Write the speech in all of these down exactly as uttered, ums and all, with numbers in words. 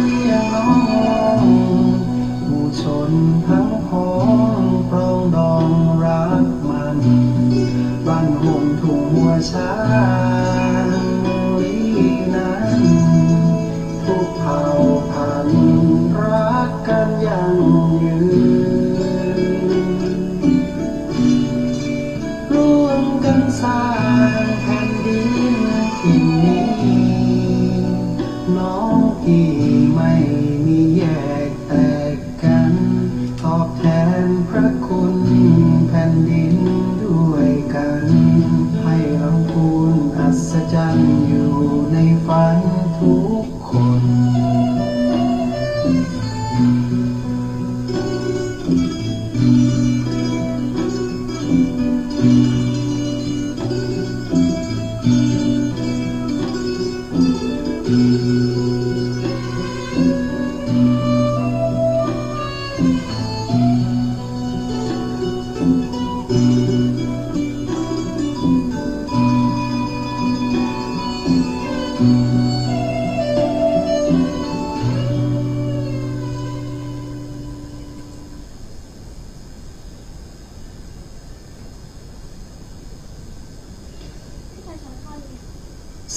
เลี้ยงน้อง หมู่ชนตังปวง ปรองดองฮักหมั้น บ้านโฮมทุ่งหัวช้าง หมู่ลี้นั้น ทุกเผ่าพันธุ์ฮักกั๋นยั่งยืน ร่วมกั๋นสร้างแผ่นดินถิ่นนี้ น้องพี่ไม่มีแยกแตกกั๋น ตอบแทนพระคุณแผ่นดินด้วยกั๋น ให้ลำพูนอัศจรรย์อยู่ในฝันทุกคน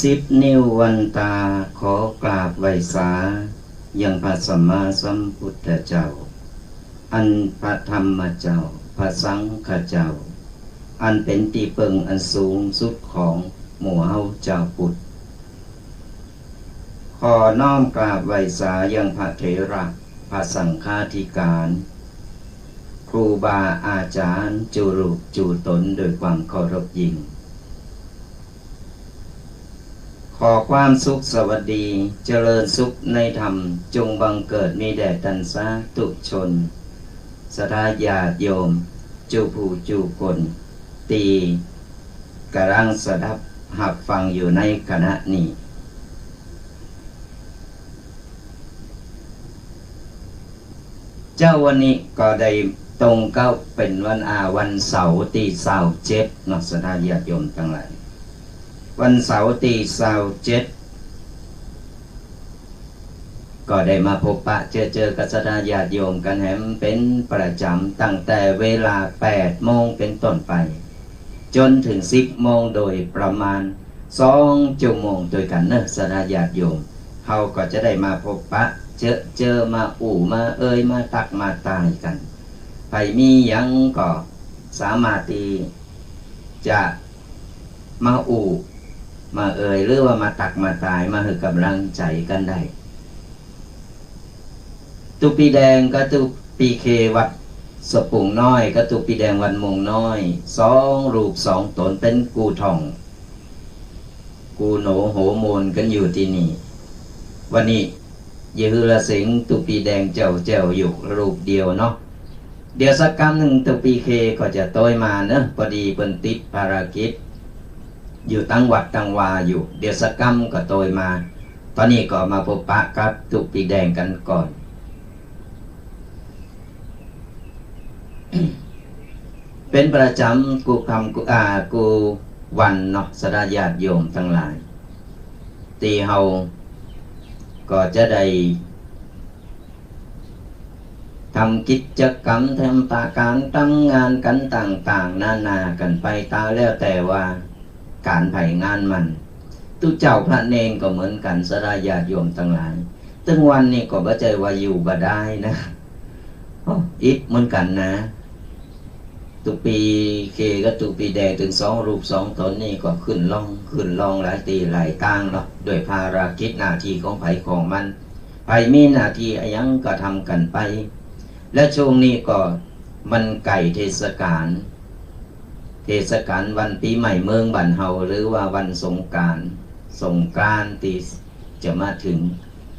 สิบ นิ้ววันต๋า ขอกราบไหว้สา ยังพระสัมมาสัมพุทธเจ้า อันพระธรรมเจ้า พระสังฆเจ้า อันเป๋นตี้เปิงอันสูงสุดของหมู่เฮาจาวพุทธ ขอน้อมกราบไหว้สายังพระเถระ พระสังฆาธิการ ครูบาอาจ๋ารย์ จู๋รูปจู๋ต๋น โดยความเคารพยิ่ง ขอความสุขสวัสดี เจริญสุขในธรรม จงบังเกิดมีแด่ต้านสาธุชน ศรัทธาญาติโยม จู๋ผู้จู๋คน ตี้ก่ำลังสดับฮับฟังอยู่ในขณะนี้ เจ๊าวันนี้ก็ได้ตรงกับเป๋นวัน อ่า วันเสาร์ตี้ซาวเจ็ดเนาะ ศรัทธาญาติโยมตังหลาย วันเสาร์ตี้ซาวเจ็ด ก็ได้มาพบปะเจอเจอกับศรัทธาญาติโยมกั๋นแหมเป๋นประจ๋ำ ตั้งแต่เวลาแปดโมงเป๋นต้นไป จ๋นเถิงสิบโมงโดยประมาณสองจั่วโมงตวยกั๋นเนาะ ศรัทธาญาติโยม เฮาก็จะได้มาพบปะเจอเจอ มาอู้มาเอ่ย มาตักมาตายกั๋น ใผมีหยังก็สามารถตี้จะมาอู้มาเอ่ย หรือว่ามาตักมาตาย มาหื้อก๋ำลังใจ๋กั๋นได้ ตุ๊ปีแดงกับตุ๊ปีเควัดสะปุงน้อย กับตุ๊ปีแดงวัดม่วงน้อย สองรูปสองต๋นเป๋นกู่ถ่อง กู่โหนโหมนกั๋นอยู่ตี้นี่ วันนี้เยียะหื้อละเสียงตุ๊ปีแดงแจ๋วๆ อยู่รูปเดียวเนาะ เดี๋ยวสักกำนึ่งตุ๊ปีเคก็จะตวยมาเนาะ พอดีเปิ้นติดภารกิจ อยู่ตังวัดตังวาอยู่ เดี๋ยวสักกำก็ตวยมา ต๋อนนี้ก็มาพบปะกับตุ๊ปีแดงกั๋นก่อน เป๋นประจ๋ำกู้ค่ำกู้ อ่า กู้วันเนาะ ศรัทธาญาติโยมตังหลาย ตี้เฮาก็จะได้ ทำกิจกรรม ทำตาก๋าน ทำงานกั๋นต่างๆ นานากั๋นไป ตามแล้วแต่ว่าก๋านใผงานมัน ตุ๊เจ้าพระเณรก็เหมือนกั๋น ศรัทธาญาติโยมตังหลาย ตึงวันนี้ก็บ่ใจ้ว่าอยู่บ่ได้นะ โอ้ อิดเหมือนกั๋นนะ ตุ๊ปีเคกับตุ๊ปีแดง ตึงสองรูปสองต๋นนี่ก็ขึ้นล่อง ขึ้นล่องหลายตี้หลายตางเนาะ ด้วยภารกิจหน้าตี้ของใผของมัน ใผมีหน้าตี้อะหยังก็ทำกั๋นไป และช่วงนี้ก็มันใก้เทศกาล เทศกาลวันปี๋ใหม่เมืองบ้านเฮา หรือว่าวันสงกรานต์ สงกรานต์ตี้จะมาเถิง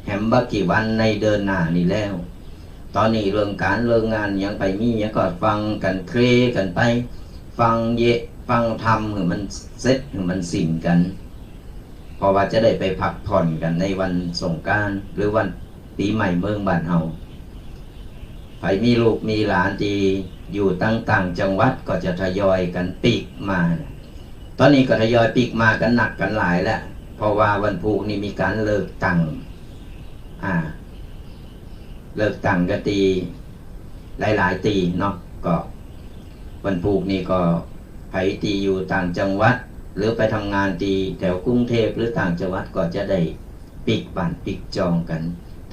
แหมบ่กี่วันในเดือนหน้านี่แล้ว ต๋อนนี้เรื่องก๋านเรื่องงานหยังใผมีหยังก็ฟังกั๋นเคลียร์กั๋นไป ฟังเยะ ฟังธรรมหื้อมันเสร็จ หื้อมันสิ้นกั๋น เพราะว่าจะได้ไปพักผ่อนกั๋นในวันสงกรานต์ หรือวันปี๋ใหม่เมืองบ้านเฮา ใผมีลูกมีหลานตี้อยู่ตังต่างจังหวัดก็จะทยอยกั๋นปิ๊กมา ต๋อนนี้ก็ทยอยปิ๊กมากั๋นนักกั๋นหลายแล้ว เพราะว่าวันพูกนี่มีก๋านเลือกตั้ง อ่า เลือกตั้งกั๋นตี้หลายๆ ตี้เนาะ ก็วันพูกนี่ก็ใผตี้อยู่ต่างจังหวัด หรือไปทำงานตี้แถวกรุงเทพฯ หรือต่างจังหวัดก็จะได้ปิ๊กบ้านปิ๊กจองกั๋น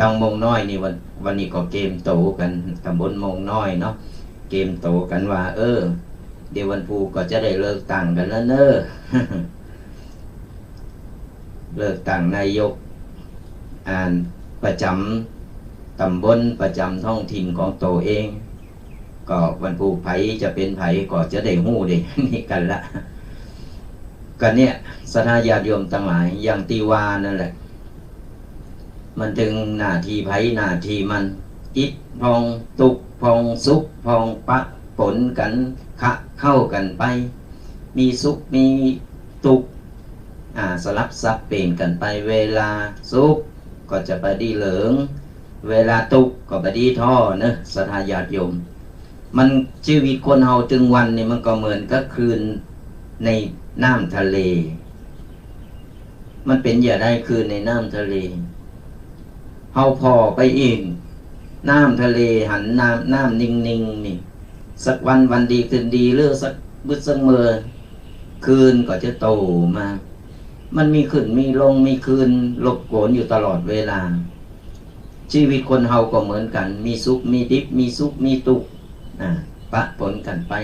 ตางโมงน้อยนี่วัน วันนี้ก็เกมโต๋กั๋น ตำบลโมงน้อยเนาะ เกมโต๋กั๋นว่า เออ เดี๋ยววันพูกก็จะได้เลือกตั้งกั๋นแล้วเน่อ เลือกตั้งนายก อ่า ประจ๋ำตำบล ประจ๋ำท้องถิ่นของโตเอง ก็วันพูกใผจะเป๋นใผก็จะได้ฮู้ได้นี่กั๋นละ ก็เนี่ย ศรัทธาญาติโยมตังหลาย อย่างตี้ว่านั่นแหละ มันเถิงหน้าตี้ใผหน้าตี้มัน อิดพ่อง ตุ๊กพ่อง สุขพ่อง ปะป๋นกั๋น ขะเข้ากั๋นไป มีสุขมีตุ๊ก อ่า สลับสับเป๋นกั๋นไป เวลาสุขก็จะบ่ดีเหลิง เวลาตุ๊กก็บ่ดีถ่อเนาะ ศรัทธาญาติโยม มัน จีวิตคนเฮาตึงวันนี่มันก็เหมือนกับคลื่นในน้ำทะเล มันเป๋นจะใดคลื่นในน้ำทะเล เฮาผ่อไปอิ้ง น้ำทะเลหันน้ำ น้ำนิ่งๆ นี่ สักวันวันดีคืนดี หรือสักบึดสักเมื่อ คลื่นก็จะโต้มา มันมีขึ้นมีลง มีคลื่นรบกวนอยู่ตลอดเวลา จีวิตคนเฮาก็เหมือนกั๋น มีสุขมีดิบ มีสุขมีตุ๊ก อ่า ปะป๋นกั๋นไป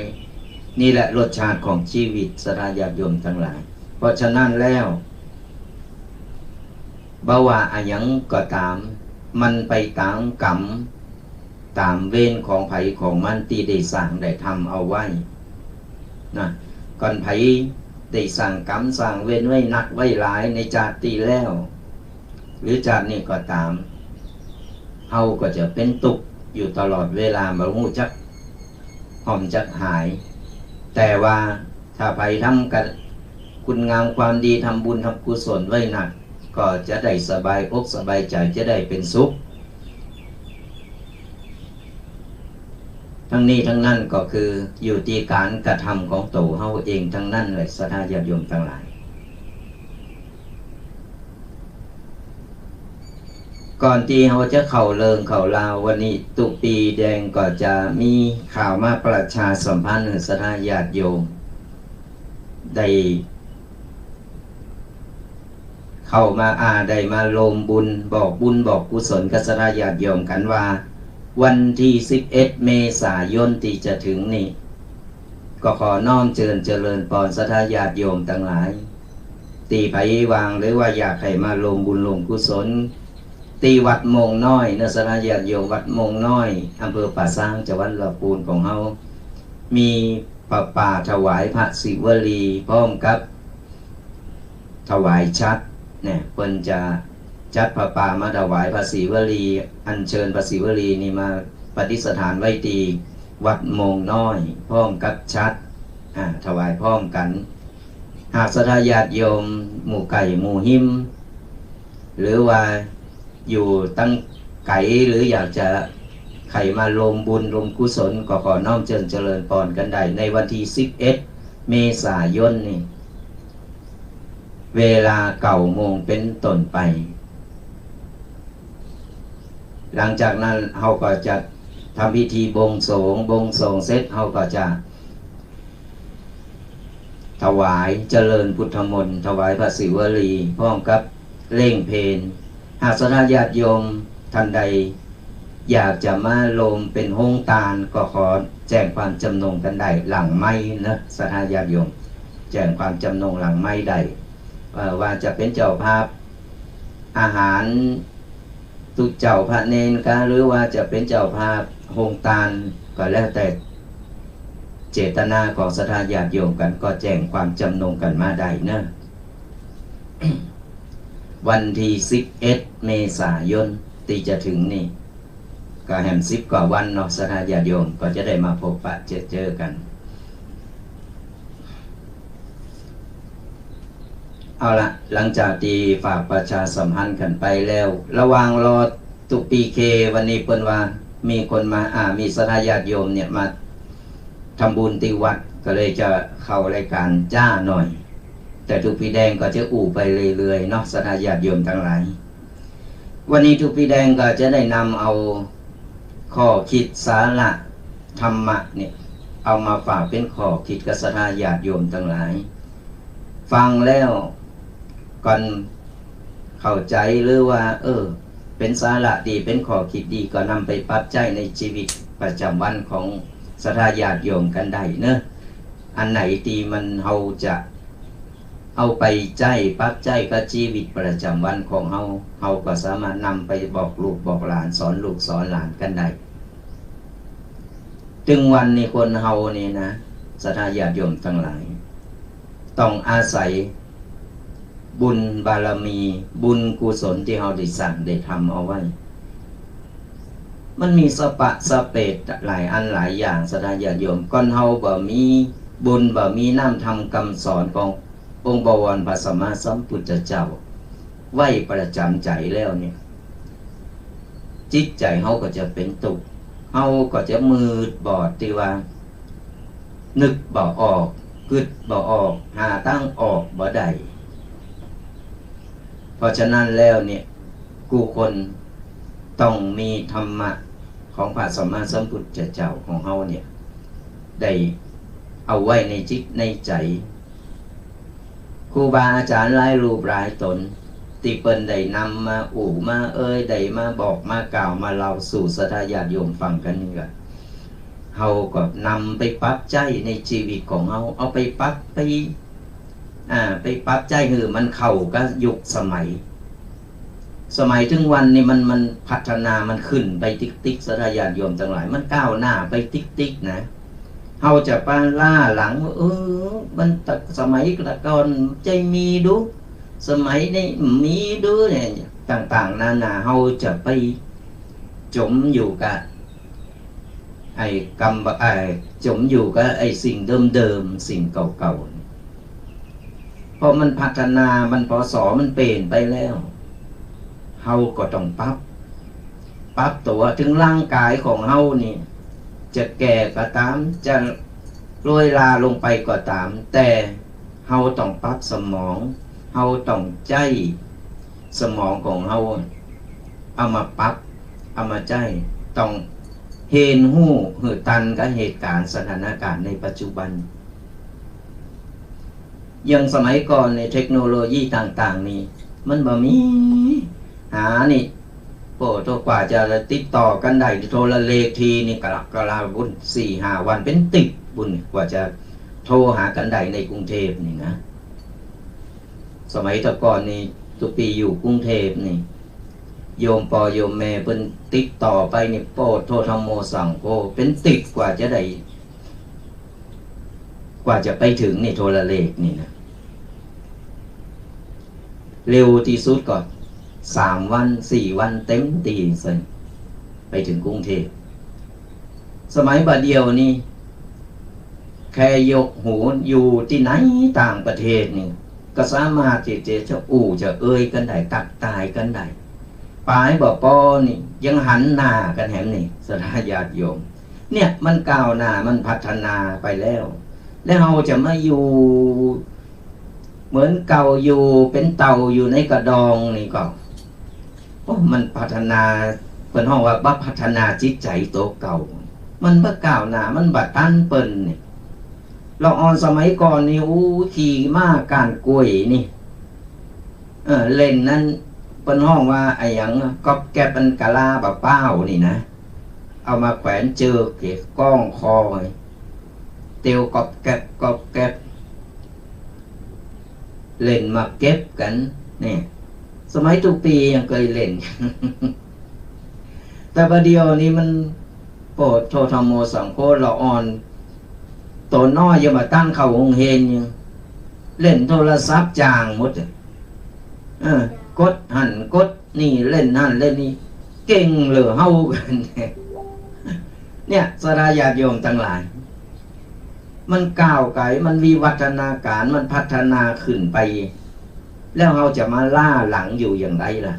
นี่แหละรสชาติของจีวิต ศรัทธาญาติโยมตังหลาย เพราะฉะนั้นแล้ว บ่ว่าอะหยังก็ต๋าม มันไปต๋ามก๋รรม ต๋ามเวรของใผของมันตี้ได้สร้างได้ทำเอาไว้ นะ ก่อนใผได้สร้างก๋รรมสร้างเวรไว้นักไว้หลายในจาติตี้แล้ว หรือจาตินี้ก็ต๋าม เฮาก็จะเป๋นตุ๊กอยู่ตลอดเวลา บ่ฮู้จักห่อมจักหาย แต่ว่าถ้าใผทำกะ คุณงามความดี ทำบุญทำกุศลไว้นัก ก็จะได้สบายอกสบายใจ๋ จะได้เป๋นสุข ทั้งนี้ทั้งนั้นก็คืออยู่ตี้ก๋านกระทำของตั๋วเฮาเองทั้งนั้นเลย ศรัทธาญาติโยมตังหลาย ก่อนตี้เฮาจะเข้าเรื่องเข้าราว วันนี้ตุ๊ปีแดงก็จะมีข่าวมาประชาสัมพันธ์หื้อศรัทธาญาติโยม ได้ เข้ามา อ่า ได้มาร่วมบุญ บอกบุญบอกกุศลกับศรัทธาญาติโยมกั๋นว่า วันตี้สิบเอ็ดเมษายนตี้จะเถิงนี้ ก็ขอน้อมเจิญเจริญปอนศรัทธาญาติโยมตังหลาย ตี้ใผว่างหรือว่าอยากหื้อมาร่วมบุญร่วมกุศล ตี้วัดโมงน้อยเนาะ ศรัทธาญาติโยมวัดโมงน้อย อำเภอป่าซาง จังหวัดลำพูนของเฮา มีผ้าป่าถวายพระศิวลี พร้อมกับถวายฉัตรเนี่ย เปิ้นจะจัดผ้าป่ามาถวายพระศิวลี อัญเชิญพระศิวลีนี่มาประดิษฐานไว้ตี้วัดโมงน้อย พร้อมกับฉัตร อ่า ถวายพร้อมกั๋น หากศรัทธาญาติโยมหมู่ใก้หมู่ฮิม หรือว่าอยู่ตังไก๋ หรืออยากจะหื้อมาร่วมบุญร่วมกุศล ก็ขอน้อมเจิญเจริญปอนกั๋นได้ ในวันตี้สิบเอ็ดเมษายนนี้ เวลาเก้าโมงเป๋นต้นไป หลังจากนั้นเฮาก็จะทำพิธีบวงสรวง บวงสรวงเสร็จเฮาก็จะ ถวายเจริญพุทธมนต์ ถวายพระศิวลี พร้อมกับเล่งเพล หากศรัทธาญาติโยมท่านใดอยากจะมาร่วมเป๋นโฮงตาน ก็ขอแจ้งความจำนงกั๋นได้หลังไมค์เนาะ ศรัทธาญาติโยม แจ้งความจำนงหลังไมค์ได้ เอ่อ ว่าจะเป๋นเจ้าภาพอาหาร ตุ๊เจ้าพระเณรกา หรือว่าจะเป๋นเจ้าภาพโฮงตาน ก็แล้วแต่เจตนาของศรัทธาญาติโยมกั๋น ก็แจ้งความจำนงกั๋นมาได้เนาะ วันตี้สิบเอ็ดเมษายนตี้จะเถิงนี้ ก็แหมสิบกว่าวันเนาะ ศรัทธาญาติโยมก็จะได้มาพบปะเจอเจอกั๋น เอาละ หลังจากตี้ฝากประชาสัมพันธ์กั๋นไปแล้ว ระหว่างรอตุ๊ปีเค วันนี้เปิ้นว่ามีคนมา อ่า มีศรัทธาญาติโยมเนี่ยมาทำบุญตี้วัด ก็เลยจะเข้ารายการจ๊าหน่อย แต่ตุ๊ปีแดงก็จะอู้ไปเรื่อยๆ เนาะ ศรัทธาญาติโยมตังหลาย วันนี้ตุ๊ปีแดงก็จะได้นำเอาข้อคิดสาระธรรมะเนี่ย เอามาฝากเป๋นข้อคิดกับศรัทธาญาติโยมตังหลาย ฟังแล้วก่อนเข้าใจ๋หรือว่า เออ เป๋นสาระดี เป๋นข้อคิดดี ก็นำไปปรับใจ๊ในจีวิตประจ๋ำวันของศรัทธาญาติโยมกั๋นได้เนาะ อันไหนตี้มันเฮาจะ เอาไปใจ๊ ปรับใจ๊กับจีวิตประจ๋ำวันของเฮา เฮาก็สามารถนำไปบอกลูกบอกหลาน สอนลูกสอนหลานกั๋นได้ ตึงวันนี้คนเฮานี่นะ ศรัทธาญาติโยมตังหลาย ต้องอาศัยบุญบารมี บุญกุศลตี้เฮาได้สร้างได้ทำเอาไว้ มันมีสะปะสะเปะหลายอันหลายอย่าง ศรัทธาญาติโยม ก่อนเฮาบ่มีบุญ บ่มีน้ำธรรมกำสอนขององค์บวรพระสัมมาสัมพุทธเจ้า ไว้ประจ๋ำใจ๋แล้วเนี่ย จิตใจ๋เฮาก็จะเป๋นตุ๊กข์ เฮาก็จะมืดบอดตี้ว่า นึกบ่ออก กึ๊ดบ่ออก หาตางออกบ่ได้ เพราะฉะนั้นแล้วเนี่ย กู้คนต้องมีธรรมะของพระสัมมาสัมพุทธเจ้าของเฮาเนี่ย ได้เอาไว้ในจิตในใจ๋ ครูบาอาจ๋ารย์หลายรูปหลายต๋น ตี้เปิ้นได้นำมาอู้มาเอ่ย ได้มาบอกมากล่าวมาเล่าสู่ศรัทธาญาติโยมฟังกั๋นนี่ก็ เฮาก็นำไปปรับใจ๊ในจีวิตของเฮา เอาไปปรับไป อ่า ไปปรับใจ๊หื้อมันเข้ากับยุคสมัย สมัยตึงวันนี้มัน มันพัฒนา มันขึ้นไปติ๊กๆ ศรัทธาญาติโยมตังหลาย มันก้าวหน้าไปติ๊กๆ นะ เฮาจะไปล้าหลังว่า เออ มันแต่สมัยก่อนจะมีดู สมัยนี้มีดูเนี่ย ต่างๆ นานา เฮาจะไปจ๋มอยู่กับ ไอ้กำ ไอ้จ๋มอยู่กับไอ้สิ่งเดิมๆ สิ่งเก่าๆ เพราะมันพัฒนา มัน ป.ศ. มันเปลี่ยนไปแล้ว เฮาก็ต้องปรับ ปรับตั๋ว ถึงร่างกายของเฮานี่ จะแก่ก็ต๋าม จะโรยราลงไปก็ต๋าม แต่เฮาต้องปรับสมอง เฮาต้องใจ๊สมองของเฮา เอามาปรับ เอามาใจ๊ ต้องเฮียนฮู้หื้อตันกับเหตุก๋ารณ์สถานก๋ารณ์ในปัจจุบัน อย่างสมัยก่อนนี่เทคโนโลยีต่างๆ นี่ มันบ่มี หานี่ โอ้โธ่ กว่าจะติดต่อกั๋นได้โทรเลขทีนี่ กะละกะลาบุญ สี่ห้าวันเป๋นติบบุญ กว่าจะโทรหากั๋นได้ในกรุงเทพฯ นี่นะ สมัยแต่ก่อนนี่ ตุ๊ปีอยู่กรุงเทพฯ นี่ โยมป้อโยมแม่เปิ้นติดต่อไปนี่ โอ้โธ่ ธัมโมสังโฆ เป๋นติบกว่าจะได้ กว่าจะไปถึงนี่โทรเลขนี่นะ เร็วตี้สุดก็สามวันสี่วันเต็มตี้เซิ่น ไปถึงกรุงเทพฯ สมัยบ่าเดี่ยวนี่ แค่ยกหูอยู่ตี้ไหนต่างประเทศนี่ ก็สามารถตี้จะอู้จะเอ่ยกั๋นได้ ตั๊กตายกั๋นได้ ป๋ายบ่ปอนี่ ยังหันหน้ากั๋นแหมนี่ ศรัทธาญาติโยม เนี่ย มันก้าวหน้า มันพัฒนาไปแล้ว แล้วเฮาจะมาอยู่เหมือนเก่า อยู่เป๋นเต่าอยู่ในกระดองนี่ก็ โอ้ มันพัฒนา เปิ้นฮ้องว่าบ่พัฒนาจิตใจ๋ตั๋วเก่า มันบ่ก้าวหน้า มันบ่ตันเปิ้นนี่ ละอ่อนสมัยก่อนนี่ อู้ ขี่ม้าก้านกล้วยนี่ เออ เล่นนั้น เปิ้นฮ้องว่าอะหยัง ก๊อบแก๊บ อันกะลาบ่าป๊าวนี่นะ เอามาแขวนเจิก ก้องคอ เตียวก๊อบแก๊บก๊อบแก๊บ เล่นหมากเก็บกั๋น นี่ สมัยตุ๊ปียังเกยเล่น แต่บ่าเดี่ยวนี้มัน โอ้โธ่ ธัมโมสังโฆ ละอ่อน ตั๋วน้อยยังบ่ตันเข้าโฮงเฮียนยัง เล่นโทรศัพท์จ้างหมด เออ กดหั้นกดนี่ เล่นหั้นเล่นนี่ เก่งเหลือเฮากั๋น เนี่ย ศรัทธาญาติโยมตังหลาย มันก้าวไก๋ มันวิวัฒนาก๋าร มันพัฒนาขึ้นไป แล้วเฮาจะมาล้าหลังอยู่อย่างไรล่ะ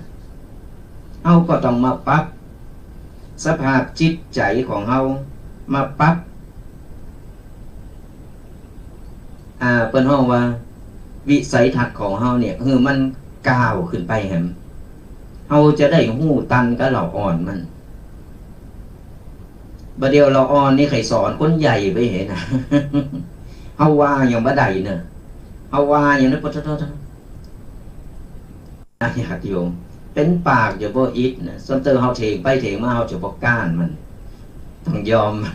เฮาก็ต้องมาปรับสภาพจิตใจ๋ของเฮา มาปรับ อ่า เปิ้นฮ้องว่าวิสัยทัศน์ของเฮาเนี่ย หื้อมันก้าวขึ้นไปแหม เฮาจะได้ฮู้ตันกับละอ่อนมัน บ่าเดี่ยวละอ่อนนี่ใผสอนคนใหญ่ไปหั้นนะ เฮาว่ายังบ่ได้เน่อ เฮาว่ายังได้ ปะทะทะทะ นะ ญาติโยม เป๋นปากจะบ่อิดนะ ส่วนเต๋อเฮาเถงไปเถงมา เฮาจะบ่ก้านมัน ต้องยอมมัน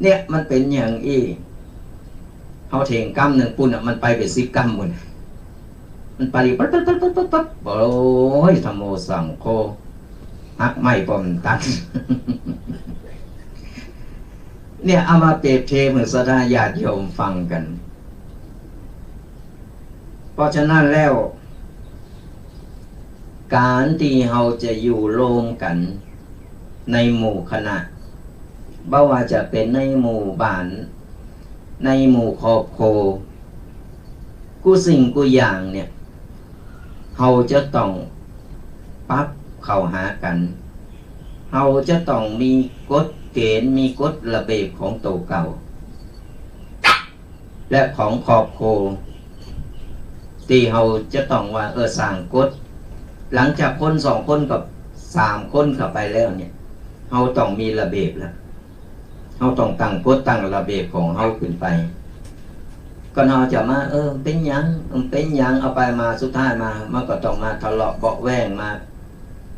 เนี่ยมันเป๋นอย่างอี้ เฮาเถงก้ำนึ่งปู้นน่ะ มันไปเป๋นสิบก้ำปู้นน่ะ มันไปปั๊บปั๊บปั๊บปั๊บปั๊บปั๊บ โอ้ย ธัมโมสังโฆ หักไม้ป้อมตัน เนี่ย เอามาเปรียบเทียบหื้อศรัทธาญาติโยมฟังกั๋น เพราะฉะนั้นแล้ว ก๋านตี้เฮาจะอยู่ร่วมกั๋นในหมู่คณะ บ่ว่าจะเป๋นในหมู่บ้าน ในหมู่ครอบครัว กู้สิ่งกู้อย่างเนี่ย เฮาจะต้องปรับเข้าหากั๋น เฮาจะต้องมีกฎเก๋ณฑ์ มีกฎระเบียบของตั๋วเก่า และของครอบครัว ตี้เฮาจะต้องว่า เออ สร้างกฎ หลังจากคนสองคนกับสามคนเข้าไปแล้วเนี่ย เฮาต้องมีระเบียบแล้ว เฮาต้องตั้งกฎตั้งระเบียบของเฮาขึ้นไป ก่อนเฮาจะมา เออ เป๋นหยัง เออ เป๋นหยัง เอาไปมา สุดท้ายมา มันก็ต้องมาทะเลาะเบาะแว้ง มา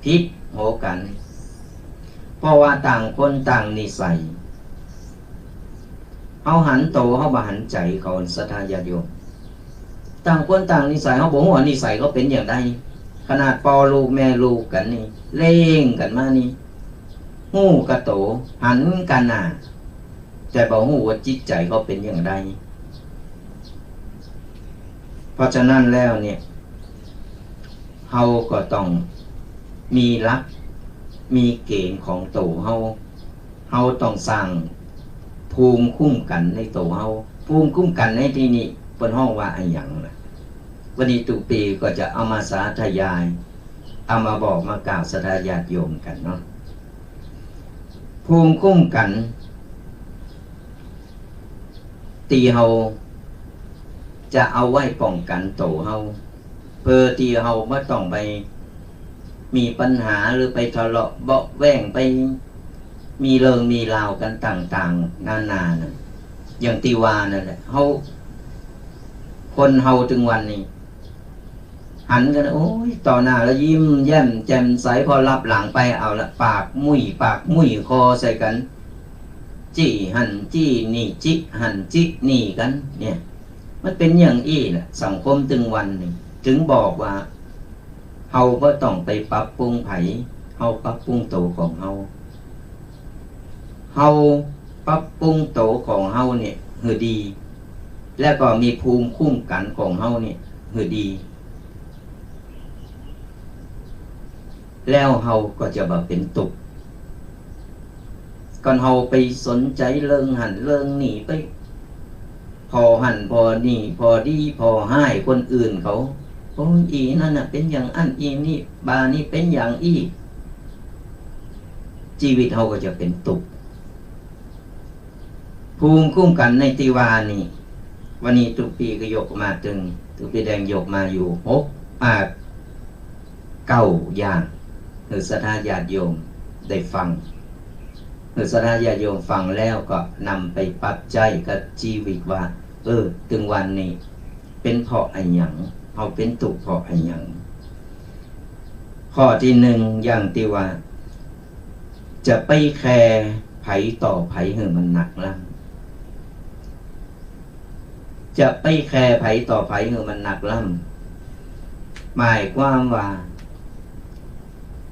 ผิดโหกั๋น เพราะว่าต่างคนต่างนิสัย เฮาหันตั๋ว เฮาบ่หันใจ๋เขา ศรัทธาญาติโยม ต่างคนต่างนิสัย เฮาบ่ฮู้ว่านิสัยเขาเป๋นอย่างใด ขนาดป้อลูกแม่ลูกกั๋นนี่ เลี้ยงกั๋นมานี่ ฮู้กาตั๋ว หันกาหน้า แต่บ่ฮู้ว่าจิตใจ๋เขาเป๋นอย่างใด เพราะฉะนั้นแล้วเนี่ย เฮาก็ต้องมีหลัก มีเก๋ณฑ์ของตั๋วเฮา เฮาต้องสร้างภูมิคุ้มกั๋นในตั๋วเฮา ภูมิคุ้มกั๋นในตี้นี่เปิ้นฮ้องว่าอะหยังนะ วันนี้ตุ๊กปี้ก็จะเอามาสาธยาย เอามาบอกมากล่าวศรัทธาญาติโยมกั๋นเนาะ ภูมิคุ้มกั๋น ตี้เฮาจะเอาไว้ป้องกั๋นตั๋วเฮา เปื้อตี้เฮาบ่ต้องไปมีปัญหาหรือไปทะเลาะเบาะแว้ง ไปมีเรื่องมีราวกั๋นต่างๆ นานานะ อย่างตี้ว่านั่นแหละ เฮา คนเฮาตึงวันนี้ หันกั๋น โอ้ย ต่อหน้าแล้วยิ้มแย้มแจ่มใส พอลับหลังไปเอาละ ปากมุ่ย ปากมุ่ยคอใส่กั๋น จี้หั้นจี้นี่ จิหั้นจินี่กั๋น เนี่ย มันเป๋นอย่างอี้แหละ สังคมตึงวันนี้ จึงบอกว่า เฮาบ่ต้องไปปรับปรุงใผ เฮาปรับปรุงตั๋วของเฮา เฮาปรับปรุงตั๋วของเฮาเนี่ยหื้อดี แล้วก็มีภูมิคุ้มกั๋นของเฮาเนี่ยหื้อดี แล้วเฮาก็จะบ่เป๋นตุ๊กข์ ก่อนเฮาไปสนใจ๋เรื่องหั้นเรื่องนี่ ไปผ่อหั้นผ่อนี่ ผ่อดีผ่อฮ้ายคนอื่นเขา โอ้ย อี่นั่นน่ะเป๋นอย่างอั้น อี่นี่บ่านี่เป๋นอย่างอี้ จีวิตเฮาก็จะเป๋นตุ๊กข์ ภูมิคุ้มกั๋นในตี้ว่านี่ วันนี้ตุ๊กปี้ก็ยกมาตึง ตุ๊กปี้แดงยกมาอยู่หก อ่า เก้าอย่าง หื้อศรัทธาญาติโยมได้ฟัง หื้อศรัทธาญาติโยมฟังแล้วก็นำไปปรับใจ๊กับจีวิตว่า เออ ตึงวันนี้เป๋นเพราะอะหยัง เฮาเป๋นตุ๊กข์เพราะอะหยัง ข้อตี้นึ่ง อย่างตี้ว่า จะไปแคร์ใผต่อใผหื้อมันหนักล้ำ จะไปแคร์ใผต่อใผหื้อมันหนักล้ำ หมายความว่า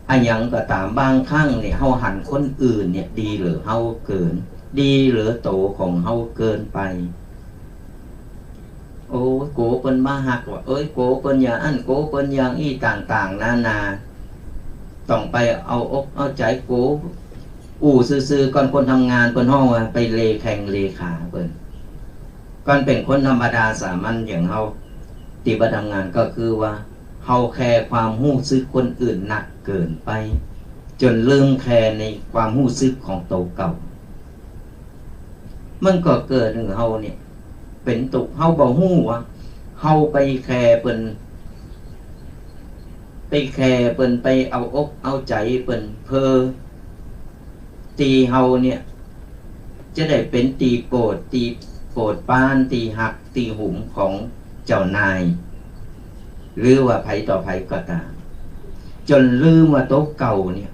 อะหยังก็ต๋าม บางครั้งเนี่ย เฮาหันคนอื่นเนี่ยดีเหลือเฮาเกิน ดีเหลือตั๋วของเฮาเกินไป โอ้ย กั๋วเปิ้นบ่ฮักว่ะ เอ้ย กั๋วเปิ้นอย่างอั้น กั๋วเปิ้นอย่างอี้ ต่างๆ นานา ต้องไปเอาอกเอาใจ๋กั๋ว อู้ซื่อๆ ก่อนคนทำงานเปิ้นฮ้องว่าไปเลแข้งเลขาเปิ้น ก่อนเป๋นคนธรรมดาสามัญอย่างเฮา ตี้บ่ทำงานก็คือว่า เฮาแคร์ความฮู้สึกคนอื่นหนักเกินไป จ๋นลืมแคร์ในความฮู้สึกของตั๋วเก่า มันก็เกิดหื้อเฮาเนี่ยเป๋นตุ๊กข์ เฮาบ่ฮู้ว่า เฮาไปแคร์เปิ้น ไปแคร์เปิ้น ไปเอาอกเอาใจ๋เปิ้น เพื่อตี้เฮาเนี่ย จะได้เป๋นตี้โปรด ตี้โปรดปราน ตี้ฮัก ตี้หุมของเจ้านาย หรือว่าใผต่อใผก็ต๋าม จ๋นลืมว่าตั๋วเก่าเนี่ย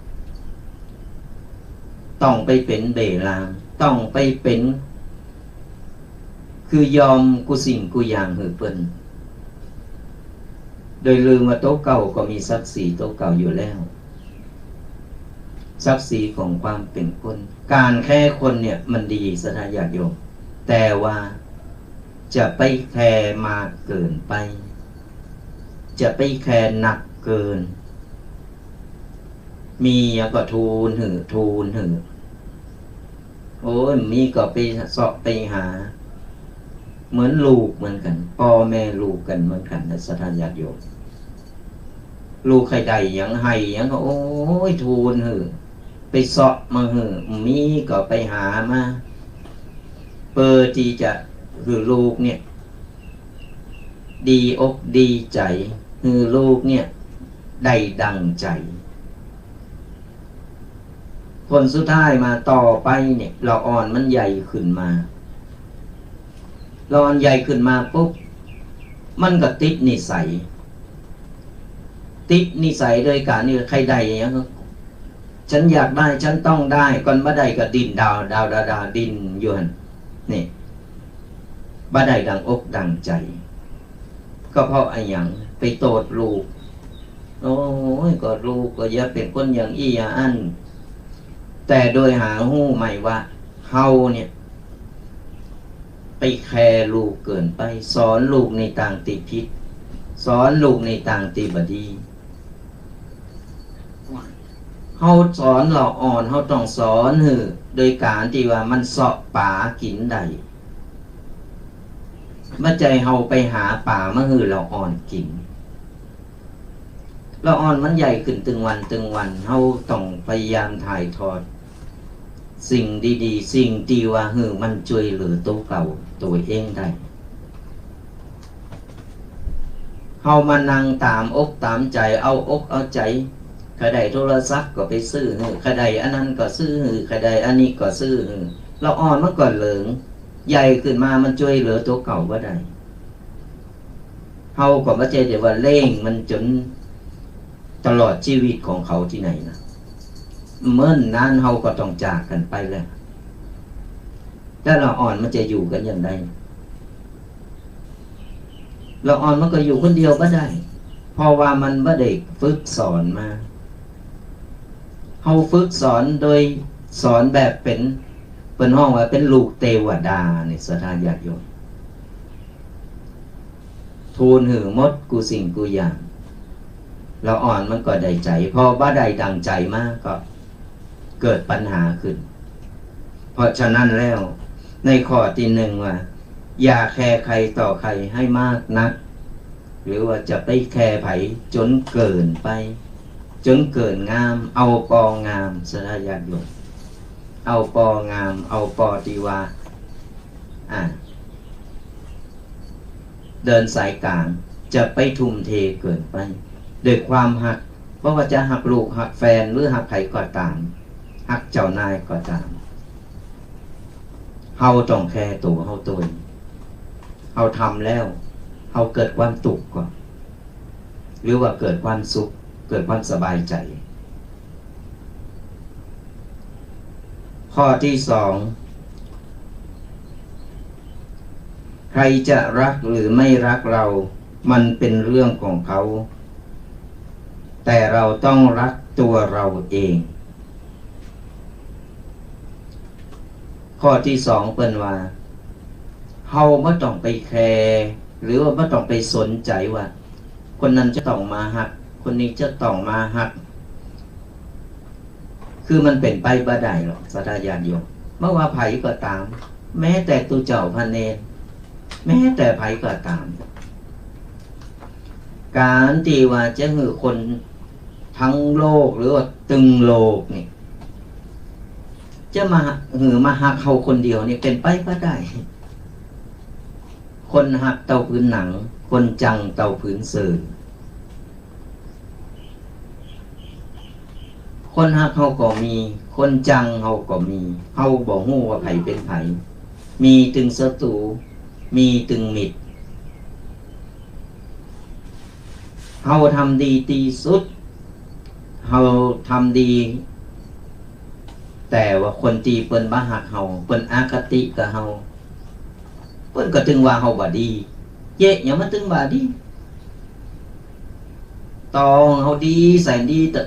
ต้องไปเป๋นเบลาง ต้องไปเป๋น คือยอมกู้สิ่งกู้อย่างหื้อเปิ้น โดยลืมว่าตั๋วเก่าก็มีศักดิ์ศรีตั๋วเก่าอยู่แล้ว ศักดิ์ศรีของความเป๋นคน ก๋านแคร์คนเนี่ยมันดี ศรัทธาญาติโยม แต่ว่าจะไปแคร์มากเกินไป จะไปแคร์หนักเกิน มีหยังก็ทูลหื้อ ทูลหื้อ โอ้ย มีก็ไปเซาะไปหา เหมือนลูกเหมือนกั๋น ป้อแม่ลูกกั๋นเหมือนกั๋นนะ ศรัทธาญาติโยม ลูกใค่ได้หยัง ไห้หยังก็ โอ้ย ทูลหื้อ ไปเซาะมาหื้อ มีก็ไปหามา เปื้อตี้จะหื้อลูกเนี่ย ดีอกดีใจ๋ หื้อลูกเนี่ย ได้ดั่งใจ๋ ผลสุดท้ายมาต่อไปเนี่ย ละอ่อนมันใหญ่ขึ้นมา ละอ่อนใหญ่ขึ้นมาปุ๊บ มันก็ติดนิสัย ติดนิสัยโดยก๋านนี่ใค่ได้หยัง ฉันอยากได้ ฉันต้องได้ ก่อนบ่ได้ก็ดิ้นดาวดาวดาวดาว ดิ้นอยู่หั้น นี่ บ่ได้ดั่งอกดั่งใจ๋ ก็เพราะอะหยัง ไปโต้ษลูก โอ้ย ก็ลูกก็อย่าเป๋นคนอย่างอี้อย่างอั้น แต่โดยหาฮู้ไหมว่า เฮาเนี่ย ไปแคร์ลูกเกินไป สอนลูกในตางตี้ผิด สอนลูกในตางตี้บ่ดี เฮาสอนละอ่อน เฮาต้องสอนหื้อ โดยก๋านตี้ว่ามันเซาะป๋ากิ๋นได้ บ่ใจ้เฮาไปหาป๋ามาหื้อละอ่อนกิ๋น ละอ่อนมันใหญ่ขึ้นตึงวันตึงวัน เฮาต้องพยายามถ่ายทอด สิ่งดีๆ สิ่งตี้ว่าหื้อมันจ้วยเหลือตั๋วเก่าตั๋วเองได้ เฮามานั่งต๋ามอกต๋ามใจ๋ เอาอกเอาใจ๋ ใค่ได้โทรศัพท์ก็ไปซื้อหื้อ ใค่ได้อันนั้นก็ซื้อหื้อ ใค่ได้อันนี้ก็ซื้อหื้อ ละอ่อนมันก็เหลิง ใหญ่ขึ้นมามันจ้วยเหลือตั๋วเก่าบ่ได้ เฮาก็บ่ใจ้แต่ว่าเล่งมันจ๋นตลอดจีวิตของเขาตี้ไหนนะ เมินนานเฮาก็ต้องจากกั๋นไปแล้ว แต่ละอ่อนมันจะอยู่กั๋นอย่างใด ละอ่อนมันก็อยู่คนเดียวบ่ได้ เพราะว่ามันบ่ได้ฝึกสอนมา เฮาฝึกสอนโดยสอนแบบเป๋น เปิ้นฮ้องว่าเป๋นลูกเตวดานี่ ศรัทธาญาติโยม ทูลหื้อหมดกู้สิ่งกู้อย่าง ละอ่อนมันก็ได้ใจ๋ พอบ่ได้ดั่งใจ๋มาก็เกิดปัญหาขึ้น เพราะฉะนั้นแล้ว ในข้อตี้หนึ่งว่า อย่าแคร์ใครต่อใครให้มากนัก หรือว่าจะไปแคร์ใผจ๋นเกิ๋นไป จ๋นเกิ๋นงาม เอาปองาม ศรัทธาญาติโยม เอาปองาม เอาปอตี้ว่า อ่า เดินสายก๋าง จะไปทุ่มเทเกิ๋นไป โดยความฮัก บ่ว่าจะฮักลูก ฮักแฟน หรือฮักใผก็ต๋าม ฮักเจ้านายก็ต๋าม เฮาต้องแคร์ตั๋วเฮาตวย เฮาทำแล้ว เฮาเกิดความตุ๊กข์ก่อ หรือว่าเกิดความสุข เกิดความสบายใจ๋ ข้อตี้สอง ใครจะรักหรือไม่รักเรา มันเป็นเรื่องของเขา แต่เราต้องรักตัวเราเอง ข้อตี้สองเปิ้นว่า เฮาบ่ต้องไปแคร์ หรือว่าบ่ต้องไปสนใจ๋ว่า คนนั้นจะต้องมาฮัก คนนี้จะต้องมาฮัก คือมันเป๋นไปบ่ได้หรอก ศรัทธาญาติโยม บ่ว่าใผก็ต๋าม แม้แต่ตุ๊เจ้าพระเณร แม้แต่ใผก็ต๋าม ก๋านตี้ว่าจะหื้อคนตึงโลก หรือว่าตึงโลกนี่ จะมาหื้อมาฮักเฮาคนเดียวนี่เป๋นไปบ่ได้ คนฮักเต้าผืนหนัง คนจังเต้าผืนเสิร์ คนฮักเฮาก็มี คนจังเฮาก็มี เฮาบ่ฮู้ว่าใผเป๋นใผ มีตึงศัตรู๋ มีตึงมิตร เฮาทำดีตี้สุด เฮาทำดี แต่ว่าคนตี้เปิ้นบ่ฮักเฮา เปิ้นอคติกับเฮา เปิ้นก็ตึงว่าเฮาบ่ดี เยะหยังมันตึงบ่ดี ต่อเฮาดีแสนดีเต๊อะ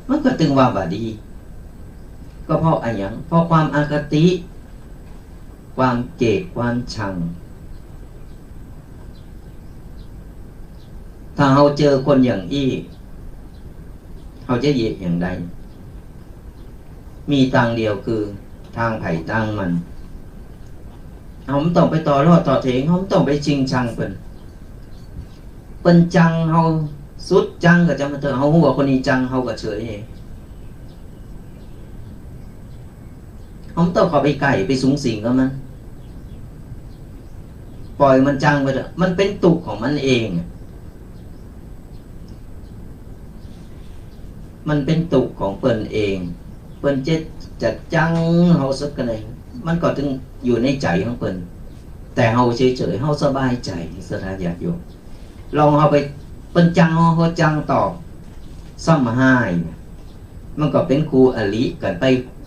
มันก็ตึงว่าบ่ดี ก็เพราะอะหยัง เพราะความอคติ ความเกลียด ความชัง ถ้าเฮาเจอคนอย่างอี้ เฮาจะเยียะอย่างใด มีตางเดียวคือตางใผตางมัน เฮาบ่ต้องไปต่อล้อต่อเถียง เฮาบ่ต้องไปชิงชังเปิ้น เปิ้นจังเฮาสุดจังก็จังมันเต๊อะ เฮาฮู้ว่าคนนี้จัง เฮาก็เฉย เฮาบ่ต้องเข้าไปใก้ ไปสุงสิงกับมัน ปล่อยมันจังไปเต๊อะ มันเป๋นตุ๊กข์ของมันเอง มันเป๋นตุ๊กข์ของเปิ้นเอง เปิ้นจะ จะจังเฮาสักแค่ไหน มันก็ตึงอยู่ในใจ๋ของเปิ้น แต่เฮาเฉยๆ เฮาสบายใจ๋ ศรัทธาญาติโยม ลองเฮาไป เปิ้นจังเฮา เฮาจังตอบ ซ้ำฮ้าย มันก็เป๋นคู่อริกั๋นไป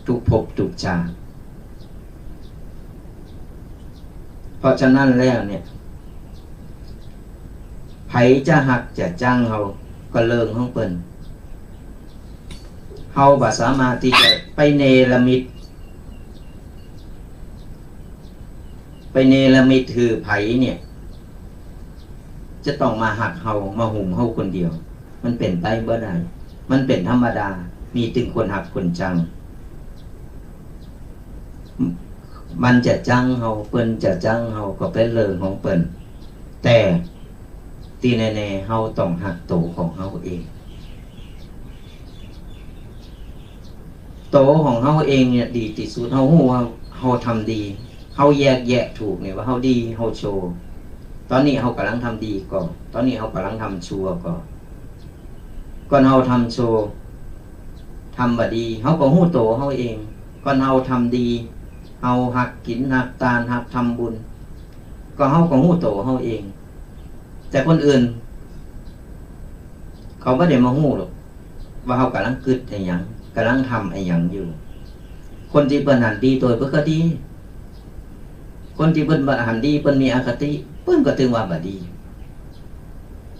กู้ภพกู้จาติ เพราะฉะนั้นแล้วเนี่ย ใผจะฮักจะจังเฮาก็เรื่องของเปิ้น เฮาบ่สามารถตี้จะไปเนรมิต ไปเนรมิตหื้อใผเนี่ย จะต้องมาฮักเฮา มาหุมเฮาคนเดียว มันเป๋นไปบ่ได้ มันเป๋นธรรมดา มีตึงคนฮักคนจัง มันจะจังเฮา เปิ้นจะจังเฮาก็เป๋นเรื่องของเปิ้น แต่ตี้แน่ๆ เฮาต้องฮักโตของเฮาเอง โตของเฮาเองเนี่ยดีตี้สุด เฮาฮู้ว่าเฮาทำดี เฮาแยกแยะถูกเนี่ยว่าเฮาดี เฮาชั่ว ต๋อนนี้เฮากำลังทำดีก่อ ต๋อนนี้เฮากำลังทำชั่วก่อ ก่อนเฮาทำชั่ว ทำบ่ดี เฮาก็ฮู้โตเฮาเอง ก่อนเฮาทำดี เฮาฮักกิ๋นฮักตาน ฮักทำบุญ ก็เฮาก็ฮู้โตเฮาเอง แต่คนอื่น เขาบ่ได้มาฮู้หรอก ว่าเฮากำลังกึ๊ดอะหยัง กำลังทำอะหยังอยู่ คนตี้เปิ้นหันดีโตเปิ้นก็ดี คนตี้เปิ้นบ่หันดี เปิ้นมีอคติ เปิ้นก็ตึงว่าบ่ดี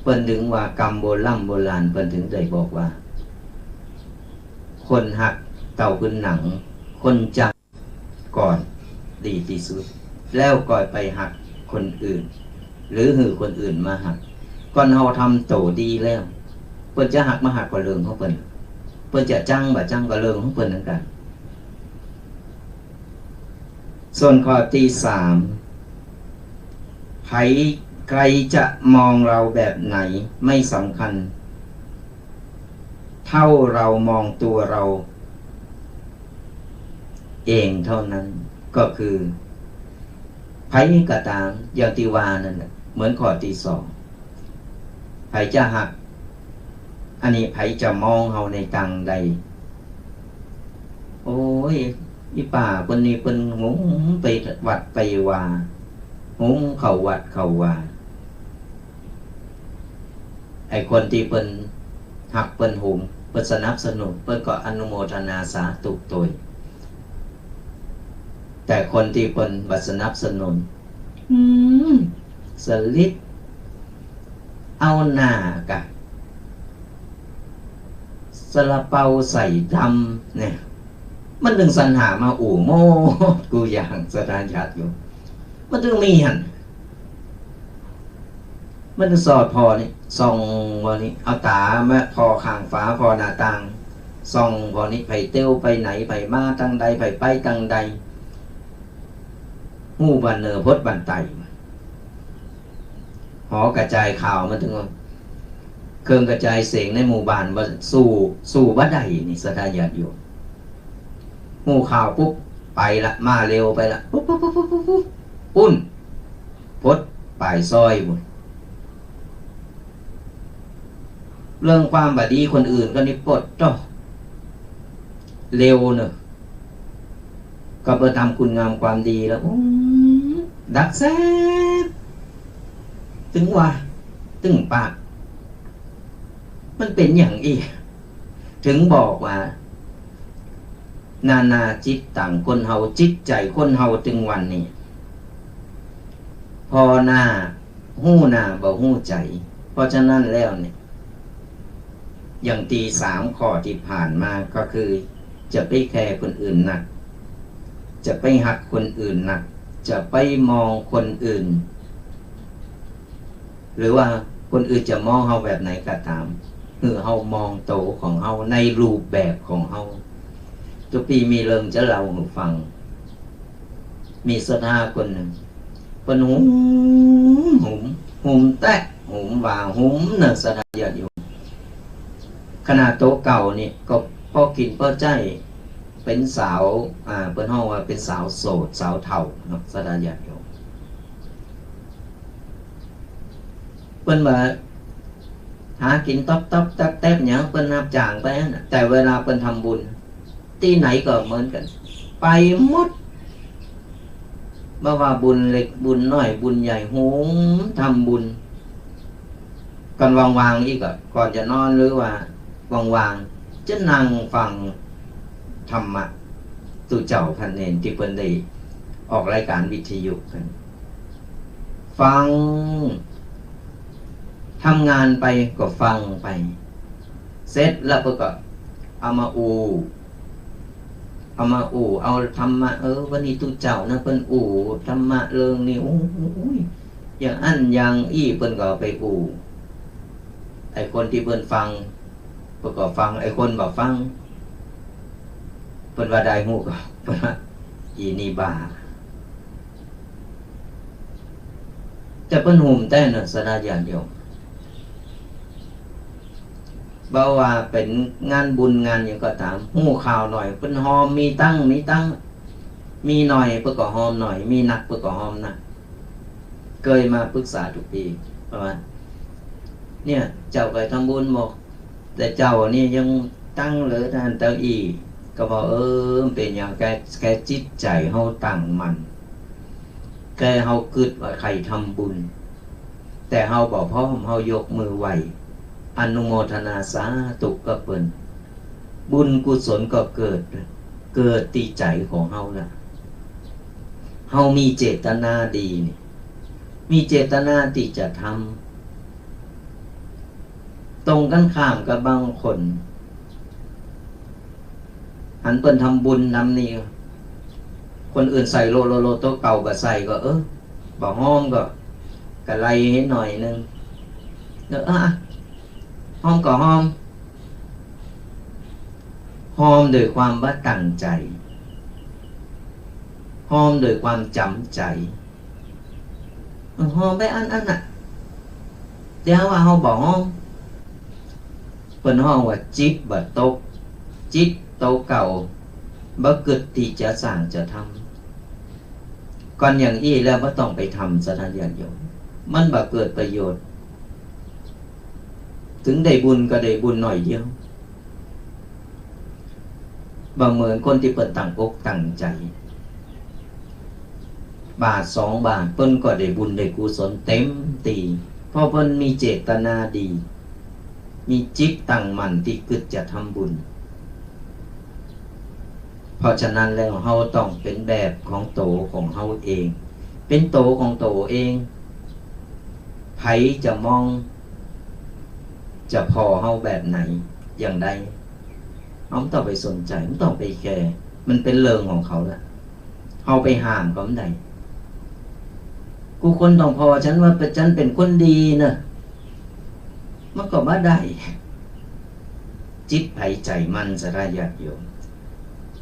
เปิ้นตึงว่ากำโบร่ำโบราณ เปิ้นตึงได้บอกว่า คนฮักเต้าปืนหนัง คนจัง ก่อนดีตี้สุด แล้วก่อยไปฮักคนอื่น หรือหื้อคนอื่นมาฮัก ก่อนเฮาทำโตดีแล้ว เปิ้นจะฮักบ่ฮักก็เรื่องของเปิ้น เปิ้นจะจังบ่จังก็เรื่องของเปิ้นเหมือนกั๋น ส่วนข้อตี้สาม ใผ ใครจะมองเราแบบไหนไม่สำคัญ เท่าเรามองตัวเราเองเท่านั้น ก็คือ ใผก็ต๋าม อย่างตี้ว่านั่นแหละ เหมือนข้อตี้สอง ใผจะฮัก อันนี้ใผจะมองเฮาในตางใด โอ้ย อีป้าเปิ้นนี่เปิ้นหุมไปวัดไปวา หุมเข้าวัดเข้าวา ไอ้คนตี้เปิ้นฮักเปิ้นหุม เปิ้นสนับสนุน เปิ้นก็อนุโมทนาสาธุโตย แต่คนตี้เปิ้นบ่สนับสนุน อืม สลิด เอาหน้ากะ ซาลาเปาใส่ดำเนี่ย มันตึงสรรหามาอู้หมดกู้อย่าง ศรัทธาญาติโยม มันตึงมีหั้น มันตึงสอดผ่อนี่ ส่องผ่อนี่ เอาต๋ามาผ่อข้างฝา ผ่อหน้าต่าง ส่องผ่อนี่ ใผเตียวไปไหน ใผมาตางใด ใผไปตางใด ฮู้บ่าเหนือพดบ่าใต้ หอกระจายข่าวมันตึงว่า เครื่องกระจายเสียงในหมู่บ้านว่าสู้ สู้บ่ได้นี่ ศรัทธาญาติโยม ฮู้ข่าวปุ๊บ ไปละ มาเร็วไปละ ปุ๊บ ปุ๊บ ปุ๊บ ปุ๊บ ปุ๊บ ปุ้น พดปายซอยปุ้น เรื่องความบ่ดีคนอื่นก็นี่ปดเต๊าะ เร็วเน่อ ก็เปิ้นทำคุณงามความดีแล้ว อืม ดักแซบ ตึงว่า ตึงปะ มันเป๋นหยังอี้ ถึงบอกว่า นานาจิตตัง คนเฮา จิตใจ๋คนเฮาตึงวันนี้ ผ่อหน้า ฮู้หน้า บ่ฮู้ใจ๋ เพราะฉะนั้นแล้วเนี่ย อย่างตี้สามข้อตี้ผ่านมาก็คือ จะไปแคร์คนอื่นนัก จะไปฮักคนอื่นนัก จะไปมองคนอื่น หรือว่าคนอื่นจะมองเฮาแบบไหนก็ต๋าม หื้อเฮามองโตของเฮาในรูปแบบของเฮา ตุ๊ปี้มีเรื่องจะเล่าหื้อฟัง มีศรัทธาคนนึ่ง เปิ้นหุม หุม หุมแต๊ หุมว่าหุมเน่อ ศรัทธาญาติโยม ขนาดโตเก่านี่ก็ป้อกิ๋นป้อใจ๊ เป๋นสาว อ่า เปิ้นฮ้องว่าเป๋นสาวโสด สาวเฒ่าเนาะ ศรัทธาญาติโยม เปิ้นว่า หากิ๋นต๊อบๆ แต๊บๆ หยัง เปิ้นฮับจ้างไปหั้นน่ะ แต่เวลาเปิ้นทำบุญ ตี้ไหนก็เหมือนกั๋น ไปหมด บ่ว่าบุญเล็กบุญน้อย บุญใหญ่ หุมทำบุญ ก่อนว่างๆ อี้ก็ ก่อนจะนอนหรือว่าว่างๆ จะนั่งฟังธรรมะ ตุ๊เจ้าพระเณรตี้เปิ้นได้ออกรายการวิทยุกั๋น ฟัง ทำงานไปก็ฟังไป เสร็จแล้วเปิ้นก็เอามาอู้ เอามาอู้ เอาธรรมะ เออ วันนี้ตุ๊เจ้านะ เปิ้นอู้ธรรมะเรื่องนี้ โอ้ย อย่างอั้นอย่างอี้ เปิ้นก็เอาไปอู้ ไอ้คนตี้เปิ้นฟัง เปิ้นก็ฟัง ไอ้คนบ่ฟัง เปิ้นว่าได้ฮู้ก็ เปิ้นว่า อีนี่บ้า แต่เปิ้นหุมแต๊เนาะ ศรัทธาญาติโยม บ่ว่าเป๋นงานบุญงานหยังก็ต๋าม ฮู้ข่าวหน่อย เปิ้นฮอม มีตังค์ มีตังค์ มีหน่อย เปิ้นก็ฮอมหน่อย มีนัก เปิ้นก็ฮอมนัก เกยมาปึกษาตุ๊กปี๋ ประมาณ เนี่ย เจ้าเกยทำบุญบ่ แต่เจ้านี่ยังตังค์เหลือแต่หั้นเต้าอี้ ก็บอก เออ มันเป๋นหยัง แค่ แค่จิตใจ๋เฮาตั้งมั่น แค่เฮากึ๊ดว่าใค่ทำบุญ แต่เฮาบ่พร้อม เฮายกมือไหว้ อนุโมทนาสาธุกับเปิ้น บุญกุศลก็เกิด เกิดตี้ใจ๋ของเฮาละ เฮามีเจตนาดีนี่ มีเจตนาตี้จะทำ ตรงกั๋นข้ามกับบางคน หันเปิ้นทำบุญนำนี่ คนอื่นใส่โลโลโล โตเก่าบ่ใส่ก็ เออ บ่ฮอมก็ กะไล่หื้อหน่อยนึ่ง เออ อ่ะ อ่ะ ฮอมก็ฮอม ฮอมโดยความบ่ตั้งใจ๋ ฮอมโดยความจ๋ำใจ๋ เออ ฮอมไปอั้นอั้นน่ะ แต่ว่าเฮาบ่ฮอม เปิ้นฮ้องว่าจิตบ่ตก จิตโตเก่า บ่กึ๊ดตี้จะสร้างจะทำ ก่อนอย่างอี้แล้วบ่ต้องไปทำ ศรัทธาญาติโยม มันบ่เกิดประโยชน์ ถึงได้บุญก็ได้บุญหน่อยเดียว บ่เหมือนคนตี้เปิ้นตั้งอกตั้งใจ๋ บาทสองบาท เปิ้นก็ได้บุญได้กุศลเต็มตี้ เพราะเปิ้นมีเจตนาดี มีจิตตั้งมั่นตี้กึ๊ดจะทำบุญ เพราะฉะนั้นแล้วเฮาต้องเป๋นแบบของโตของเฮาเอง เป๋นโตของโตเอง ใผจะมอง จะผ่อเฮาแบบไหน อย่างใด เฮาบ่ต้องไปสนใจ๋ บ่ต้องไปแคร์ มันเป๋นเรื่องของเขาละ เฮาไปห้ามก็บ่ได้ กู้คนต้องผ่อฉันว่าเป๋น ฉันเป๋นคนดีเน่อ มันก็บ่ได้ จิตใผใจ๋มัน ศรัทธาญาติโยม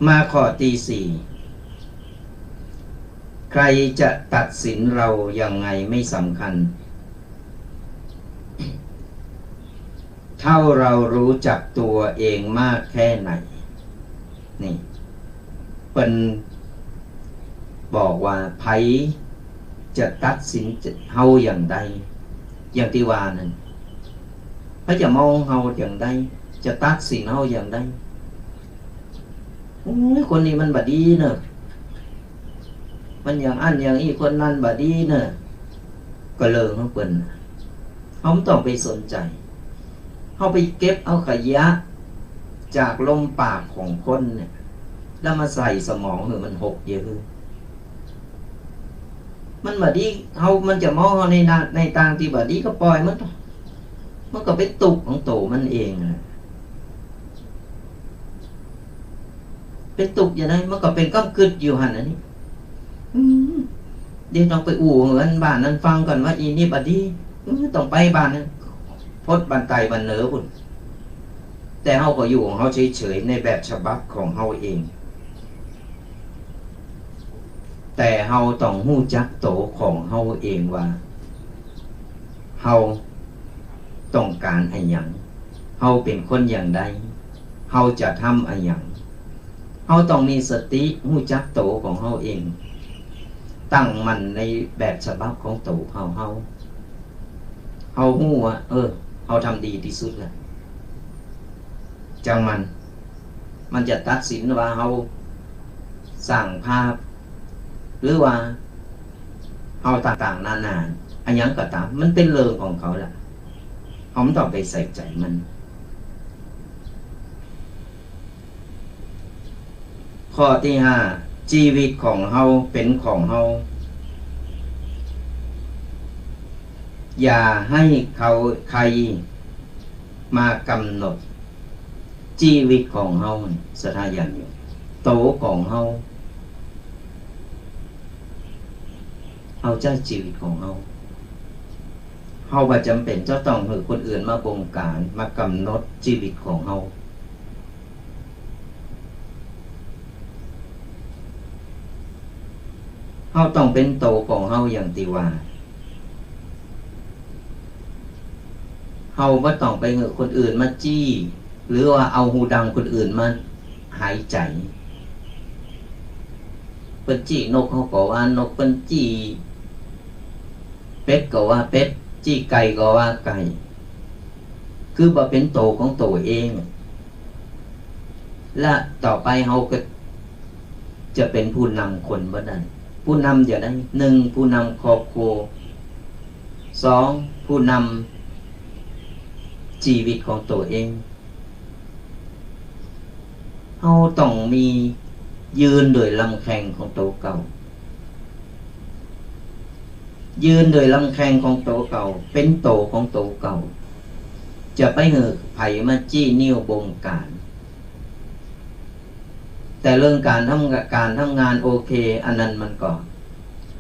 มาข้อตี้สี่ ใครจะตัดสินเรายังไงไม่สำคัญ เท่าเรารู้จักตัวเองมากแค่ไหน นี่ เปิ้นบอกว่า ใผจะตัดสินเฮาอย่างใด อย่างตี้ว่านั่น ใผจะมองเฮาอย่างใด จะตัดสินเฮาอย่างใด โอ้ย คนนี้มันบ่ดีเน่อ มันอย่างอั้นอย่างอี้ คนนั้นบ่ดีเน่อ ก็เรื่องของเปิ้น เฮาบ่ต้องไปสนใจ๋ เฮาไปเก็บเอาขยะจากลมปากของคนเนี่ย แล้วมาใส่สมองหื้อมันหกเยียะหื้อ มันบ่ดี เฮา มันจะมองเฮาในหน้า ในตางตี้บ่ดีก็ปล่อยมัน มันก็ไปตุ๊กของโตมันเองอะ ไปตุ๊กอยู่ไหน มันก็เป๋นก้ำกึ่ดอยู่หั้นอันนี้ อืม เดี๋ยวต้องไปอู้หื้ออันบ้านนั้นฟังก่อนว่า อีนี่บ่ดี อืม ต้องไปบ้านนั้น พดบ้านใต้บ้านเหนือพุ้น แต่เฮาก็อยู่ของเฮาเฉยๆ ในแบบฉบับของเฮาเอง แต่เฮาต้องฮู้จักโตของเฮาเองว่า เฮาต้องก๋านอะหยัง เฮาเป๋นคนอย่างใด เฮาจะทำอะหยัง เฮาต้องมีสติฮู้จักโตของเฮาเอง ตั้งมั่นในแบบฉบับของโตของเฮา เฮาฮู้ว่า เออ เฮาทำดีตี้สุดแล้ว จั่งมัน มันจะตัดสินว่าเฮาสร้างภาพ หรือว่าเฮาต่างๆ นานา อะหยังก็ต๋าม มันเป๋นเรื่องของเขาละ เฮาบ่ต้องไปใส่ใจ๋มัน ข้อตี้ห้า จีวิตของเฮาเป๋นของเฮา อย่าหื้อเขา ใครมากำหนดจีวิตของเฮา ศรัทธาญาติโยม โตของเฮา เฮาใจ๊จีวิตของเฮา เฮาบ่จ๋ำเป๋นจะต้องหื้อคนอื่นมาบงก๋าน มากำหนดจีวิตของเฮา เฮาต้องเป๋นโตของเฮาอย่างตี้ว่า เฮาบ่ต้องไปหื้อคนอื่นมาจี้ หรือว่าเอาฮูดังคนอื่นมาหายใจ๋ เปิ้นจี้นก เฮาก็ว่านก เปิ้นจี้เป็ดก็ว่าเป็ด จี้ไก่ก็ว่าไก่ คือบ่เป๋นโตของโตเอง และต่อไปเฮาก็จะเป๋นผู้นำคนบ่ได้ ผู้นำจะได้ หนึ่ง ผู้นำครอบครัว สอง ผู้นำจีวิตของโตเอง เฮาต้องมียืนโดยลำแข้งของโตเก่า ยืนโดยลำแข้งของโตเก่า เป๋นโตของโตเก่า จะไปหื้อใผมาจี้นิ้วบงก๋าน แต่เรื่องก๋านทำ ก๋านทำงานโอเค อันนั้นมันก็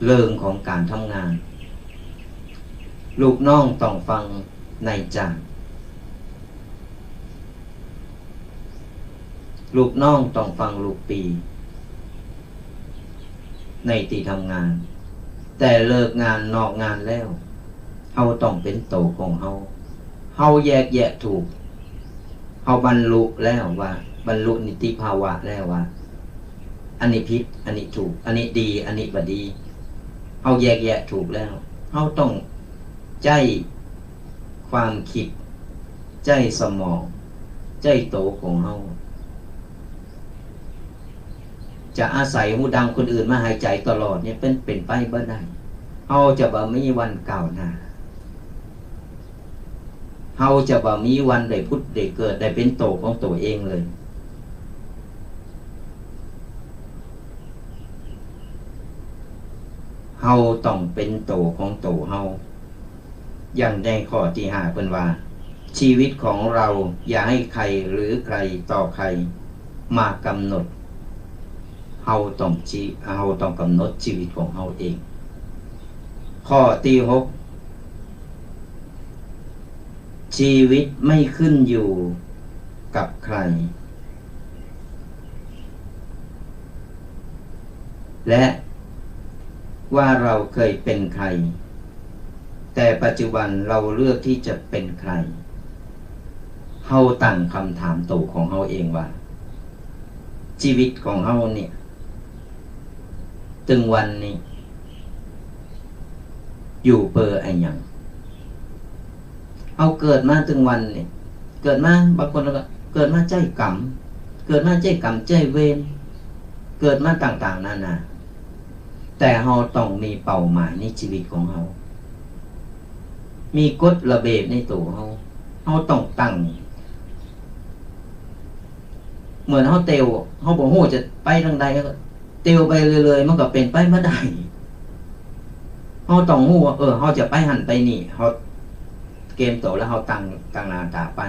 เรื่องของก๋านทำงาน ลูกน้องต้องฟังนายจ้าง ลูกน้องต้องฟังลูกปี ในตี้ทำงาน แต่เลิกงานนอกงานแล้ว เฮาต้องเป๋นโตของเฮา เฮาแยกแยะถูก เฮาบรรลุแล้วว่า บรรลุนิติภาวะแล้วว่า อันนี้ผิด อันนี้ถูก อันนี้ดี อันนี้บ่ดี เฮาแยกแยะถูกแล้ว เฮาต้องใจ๊ความกึ๊ด ใจ๊สมอง ใจ๊โตของเฮา จะอาศัยฮูดังคนอื่นมาหายใจ๋ตลอดเนี่ย เป๋น เป๋นไปบ่ได้ เฮาจะบ่มีวันก้าวหน้า เฮาจะบ่มีวันได้ผุดได้เกิด ได้เป๋นโตของโตเองเลย เฮาต้องเป๋นโตของโตเฮา อย่างในข้อตี้ห้าเปิ้นว่า ชีวิตของเราอย่าให้ใครหรือใครต่อใครมากำหนด เฮาต้องจี- เฮาต้องกำหนดจีวิตของเฮาเอง ข้อตี้หก ชีวิตไม่ขึ้นอยู่กับใคร และว่าเราเคยเป็นใคร แต่ปัจจุบันเราเลือกที่จะเป็นใคร เฮาตั้งกำถามโตของเฮาเองว่า จีวิตของเฮาเนี่ย ตึงวันนี้ อยู่เปื้ออะหยัง เฮาเกิดมาตึงวันนี้ เกิดมา บางคนก็เกิดมาใจ๊กรรม เกิดมาใจ๊ก๋รรมใจ๊เวร เกิดมาต่างๆ นานา แต่เฮาต้องมีเป้าหมายในจีวิตของเฮา มีกฎระเบียบในตั๋วเฮา เฮาต้องตั้ง เหมือนเฮาเตียว เฮาบ่ฮู้จะไปตางใด เตียวไปเรื่อยๆ มันก็เป๋นไปบ่ได้ เฮาต้องฮู้ว่า เออ เฮาจะไปหั้นไปนี่ เฮาเกียมตั๋วแล้วเฮาตั้ง ตั้งหน้าต๋าไป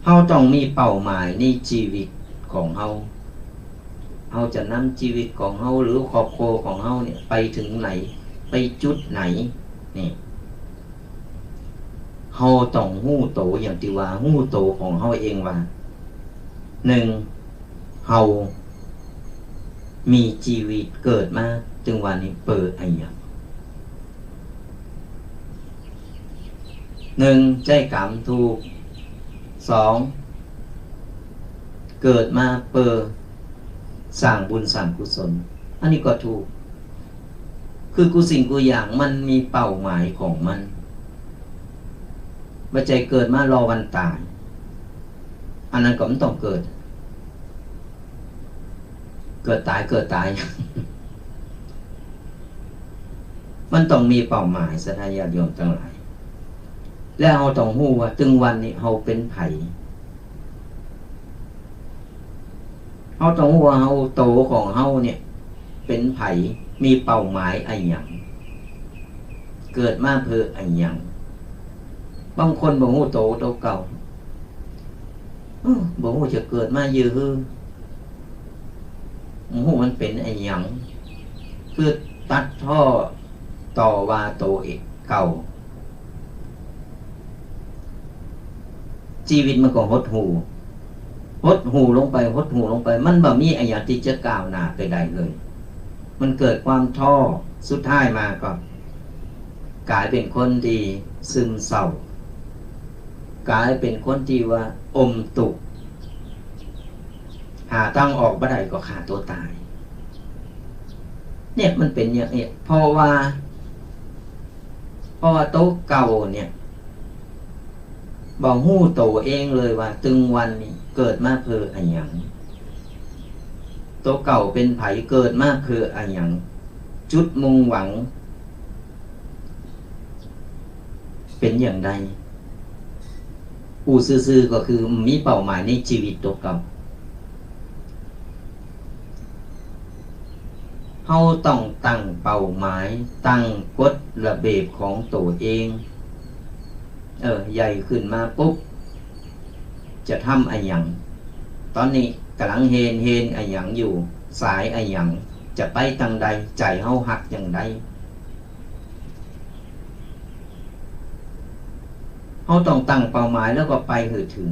เฮาต้องมีเป้าหมายในจีวิตของเฮา เฮาจะนำจีวิตของเฮาหรือครอบครัวของเฮาเนี่ยไปเถิงไหน ไปจุดไหน นี่ เฮาต้องฮู้ตั๋ว อย่างตี้ว่าฮู้ตั๋วของเฮาเองว่า นึ่ง เฮามีจีวิตเกิดมาเถิงวันนี้เปื้ออะหยัง นึ่ง ใจ๊ก๋รรมถูก สอง เกิดมาเปื้อสร้างบุญสร้างกุศล อันนี้ก็ถูก คือกู้สิ่งกู้อย่างมันมีเป้าหมายของมัน บ่ใจ้เกิดมารอวันต๋าย อันนั้นก็บ่ต้องเกิด เกิดต๋าย เกิดต๋าย มันต้องมีเป้าหมาย ศรัทธาญาติโยมตังหลาย และเฮาต้องฮู้ว่าเถิงวันนี้เฮาเป๋นใผ เฮาต้องฮู้ว่าเฮา ตั๋วของเฮาเนี่ยเป๋นใผ มีเป้าหมายอะหยัง เกิดมาเปื้ออะหยัง บางคนบ่ฮู้ตั๋ว ตั๋วเก่า เอ้อ บ่ฮู้จะเกิดมาเยียะหื้อ บ่ฮู้มันเป๋นอะหยัง คือตัดพ้อต่อว่าตั๋วเก่า จีวิตมันก็หดหู่ หดหู่ลงไป หดหู่ลงไป มันบ่มีอะหยังตี้จะก้าวหน้าไปได้เลย มันเกิดความท้อ สุดท้ายมาก็ก๋ายเป๋นคนตี้ซึมเศร้า ก๋ายเป๋นคนตี้ว่าอมตุ๊กข์ หาตางออกบ่ได้ก็ฆ่าตั๋วต๋าย เนี่ยมันเป๋นอย่างนี้ เพราะว่า เพราะว่าตั๋วเก่าเนี่ย บ่ฮู้ตั๋วเองเลยว่าเถิงวันนี้เกิดมาเปื้ออะหยัง ตั๋วเก่าเป๋นใผ เกิดมาเปื้ออะหยัง จุดมุ่งหวังเป๋นอย่างใด อู้ซื่อๆ ก็คือมีเป้าหมายในจีวิตตั๋วเก่า เฮาต้องตั้งเป้าหมาย ตั้งกฎระเบียบของตั๋วเอง เออ ใหญ่ขึ้นมาปุ๊บ จะทำอะหยัง ต๋อนนี้ก่ำลังเฮน เฮนอะหยังอยู่ สายอะหยัง จะไปตางใด ใจ๋เฮาฮักอย่างใด เฮาต้องตั้งเป้าหมายแล้วก็ไปหื้อเถิง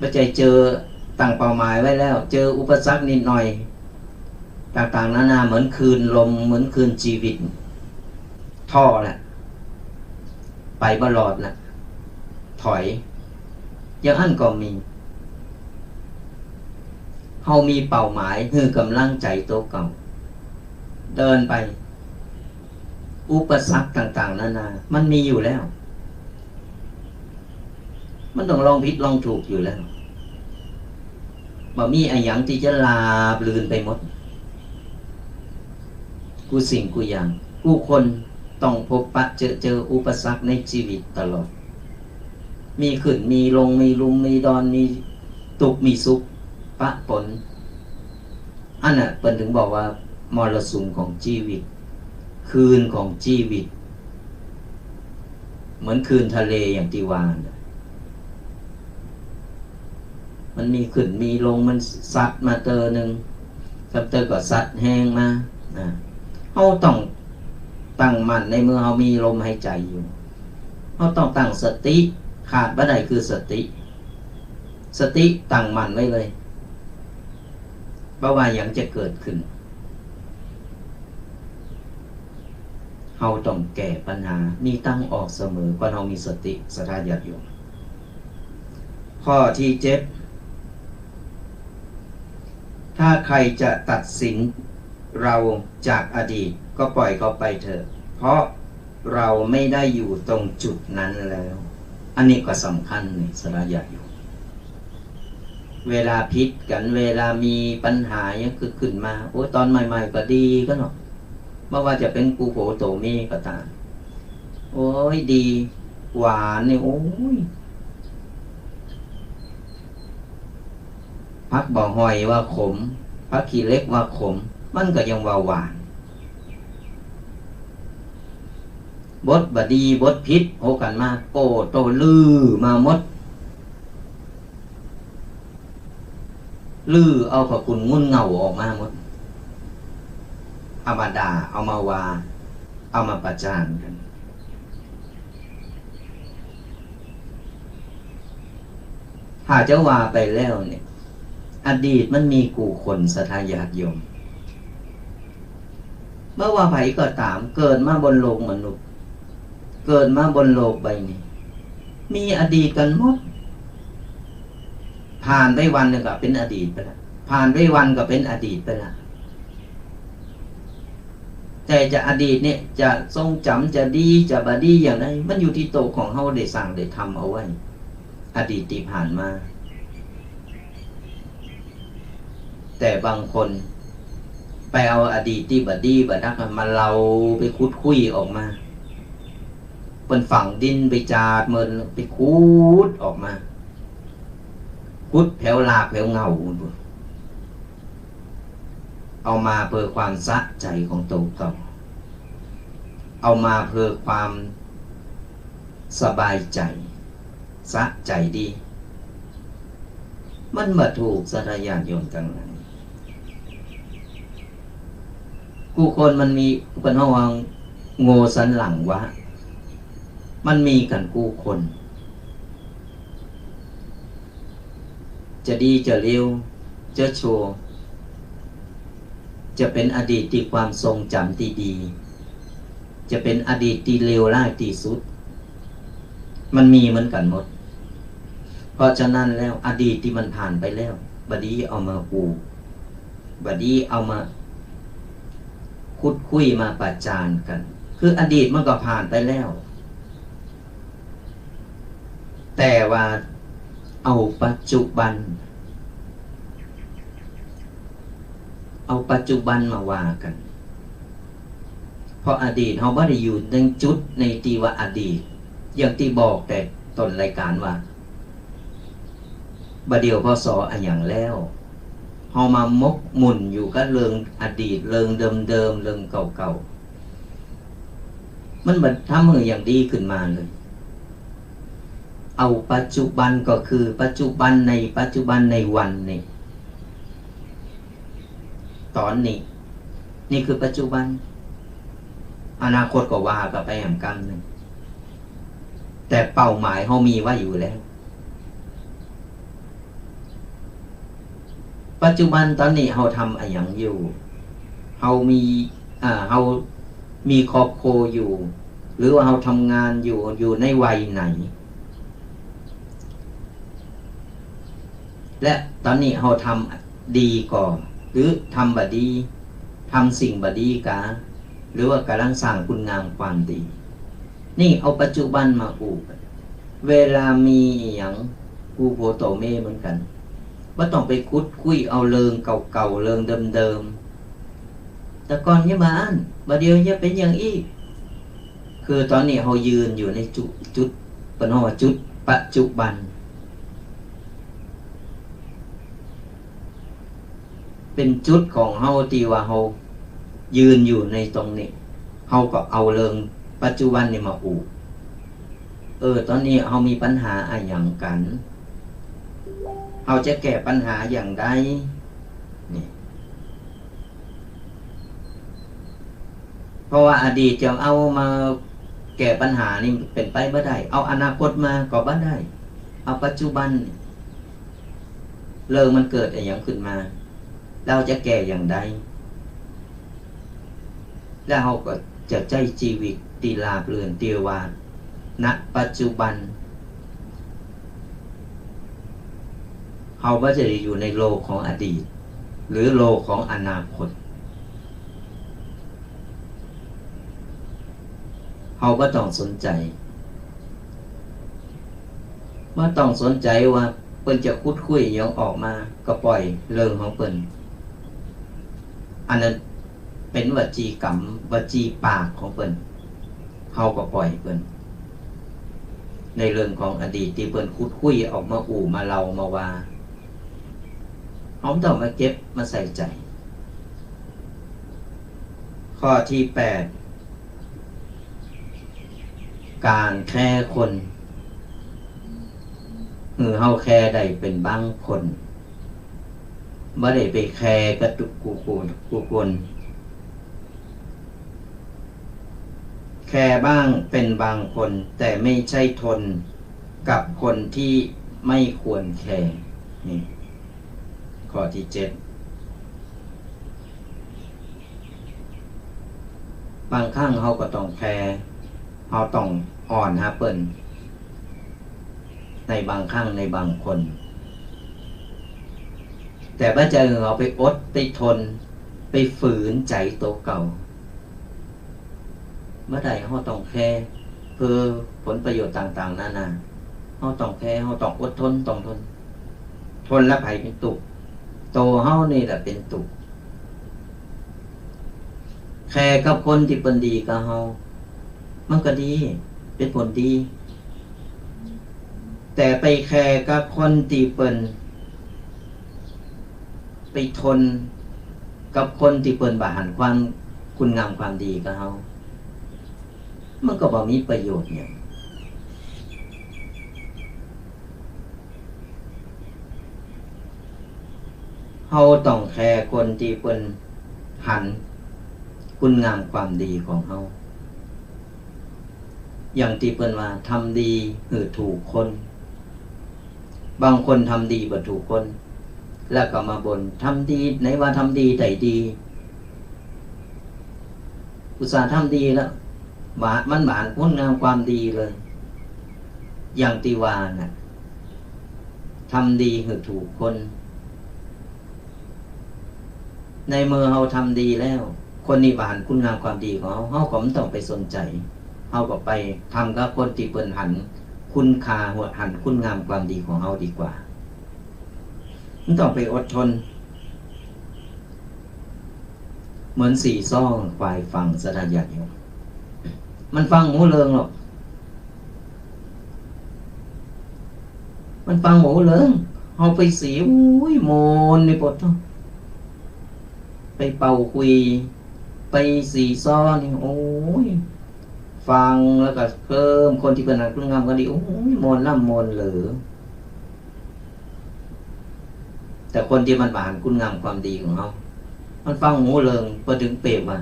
บ่ใจ้เจอ ตั้งเป้าหมายไว้แล้ว เจออุปสรรคนิดหน่อย ต่างๆ นานา เหมือนคลื่นลม เหมือนคลื่นจีวิต ท้อแล้ว ไปบ่รอดแล้ว ถอย อย่างอั้นก็มี เฮามีเป้าหมาย หื้อก๋ำลังใจ๋ตั๋วเก่า เดินไป อุปสรรคต่างๆ นานา มันมีอยู่แล้ว มันต้องลองผิดลองถูกอยู่แล้ว บ่มีอะหยังตี้จะราบรื่นไปหมด กู้สิ่งกู้อย่าง กู้คนต้องพบปะเจอเจออุปสรรคในจีวิตตลอด มีขึ้นมีลง มีลุ่มมีดอน มีตุ๊กข์มีสุขปะปน อันน่ะเปิ้นถึงบอกว่ามรสุมของจีวิต คลื่นของจีวิต เหมือนคลื่นทะเลอย่างตี้ว่าน่ะ มันมีขึ้นมีลง มันซัดมาเตอหนึ่ง ซัดเตอก็ซัดแฮงมา อ่า เฮาต้องตั้งมั่นในเมื่อเฮามีลมหายใจ๋อยู่ เฮาต้องตั้งสติ ขาดบ่ได้คือสติ สติตั้งมั่นไว้เลย บ่ว่าหยังจะเกิดขึ้น เฮาต้องแก้ปัญหา มีตางออกเสมอ ก่อนเฮามีสติ ศรัทธาญาติโยม ข้อตี้เจ็ด ถ้าใครจะตัดสินเราจากอดีต ก็ปล่อยเขาไปเถอะ เพราะเราไม่ได้อยู่ตรงจุดนั้นแล้ว อันนี้ก็สำคัญนี่ ศรัทธาญาติโยม เวลาผิดกั๋น เวลามีปัญหาหยังเกิดขึ้นมา โอ้ย ต๋อนใหม่ๆ ก็ดีกั๋นเนาะ บ่ว่าจะเป๋นกู้โผตั๋วเมียก็ต๋าม โอ้ย ดี หวานนี่ โอ้ย ผักบ่าฮ่อยว่าขม ผักขี้เหล็กว่าขม มันก็ยังว่าหวาน บทบ่ดี บทผิด โหกั๋นมา โก้โต้ ลื้อมาหมด ลื้อเอาผ้ากุ่นงุ่นเหง้าออกมาหมด เอามาด่า เอามาว่า เอามาประจานกั๋น ถ้าจะว่าไปแล้วเนี่ย อดีตมันมีกู้คน ศรัทธาญาติโยม บ่ว่าใผก็ต๋าม เกิดมาบนโลกมนุษย์ เกิดมาบนโลกใบนี้ มีอดีตกั๋นหมด ผ่านไปวันหนึ่งก็เป๋นอดีตไปละ ผ่านไปวันก็เป๋นอดีตไปละ แต่จะอดีตเนี่ยจะทรงจ๋ำ จะดี จะบ่ดีอย่างใด มันอยู่ตี้โตของเฮาได้สร้างได้ทำเอาไว้ อดีตตี้ผ่านมา แต่บางคนไปเอาอดีตตี้บ่ดีบ่ดักมาเล่า ไปขุดคุ้ยออกมา เปิ้นฝังดินไปจาดเมิน ไปขุดออกมา ขุดแผวรากแผวเหง้า เอามาเพื่อความสะใจ๋ของโตเก่า เอามาเพื่อความสบายใจ๋ สะใจ๋ดี มันบ่ถูก ศรัทธาญาติโยมตังหลาย กู้คนมันมี เปิ้นฮ้องว่าโง่สันหลังวะ มันมีกั๋นกู้คน จะดีจะเลว จะชั่ว จะเป๋นอดีตตี้ความทรงจ๋ำตี้ดี จะเป๋นอดีตตี้เลวร้ายตี้สุด มันมีเหมือนกั๋นหมด เพราะฉะนั้นแล้ว อดีตตี้มันผ่านไปแล้ว บ่ดีเอามาอู้ บ่ดีเอามาขุดคุ้ยมาประจานกั๋น คืออดีตมันก็ผ่านไปแล้ว แต่ว่าเอาปัจจุบัน เอาปัจจุบันมาว่ากั๋น เพราะอดีตเฮาบ่ได้อยู่ในจุดในตี้ว่าอดีต อย่างตี้บอกแต่ต้นรายการว่า บ่าเดี่ยว พ.ศ. อะหยังแล้ว เฮามาหมกหมุ่นอยู่กับเรื่องอดีต เรื่องเดิมๆ เรื่องเก่าๆ มันบ่ทำหื้อหยังดีขึ้นมาเลย เอาปัจจุบันก็คือปัจจุบันในปัจจุบันในวันนี้ ต๋อนนี้ นี่คือปัจจุบัน อนาคตก็ว่ากั๋นไปแหมกำนึ่ง แต่เป้าหมายเฮามีไว้อยู่แล้ว ปัจจุบันต๋อนนี้เฮาทำอะหยังอยู่ เฮามี อ่า เฮามีครอบครัวอยู่ หรือว่าเฮาทำงานอยู่ อยู่ในวัยไหน และต๋อนนี้เฮาทำดีก่อ หรือทำบ่ดี ทำสิ่งบ่ดีกา หรือว่ากำลังสร้างคุณงามความดี นี่เอาปัจจุบันมาอู้กั๋น เวลามีอะหยัง กู้โผตั๋วเมียเหมือนกั๋น บ่ต้องไปขุดคุ้ยเอาเรื่องเก่าๆ เรื่องเดิมๆ แต่ก่อนเยียะบ่าอั้น บ่าเดี่ยวเยียะเป๋นอย่างอี้ คือต๋อนนี้เฮายืนอยู่ในจุด จุด เปิ้นฮ้องว่าจุดปัจจุบัน เป๋นจุดของเฮาตี้ว่าเฮายืนอยู่ในตรงนี้ เฮาก็เอาเรื่องปัจจุบันนี่มาอู้ เออ ต๋อนนี้เฮามีปัญหาอะหยังกั๋น เฮาจะแก้ปัญหาอย่างใด นี่ เพราะว่าอดีตจะเอามาแก้ปัญหานี่เป๋นไปบ่ได้ เอาอนาคตมาก็บ่ได้ เอาปัจจุบัน เรื่องมันเกิดอะหยังขึ้นมา เฮาจะแก้อย่างใด แล้วเฮาก็จะใจ๊จีวิตตี้ราบรื่นตี้ว่า ณ ปัจจุบัน เฮาบ่จะได้อยู่ในโลกของอดีต หรือโลกของอนาคต เฮาบ่ต้องสนใจ๋ บ่ต้องสนใจ๋ว่าเปิ้นจะขุดคุ้ยหยังออกมา ก็ปล่อยเรื่องของเปิ้น อันนั้นเป๋นวจีกรรม วจีปากของเปิ้น เฮาก็ปล่อยเปิ้น ในเรื่องของอดีตตี้เปิ้นขุดคุ้ยออกมาอู้มาเล่ามาว่า เฮาบ่ต้องมาเก็บมาใส่ใจ๋ ข้อตี้แปด ก๋านแคร์คน หื้อเฮาแคร์ได้เป๋นบางคน บ่ได้ไปแคร์กับกู้คน กู้คน แคร์บ้างเป๋นบางคน แต่ไม่ใช่ทนกับคนที่ไม่ควรแคร์ นี่ ข้อตี้เจ็ด บางครั้งเฮาก็ต้องแคร์ เฮาต้องอ่อนหาเปิ้น ในบางครั้งในบางคน แต่บ่ใจ้หื้อเฮาไปอดไปทน ไปฝืนใจ๋ตั๋วเก่า บ่ได้ เฮาต้องแคร์ เพื่อผลประโยชน์ต่างๆ นานา เฮาต้องแคร์ เฮาต้องอดทน ต้องทน ทนแล้วใผเป๋นตุ๊กข์ ตั๋วเฮานี่แหละเป๋นตุ๊กข์ แคร์กับคนตี้เปิ้นดีกับเฮา มันก็ดี เป๋นผลดี แต่ไปแคร์กับคนตี้เปิ้น ไปทนกับคนตี้เปิ้นบ่หันความ คุณงามความดีกับเฮา มันก็บ่มีประโยชน์หยัง เฮาต้องแคร์คนตี้เปิ้นหันคุณงามความดีของเฮา อย่างตี้เปิ้นว่า ทำดีหื้อถูกคน บางคนทำดีบ่ถูกคน แล้วก็มาบ่น ทำดี ไหนว่าทำดีได้ดี อุตส่าห์ทำดีแล้ว บ่ มันบ่หันคุณงามความดีเลย อย่างตี้ว่าน่ะ ทำดีหื้อถูกคน ในเมื่อเฮาทำดีแล้ว คนนี้บ่หันคุณงามความดีของเฮา เฮาก็บ่ต้องไปสนใจ๋ เฮาก็ไปทำกับคนตี้เปิ้นหันคุณค่า หันคุณงามความดีของเฮาดีกว่า บ่ต้องไปอดทน เหมือนสี่ซ้อควายฟัง ศรัทธาญาติโยม มันฟังบ่ฮู้เรื่องหรอก มันฟังบ่ฮู้เรื่อง เฮาไปสี อุ้ย ม่วนนี่ปด ไปเป่าขลุ่ย ไปสี่ซ้อนี่ โอ้ย ฟังแล้วก็เพิ่มคนตี้เปิ้นหันคุณงามความดี โอ้ย ม่วนล้ำม่วนเหลือ แต่คนตี้มันบ่หันคุณงามความดีของเฮา มันฟังบ่ฮู้เรื่อง เปิ้นถึงเปรียบว่า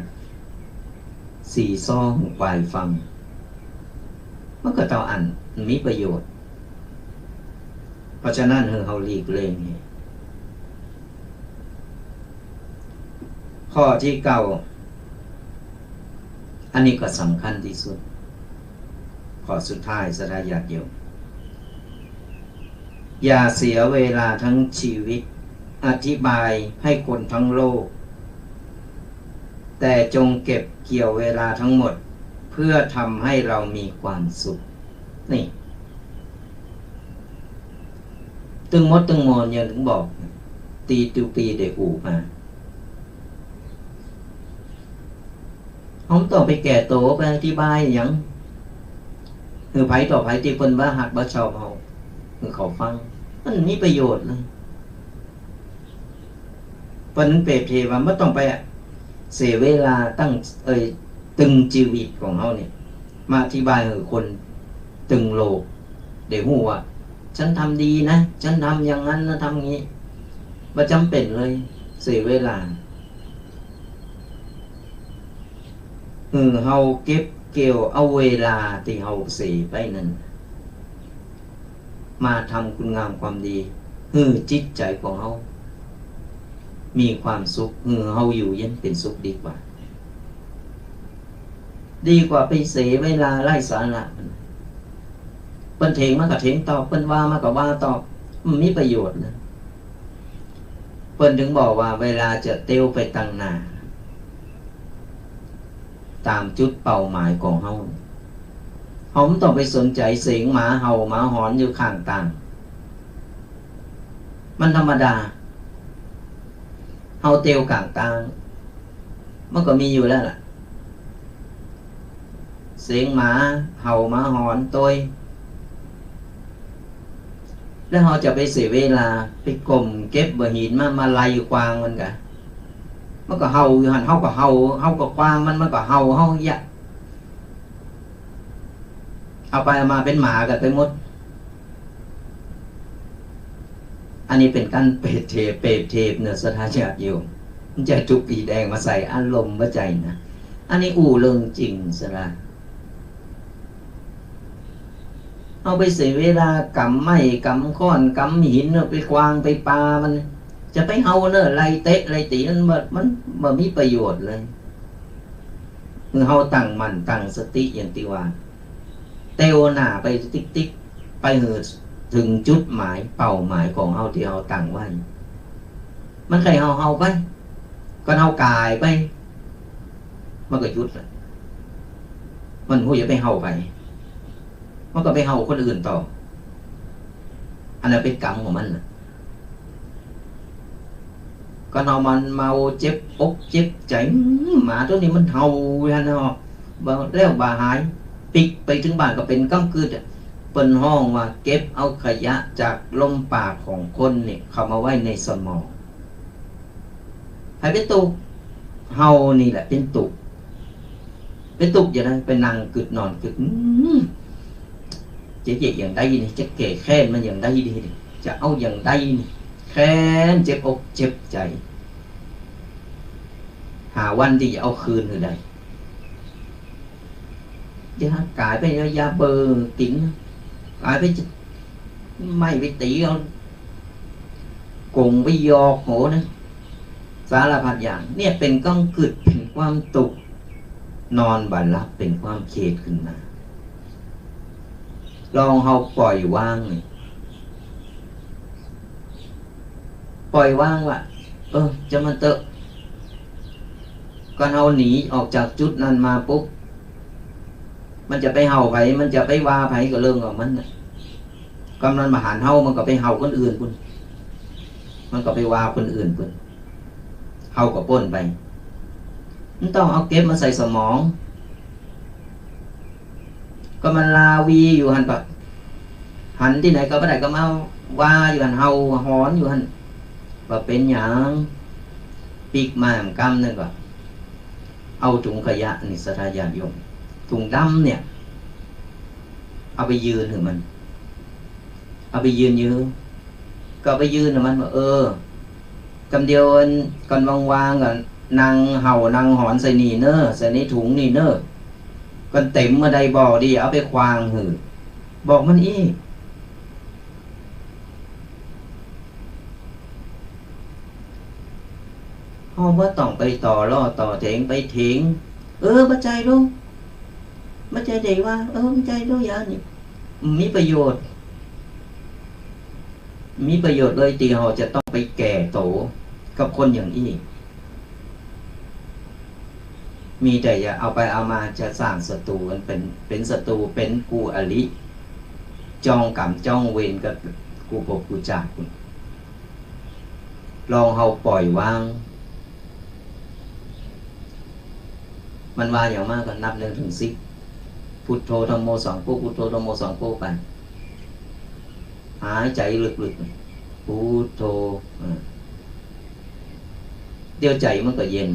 สี่ซ้อควายฟัง มันก็เต้าอั้น บ่มีประโยชน์ เพราะฉะนั้นหื้อเฮาหลีกเลี่ยง ข้อตี้เก้า อันนี้ก็สำคัญตี้สุด ข้อสุดท้าย ศรัทธาญาติโยม อย่าเสียเวลาทั้งชีวิตอธิบายให้คนทั้งโลก แต่จงเก็บเกี่ยวเวลาทั้งหมด เพื่อทำให้เรามีความสุข นี่ ตึงหมดตึงมวล ยังบ่ ตี้ตุ๊ปี้ได้อู้มา เฮาบ่ต้องไปแก้ตั๋ว ไปอธิบายหยัง หื้อใผต่อใผตี้เปิ้นบ่ฮักบ่ชอบเฮา หื้อเขาฟัง มันบ่มีประโยชน์เลย เปิ้นเปรียบเทียบว่าบ่ต้องไปเสียเวลาตั้ง เอ่ย ตึงจีวิตของเฮานี่ มาอธิบายหื้อคนตึงโลกได้ฮู้ว่า ฉันทำดีนะ ฉันทำอย่างนั้นนะ ทำอย่างนี้ บ่จ๋ำเป๋นเลย เสียเวลา หื้อเฮาเก็บเกี่ยวเอาเวลาตี้เฮาเสียไปนั้น มาทำคุณงามความดี หื้อจิตใจ๋ของเฮามีความสุข หื้อเฮาอยู่เย็นเป๋นสุขดีกว่า ดีกว่าไปเสียเวลาไร้สาระ เปิ้นเถียงมาก็เถียงตอบ เปิ้นว่ามาก็ว่าตอบ บ่มีประโยชน์นะ เปิ้นถึงบอกว่าเวลาจะเตี้ยวไปตังหน้า ต๋ามจุดเป้าหมายของเฮา เฮาบ่ต้องไปสนใจ๋เสียงหมาเห่าหมาหอนอยู่ข้างตาง มันธรรมดา เฮาเตียวก๋างตาง มันก็มีอยู่แล้วล่ะ เสียงหมาเห่าหมาหอนตวย แล้วเฮาจะไปเสียเวลาไปก้มเก็บบ่าหินมา มาไล่ควางมันกะ มันก็เห่าอยู่หั้น เฮาก็เห่า เฮาก็ควางมัน มันก็เห่าเฮาอย่างเงี้ย เอาไปเอามาเป๋นหมากั๋นไปหมด อันนี้เป๋นก๋านเปรียบเทียบ เปรียบเทียบเนาะ ศรัทธาญาติโยม บ่ใจ้ตุ๊กตี้แดงมาใส่อารมณ์ บ่ใจ้นะ อันนี้อู้เรื่องจริง ศรัทธา เฮาไปเสียเวลากำไม้กำค้อนกำหิน ไปควางไปปามัน จะไปเห่าเนาะ ไล่เตะไล่ตี๋มัน มันบ่มีประโยชน์เลย คือเฮาตั้งมั่นตั้งสติอย่างตี้ว่า เตียวหน้าไปติ๊กๆ ไปหื้อเถิงจุดหมายเป้าหมายของเฮาตี้เฮาตั้งไว้ มันใค่เห่าเห่าไป ก็เห่าก๋ายไป มันก็หยุดละ มันบ่ฮู้จะไปเห่าใผ มันก็ไปเห่าคนอื่นต่อ อันนั้นเป๋นกรรมของมันน่ะ ก็เฮามันเมาเจ็บอกเจ็บใจ๋ อืม หมาตั๋วนี้มันเห่าอยู่หั้นเนาะ บ่แล้วบ่หาย ปิ๊กไปเถิงบ้านก็เป๋นกำกึดอะ เปิ้นฮ้องว่าเก็บเอาขยะจากลมปากของคนนี่เข้ามาไว้ในสมอง ใผเป๋นตุ๊ก เฮานี่แหละเป๋นตุ๊ก เป๋นตุ๊กอย่างใด ไปนั่งกึ๊ดนอนกึ๊ด อืม จะเยียะอย่างใดนี่ จะแก้แค้นมันอย่างใดดีนี่ จะเอาอย่างใดนี่ แค้นเจ็บอกเจ็บใจ๋ หาวันตี้จะเอาคืนหื้อได้ จะก๋ายไปเอายาเบอร์กิ๋น ก๋ายไปจะ ไม้ไปตี๋เอา โก๋งไปหยอกโหนะ สารพัดอย่าง เนี่ยเป๋นกำกึด เป๋นความตุ๊ก นอนบ่หลับ เป๋นความเขยดขึ้นมา ลองเฮาปล่อยวางนี่ ปล่อยวางว่า เออ จะมันเต๊อะ ก่อนเฮาหนีออกจากจุดนั้นมาปุ๊บ มันจะไปเห่าใผ มันจะไปว่าใผก็เรื่องของมันน่ะ ก่อนมันบ่หันเฮา มันก็ไปเห่าคนอื่นปุ้น มันก็ไปว่าคนอื่นปุ้น เฮาก็ป๊นไป มันต้องเอาเก็บมาใส่สมอง ก็มันลาวีอยู่หั้นก็ หันตี้ไหนก็บ่ได้ก็มาว่าอยู่หั้น เห่าหอนอยู่หั้น บ่เป๋นหยัง ปิ๊กมาหยังกำนึ่งก็ เอาถุงขยะนี่ ศรัทธาญาติโยม ถุงดำเนี่ย เอาไปยื่นหื้อมัน เอาไปยื่นหื้อ ก็เอาไปยื่นหื้อมันว่า เออ กำเดียวก่อนว่างๆ ก็นั่งเห่านั่งหอนใส่นี่เน่อ ใส่ในถุงนี่เน่อ ก่อนเต๋มเมื่อใดบอกดี เอาไปขว้างหื้อ บอกมันอี้ เฮาบ่ต้องไปต่อล้อต่อเถียง ไปเถียง เออ บ่ใจ้ลูก บ่ใจ้เด็กว่า เออ บ่ใจ้ลูก อย่านี่ มีประโยชน์ มีประโยชน์เลยตี้เฮาจะต้องไปแก่โตกับคนอย่างอี้ มีแต่จะเอาไปเอามาจะสร้างศัตรูกัน เป๋น เป๋นศัตรู เป๋นกู้อริ จ้องกรรมจ้องเวรกับกู้ภพกู้จาติ ลองเฮาปล่อยวาง มันว่าอย่างมากก็นับนึ่งเถิงสิบ พุทโธธัมโมสังโฆ พุทโธธัมโมสังโฆไป หายใจ๋ลึกๆ พุทโธ อ่า เดี๋ยวใจ๋มันก็เย็น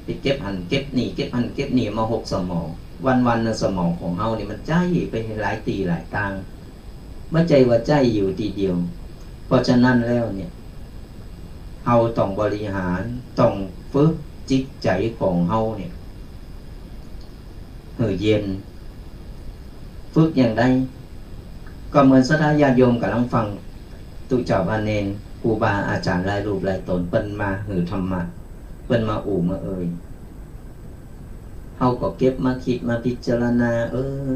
ไปเก็บหั้นเก็บนี่ เก็บหั้นเก็บนี่มาหกสมอง วันๆ น่ะสมองของเฮานี่มันใจ๊ไปหลายตี้หลายตาง บ่ใจ้ว่าใจ๊อยู่ตี้เดียว เพราะฉะนั้นแล้วเนี่ย เฮาต้องบริหาร ต้องฝึกจิตใจ๋ของเฮาเนี่ย หื้อเย็น ฝึกอย่างใด ก็เหมือนศรัทธาญาติโยมก่ำลังฟัง ตุ๊เจ้าพระเณร ครูบาอาจ๋ารย์หลายรูปหลายต๋น เปิ้นมาหื้อธรรมะ เปิ้นมาอู้มาเอ่ย เฮาก็เก็บมาคิดมาพิจารณา เออ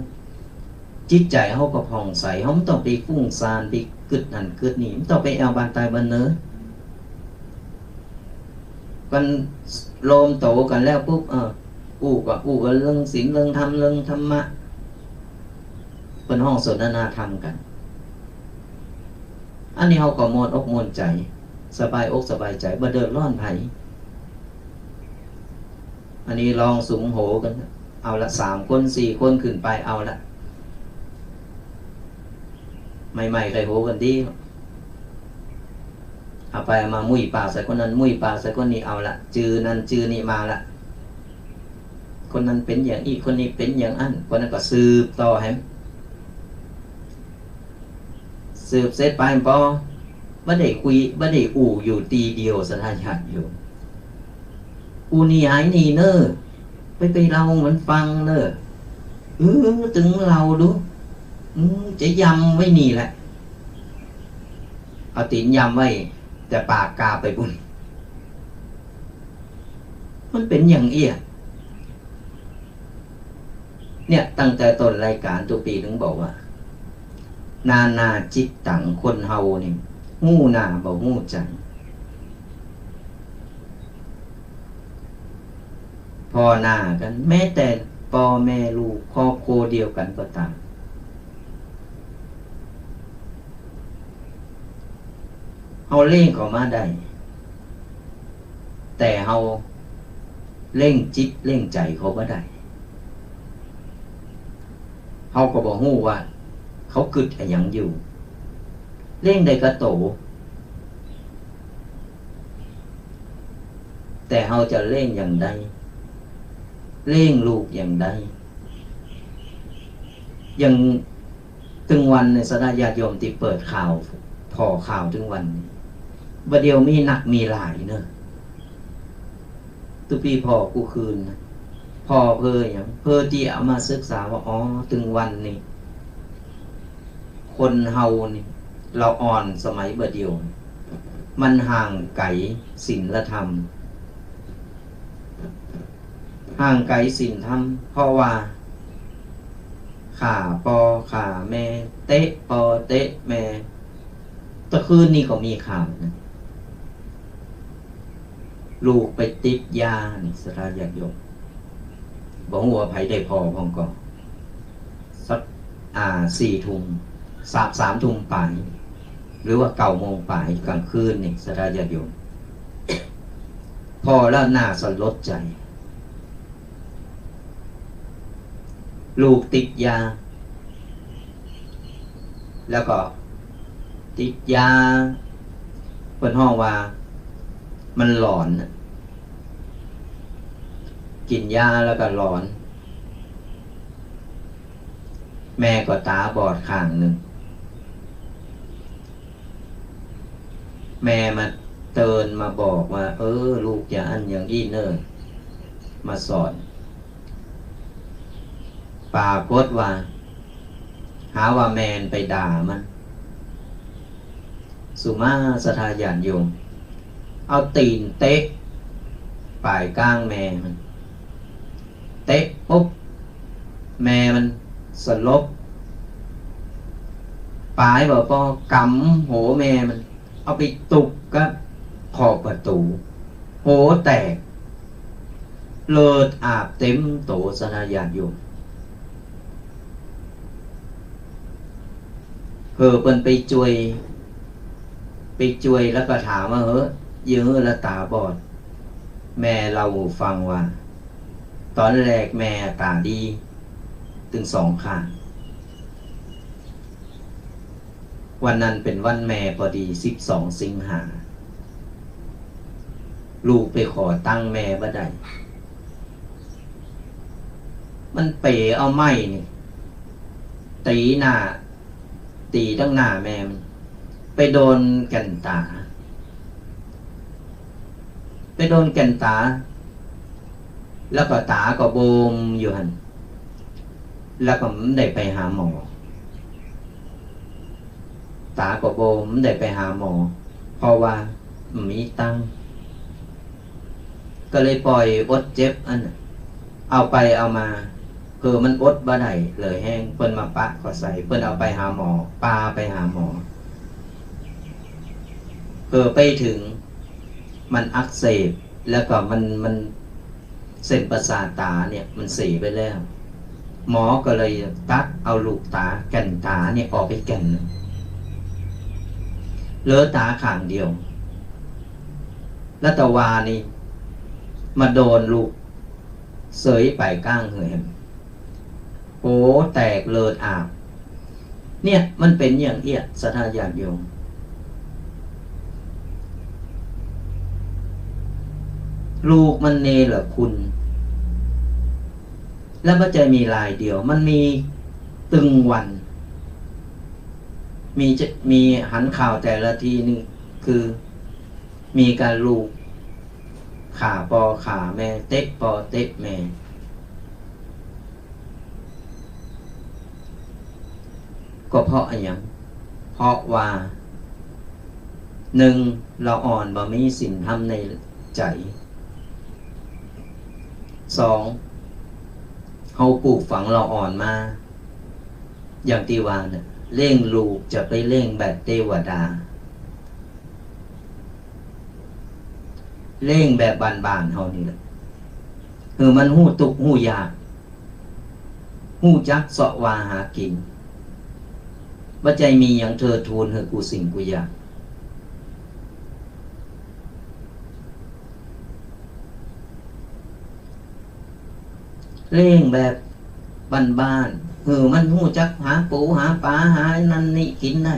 จิตใจ๋เฮาก็ผ่องใส เฮาบ่ต้องไปฟุ้งซ่าน ไปกึ๊ดหั้นกึ๊ดนี่ บ่ต้องไปแอ่วบ้านใต้บ้านเหนือ ก่อนโฮมโตกั๋นแล้วปุ๊บ เออ อู้ก็อู้กั๋นเรื่องศีล เรื่องธรรม เรื่องธรรมะ เปิ้นฮ้องสนทนาธรรมกั๋น อันนี้เฮาก็ม่วนอกม่วนใจ๋ สบายอกสบายใจ๋ บ่เดือดร้อนใผ อันนี้ลองสุมโหกั๋น เอาละ สามคน สี่คนขึ้นไป เอาละ ใหม่ๆ ใค่โหกั๋นดี เอาไปเอามา มุ้ยปากใส่คนนั้น มุ้ยปากใส่คนนี้ เอาละ จื้อนั้นจื้อนี้มาละ คนนั้นเป๋นอย่างอี้ คนนี้เป๋นอย่างอั้น คนนั้นก็สืบต่อแหม สืบเสร็จไปปอ บ่ได้คุย บ่ได้อู้อยู่ตี้เดียว ศรัทธาญาติโยม อู้นี่หายนี่เน่อ ไป ไปเล่าหื้อมันฟังเน่อ เออ ตึงเล่าดู อืม จะยำไว้นี่แหละ เอาตี๋นยำไว้ แต่ปากกาไปปู้น มันเป๋นอย่างอี้ เนี่ย ตั้งแต่ต้นรายก๋านตุ๊ปี้เถิงบอกว่า นานาจิตตัง คนเฮานี่ ฮู้หน้าบ่ฮู้ใจ๋ ผ่อหน้ากั๋น แม้แต่ป้อแม่ลูก ครอบครัวเดียวกั๋นก็ต๋าม เฮาเล่งเขามาได้ แต่เฮาเล่งจิตเล่งใจ๋เขาบ่ได้ เฮาก็บ่ฮู้ว่าเขากึ๊ดอะหยังอยู่ เล่งได้ก้าโต แต่เฮาจะเล่งอย่างใด เล่งลูกอย่างใด อย่าง ตึงวันนี่ ศรัทธาญาติโยมตี้เปิดข่าว ผ่อข่าวตึงวันนี่ บ่าเดี่ยวมีนักมีหลายเน่อ ตุ๊ปี้ผ่อกู้คืนนะ ผ่อเพื่อหยัง เพื่อตี้เอามาศึกษาว่า อ๋อ ตึงวันนี่ คนเฮานี่ ละอ่อนสมัยบ่าเดี่ยว มันห่างไก๋ศีลธรรม ห่างไก๋ศีลธรรม เพราะว่า ฆ่าป้อฆ่าแม่ เตะป้อเตะแม่ ตะคืนนี่ก็มีข่าวนะ ลูกไปติดยานี่ ศรัทธาญาติโยม บ่ฮู้ว่าใผได้ผ่อพ่องก่อ สัก อ่า สี่ทุ่ม สาม สามทุ่มป๋าย หรือว่าเก้าโมงป๋ายก๋างคืนนี่ ศรัทธาญาติโยม ผ่อแล้วน่าสลดใจ๋ ลูกติดยา แล้วก็ติดยา เปิ้นฮ้องว่ามันหลอนน่ะ กิ๋นยาแล้วก็หลอน แม่ก็ต๋าบอดข้างนึ่ง แม่มาเตือนมาบอกว่า เออ ลูกอย่าอั้นอย่างอี้เน่อ มาสอน ปรากฏว่า หาว่าแม่ไปด่ามัน สุมาศรัทธาญาติโยม เอาตี๋นเตะป๋ายก้างแม่มัน เตะปุ๊บ แม่มันสลบ ป๋ายบ่ปอ ก๋ำหัวแม่มัน เอาไปตุ๊บกับขอบประตู๋ หัวแตก เลือดอาบเต็มตั๋ว ศรัทธาญาติโยม เผลอเปิ้นไปจ้วย ไปจ้วยแล้วก็ถามว่า เฮ้อ เยียะหื้อละต๋าบอด แม่เล่าหื้อฟังว่า ต๋อนแรกแม่ต๋าดี ตึงสองข้าง วันนั้นเป๋นวันแม่ปอดี สิบสองสิงหา ลูกไปขอตังค์แม่บ่ได้ มันเป๋เอาไม้นี่ ตี๋หน้า ตี๋ตังหน้าแม่มัน ไปโดนแก่นต๋า ไปโดนแก่นต๋า แล้วก็ต๋าก็โบมอยู่หั้น แล้วก็บ่ได้ไปหาหมอ ต๋าก็โบมบ่ได้ไปหาหมอ เพราะว่าบ่มีตังค์ ก็เลยป่อยอดเจ็บอั้นน่ะ เอาไปเอามา เผลอมันอดบ่ได้ เหลือแฮง เปิ้นมาปะก็ใส่ เปิ้นเอาไปหาหมอ ปาไปหาหมอ เผลอไปเถิง มันอักเสบ แล้วก็มัน มัน เส้นประสาทต๋าเนี่ยมันเสียไปแล้ว หมอก็เลยตัดเอาลูกต๋า แก่นต๋าเนี่ยออกไปแก่นหนึ่ง เหลือต๋าข้างเดียว แล้วตะวานี่มาโดนลูกเสยไปก้างหือแหม โอ้ แตกเลือดอาบ เนี่ยมันเป๋นอย่างเอี้ย ศรัทธาญาติโยม ลูกมันเนรคุณ แล้วบ่ใจ้มีรายเดียว มันมีตึงวัน มีจะ มีหันข่าวแต่ละทีนี่ คือมีการลูก ฆ่าป้อฆ่าแม่ เตะป้อเตะแม่ ก็เพราะอะหยัง เพราะว่า หนึ่ง ละอ่อนบ่มีศีลธรรมในใจ๋ สอง เฮาปลูกฝังละอ่อนมา อย่างตี้ว่าเนี่ย เลี้ยงลูกจะไปเลี้ยงแบบเตวดา เลี้ยงแบบบ้านๆ เฮานี่แหละ หื้อมันฮู้ตุ๊กข์ฮู้ยาก ฮู้จักเซาะวาหากิ๋น บ่ใจ้มีหยังเทิดทูนหื้อกู้สิ่งกู้อย่าง เลี้ยงแบบบ้านๆ หื้อมันฮู้จักหาปูหาป๋า หานั้นนี่กิ๋นได้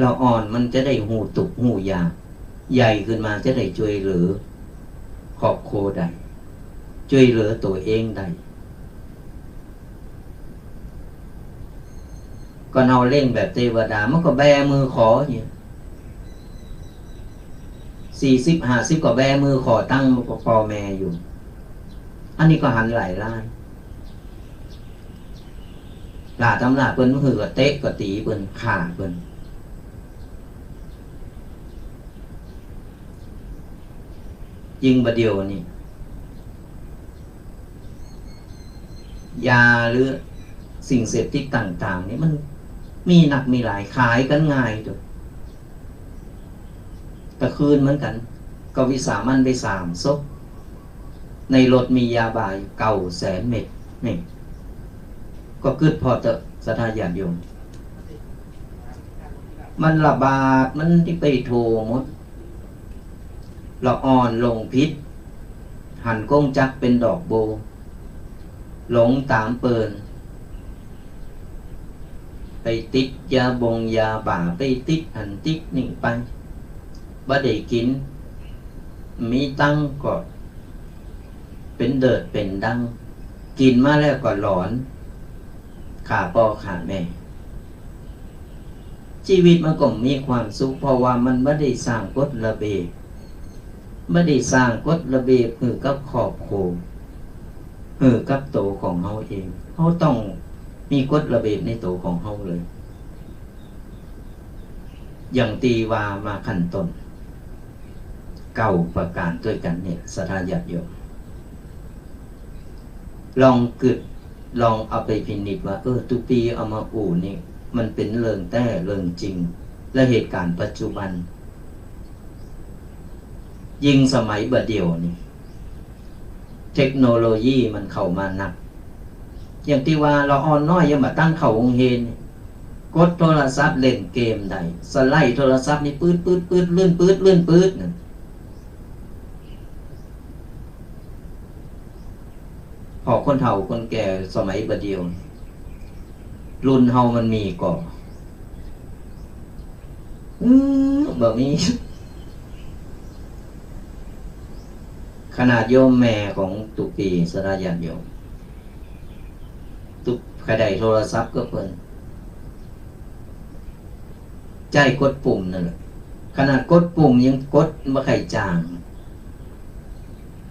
ละอ่อนมันจะได้ฮู้ตุ๊กข์ฮู้ยาก ใหญ่ขึ้นมาจะได้จ้วยเหลือครอบครัวได้ จ้วยเหลือตั๋วเองได้ ก็เฮาเลี้ยงแบบเตวดา มันก็แบมือขอเนี่ย สี่สิบห้าสิบก็แบมือขอตังค์ป้อแม่อยู่ อันนี้ก็หันหลายราย หล้าต๋ำหล้าเปิ้นหื้อก็เตะก็ตี๋เปิ้น ฆ่าเปิ้น ยิ่งบ่าเดี่ยวนี่ ยาหรือสิ่งเสพติดต่างๆ นี่มันมีนักมีหลาย ขายกั๋นง่ายโต ตะคืนเหมือนกั๋น ก็วิสามัญไปสามศพ ในรถมียาบ้าอยู่เก้าแสนเม็ด นี่ ก็กึ๊ดผ่อเต๊อะ ศรัทธาญาติโยม มันระบาด มันตี้ไปทั่วหมด ละอ่อนหลงผิด หันกงจักรเป๋นดอกโบ หลงต๋ามเปิ้น ไปติดยาบงยาบ้า ไปติดหั้นติดนี่ไป บ่ได้กิ๋น มีตังค์ก็เป๋นเดิดเป๋นดัง กิ๋นมาแล้วก็หลอน ฆ่าป้อฆ่าแม่ ชีวิตมันก็มีความสุข เพราะว่ามันบ่ได้สร้างกฎระเบียบ บ่ได้สร้างกฎระเบียบหื้อกับครอบครัว หื้อกับตั๋วของเฮาเอง เฮาต้องมีกฎระเบียบในตั๋วของเฮาเลย อย่างตี้ว่ามาขั้นต้น เก้าประก๋านตวยกั๋นเนี่ย ศรัทธาญาติโยม ลองกึ๊ด ลองเอาไปพินิจว่า เออ ตุ๊ปี๋เอามาอู้นี่ มันเป๋นเรื่องแต๊เรื่องจริง และเหตุก๋ารณ์ปัจจุบัน ยิ่งสมัยบ่าเดี่ยวนี่ เทคโนโลยีมันเข้ามานัก อย่างตี้ว่าละอ่อนน้อยยังบ่ตันเข้าโฮงเฮียน กดโทรศัพท์เล่นเกมได้ สไลด์โทรศัพท์นี่ปื๊ดปื๊ดปื๊ด ลื่นปื๊ด ลื่นปื๊ดน่ะ ผ่อคนเฒ่าคนแก่สมัยบ่าเดี่ยว รุ่นเฮามันมีก่อ อืม บ่มี ขนาดโยมแม่ของตุ๊ปี๋ ศรัทธาญาติโยม ตุ๊ก ใค่ได้โทรศัพท์ก็เปิ้น ใจ๊กดปุ่มนั่นแหละ ขนาดกดปุ่มยังกดบ่ใค่จ่าง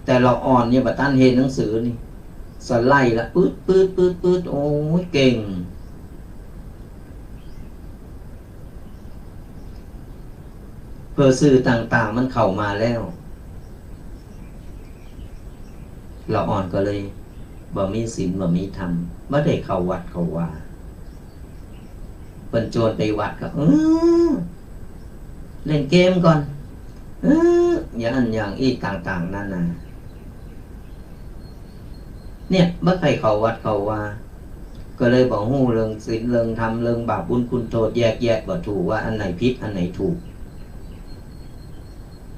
แต่ละอ่อนเนี่ยบ่ตันเฮียนหนังสือนี่ สไลด์ละ ปื๊ดปื๊ดปื๊ดปื๊ด โอ้ย เก่ง เปื้อสื่อต่างๆ มันเข้ามาแล้ว ละอ่อนก็เลยบ่มีศีลบ่มีธรรม บ่ได้เข้าวัดเข้าวา เปิ้นจวนไปวัดก็ อื้อ เล่นเกมก่อน เออ อย่างอั้นอย่างอี้ต่างๆ นานา เนี่ย บ่ใค่เข้าวัดเข้าวา ก็เลยบ่ฮู้เรื่องศีล เรื่องธรรม เรื่องบาปบุญคุณโทษ แยกแยะบ่ถูกว่าอันไหนผิด อันไหนถูก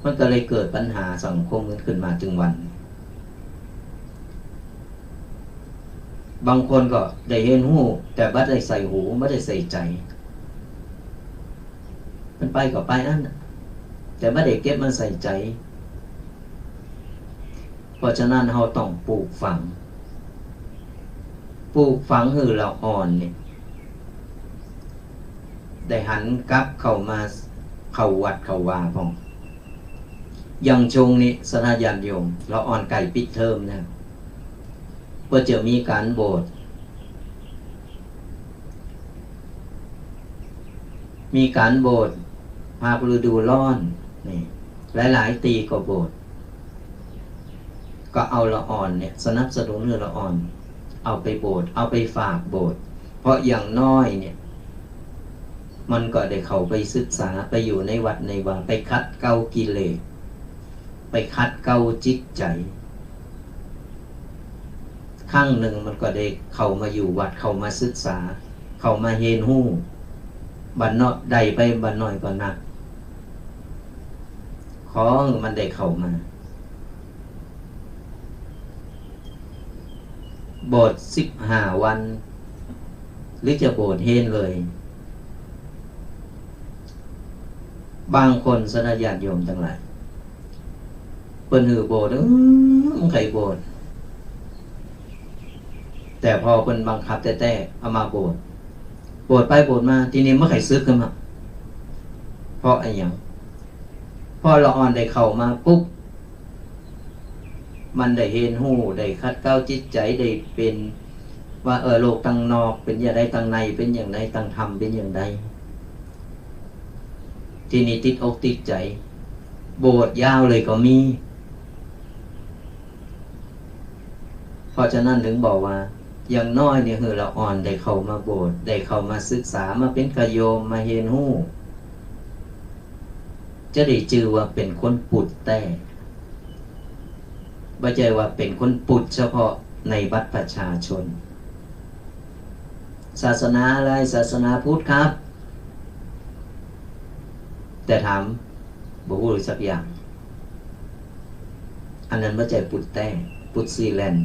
มันก็เลยเกิดปัญหาสังคมกันขึ้นมาเถิงวัน บางคนก็ได้เฮียนฮู้ แต่บ่ได้ใส่หู บ่ได้ใส่ใจ๋ มันไปก็ไปอั้นน่ะ แต่บ่ได้เก็บมาใส่ใจ๋ เพราะฉะนั้นเฮาต้องปลูกฝัง ปลูกฝังหื้อละอ่อนเนี่ย ได้หันกลับเข้ามาเข้าวัดเข้าวาพ่อง อย่างช่วงนี้ศรัทธาญาติโยม ละอ่อนใก้ปิดเทอมแล้ว ก็จะมีก๋านโบสถ์ มีก๋านโบสถ์ ภาคฤดูร้อน นี่ หลายๆ ตี้ก็โบสถ์ ก็เอาละอ่อนเนี่ย สนับสนุนหื้อละอ่อน เอาไปโบสถ์ เอาไปฝากโบสถ์ เพราะอย่างน้อยเนี่ย มันก็ได้เข้าไปศึกษา ไปอยู่ในวัดในวา ไปขัดเกลากิเลส ไปขัดเกลาจิตใจ๋ ครั้งนึ่งมันก็ได้เข้ามาอยู่วัด เข้ามาศึกษา เข้ามาเฮียนฮู้ บ่าน้อยได้ไป บ่าน้อยก็นัก ขอหื้อมันได้เข้ามา โบสถ์สิบห้าวัน หรือจะโบสถ์เฮนเลย บางคนศรัทธาญาติโยมตังหลาย เปิ้นหื้อโบสถ์ อืม ใค่โบสถ์ แต่พอเปิ้นบังคับแต๊ๆ เอามาโบสถ์ โบสถ์ไปโบสถ์มา ทีนี้บ่ใค่สึกขึ้นมา เพราะอะหยัง พอละอ่อนได้เข้ามาปุ๊บ มันได้เฮียนฮู้ ได้ขัดเกลาจิตใจ๋ ได้เป๋นว่า เออ โลกตังนอกเป๋นอย่างใด ตังในเป๋นอย่างใด ตังธรรมเป๋นอย่างใด ทีนี้ติดอกติดใจ๋ โบสถ์ยาวเลยก็มี เพราะฉะนั้นเถิงบอกว่า อย่างน้อยเนี่ย หื้อละอ่อนได้เข้ามาโบสถ์ ได้เข้ามาศึกษา มาเป๋นกะโยม มาเฮียนฮู้ จะได้จื้อว่าเป๋นคนปุดแต๊ บ่ใจ้ว่าเป๋นคนปุดเฉพาะในบัตรประชาชน ศาสนาอะไร ศาสนาพุทธครับ แต่ถาม บ่ฮู้สักอย่าง อันนั้นบ่ใจ้ปุดแต๊ ปุดสีแล่น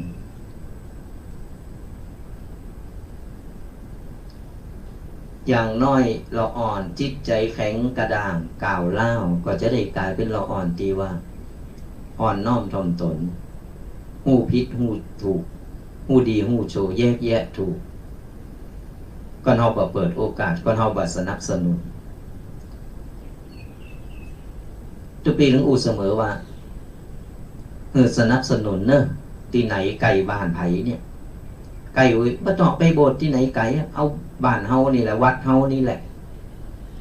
อย่างน้อยละอ่อนจิตใจ๋แข็งกระด้างก้าวร้าว ก็จะได้ก๋ายเป๋นละอ่อนตี้ว่า อ่อนน้อมถ่อมตน ฮู้ผิดฮู้ถูก ฮู้ดีฮู้ชั่ว แยกแยะถูก ก็เฮาบ่เปิดโอกาส ก็เฮาบ่สนับสนุน ตุ๊กปี้เถิงอู้เสมอว่า หื้อสนับสนุนเน่อ ตี้ไหนใก้บ้านใผเนี่ย ใก้ บ่ต้องไปโบสถ์ตี้ไหนไก๋ เอาบ้านเฮานี่แหละ วัดเฮานี่แหละ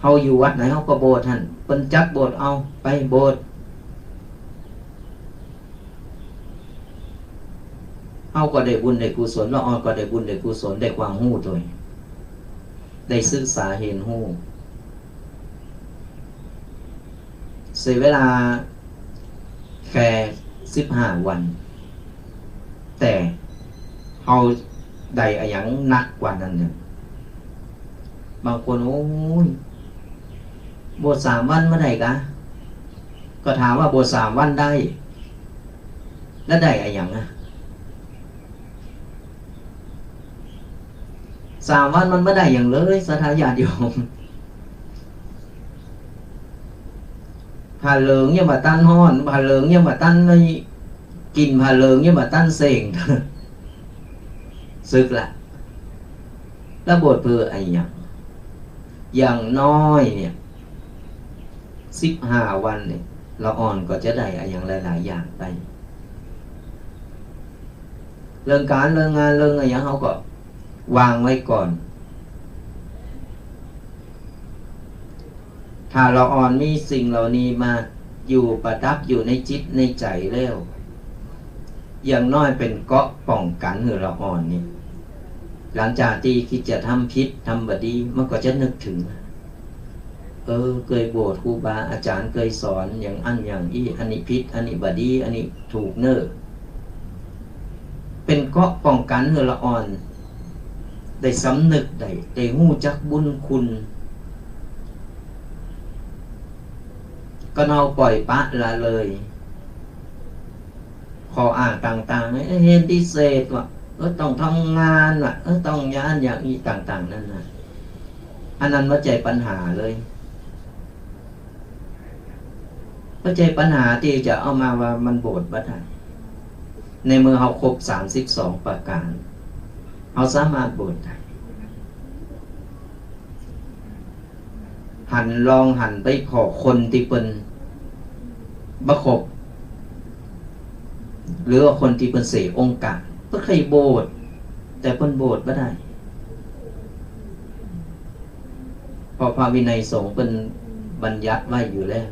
เฮาอยู่วัดไหนเฮาก็โบสถ์หั้น เปิ้นจัดโบสถ์ เอาไปโบสถ์ เฮาก็ได้บุญได้กุศล ละอ่อนก็ได้บุญได้กุศล ได้ความฮู้ตวย ได้ศึกษาเฮียนฮู้ เสียเวลาแค่สิบห้าวัน แต่เฮาได้อะหยังนักกว่านั้นเนี่ย บางคน โอ้ย โบสถ์สามวันบ่ได้กา ก็ถามว่าโบสถ์สามวันได้ แล้วได้อะหยังอะ สามวันมันบ่ได้หยังเลย ศรัทธาญาติโยม ผ้าเหลืองยังบ่ตันฮ้อน ผ้าเหลืองยังบ่ตันได้กิ๋น ผ้าเหลืองยังบ่ตันเส้ง สึกละ แล้วบวชเปื้ออะหยัง อย่างน้อยเนี่ย สิบห้าวันเนี่ย ละอ่อนก็จะได้อะหยังหลายๆ อย่างไป เรื่องก๋าน เรื่องงาน เรื่องอะหยัง เฮาก็วางไว้ก่อน ถ้าละอ่อนมีสิ่งเหล่านี้มาอยู่ประดับอยู่ในจิตในใจ๋แล้ว อย่างน้อยเป๋นเกราะป้องกั๋นหื้อละอ่อนนี่ หลังจากตี้กึ๊ดจะทำผิดทำบ่ดี มันก็จะนึกเถิง เออ เกยโบสถ์ ครูบาอาจ๋ารย์เกยสอนอย่างอั้นอย่างอี้ อันนี้ผิด อันนี้บ่ดี อันนี้ถูกเน่อ เป๋นเกราะป้องกั๋นหื้อละอ่อน ได้สำนึกได้ ได้ฮู้จักบุญคุณ ก็เฮาป่อยปละละเลย ข้ออ้างต่างๆ เอ้ย เหตุพิเศษว่า เออ ต้องทำงานว่า เออ ต้องอย่างอั้นอย่างอี้ต่างๆ นั่นน่ะ อันนั้นบ่ใจ้ปัญหาเลย บ่ใจ้ปัญหาตี้จะเอามาว่ามันโบสถ์บ่ได้ ในเมื่อเฮาครบสามสิบสองประก๋าน เฮาสามารถโบสถ์ได้ หันลองหันไปผ่อคนตี้เปิ้นบ่ครบ หรือว่าคนตี้เปิ้นเสียโอกาส เปิ้นใค่โบสถ์ แต่เปิ้นโบสถ์บ่ได้ เพราะพระวินัยสงฆ์เปิ้นบัญญัติไว้อยู่แล้ว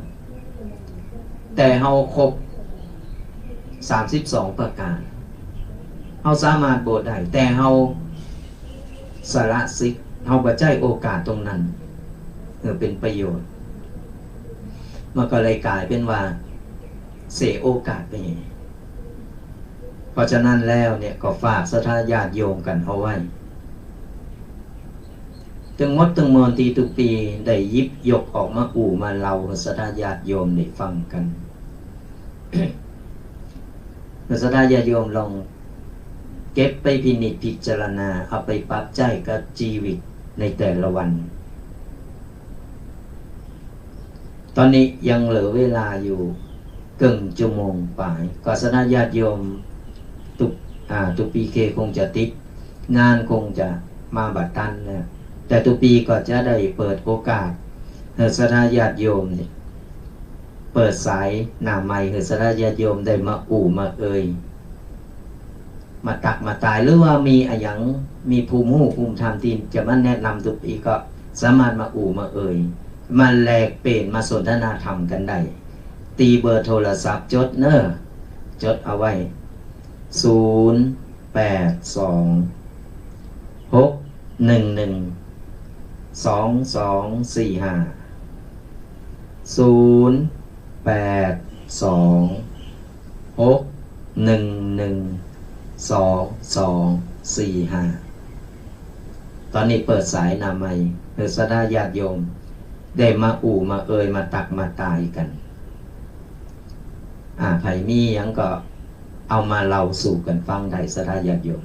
แต่เฮาครบสามสิบสองประก๋าน เฮาสามารถโบสถ์ได้ แต่เฮาสละสิทธิ์ เฮาบ่ใจ๊โอกาสตรงนั้น เออ เป๋นประโยชน์ มันก็เลยก๋ายเป๋นว่าเสียโอกาสไป เพราะฉะนั้นแล้วเนี่ย ก็ฝากศรัทธาญาติโยมกั๋นเอาไว้ ตึงหมดตึงมวลตี้ตุ๊ปี๋ได้หยิบยกออกมาอู้มาเล่าหื้อศรัทธาญาติโยมได้ฟังกั๋น หื้อศรัทธาญาติโยมลองเก็บไปพินิจพิจารณา เอาไปปรับใจ๊กับจีวิตในแต่ละวัน ต๋อนนี้ยังเหลือเวลาอยู่เกิ่งจั่วโมงป๋าย ก็ศรัทธาญาติโยมตุ๊ อ่า ตุ๊ปี๋เกคงจะติดงาน คงจะมาบ่ตันนะ แต่ตุ๊ปี๋ก็จะได้เปิดโอกาสหื้อศรัทธาญาติโยมเนี่ย เปิดสายหน้าไมค์หื้อศรัทธาญาติโยมได้มาอู้มาเอ่ย มาตักมาตาย หรือว่ามีอะหยัง มีภูมิฮู้ภูมิธรรมตี้จะมาแนะนำตุ๊ปี๋ก็สามารถมาอู้มาเอ่ย มาแลกเปลี่ยน มาสนทนาธรรมกั๋นได้ ตี้เบอร์โทรศัพท์ จดเน่อ จดเอาไว้ ศูนย์แปดสอง หกหนึ่งหนึ่ง สองสองสี่ห้า ศูนย์แปดสอง หกหนึ่งหนึ่ง สองสองสี่ห้า ต๋อนนี้เปิดสายหน้าไมค์หื้อศรัทธาญาติโยมได้มาอู้มาเอ่ย มาตักมาตายกั๋น อ่า ใผมีหยังก็เอามาเล่าสู่กั๋นฟังได้ ศรัทธาญาติโยม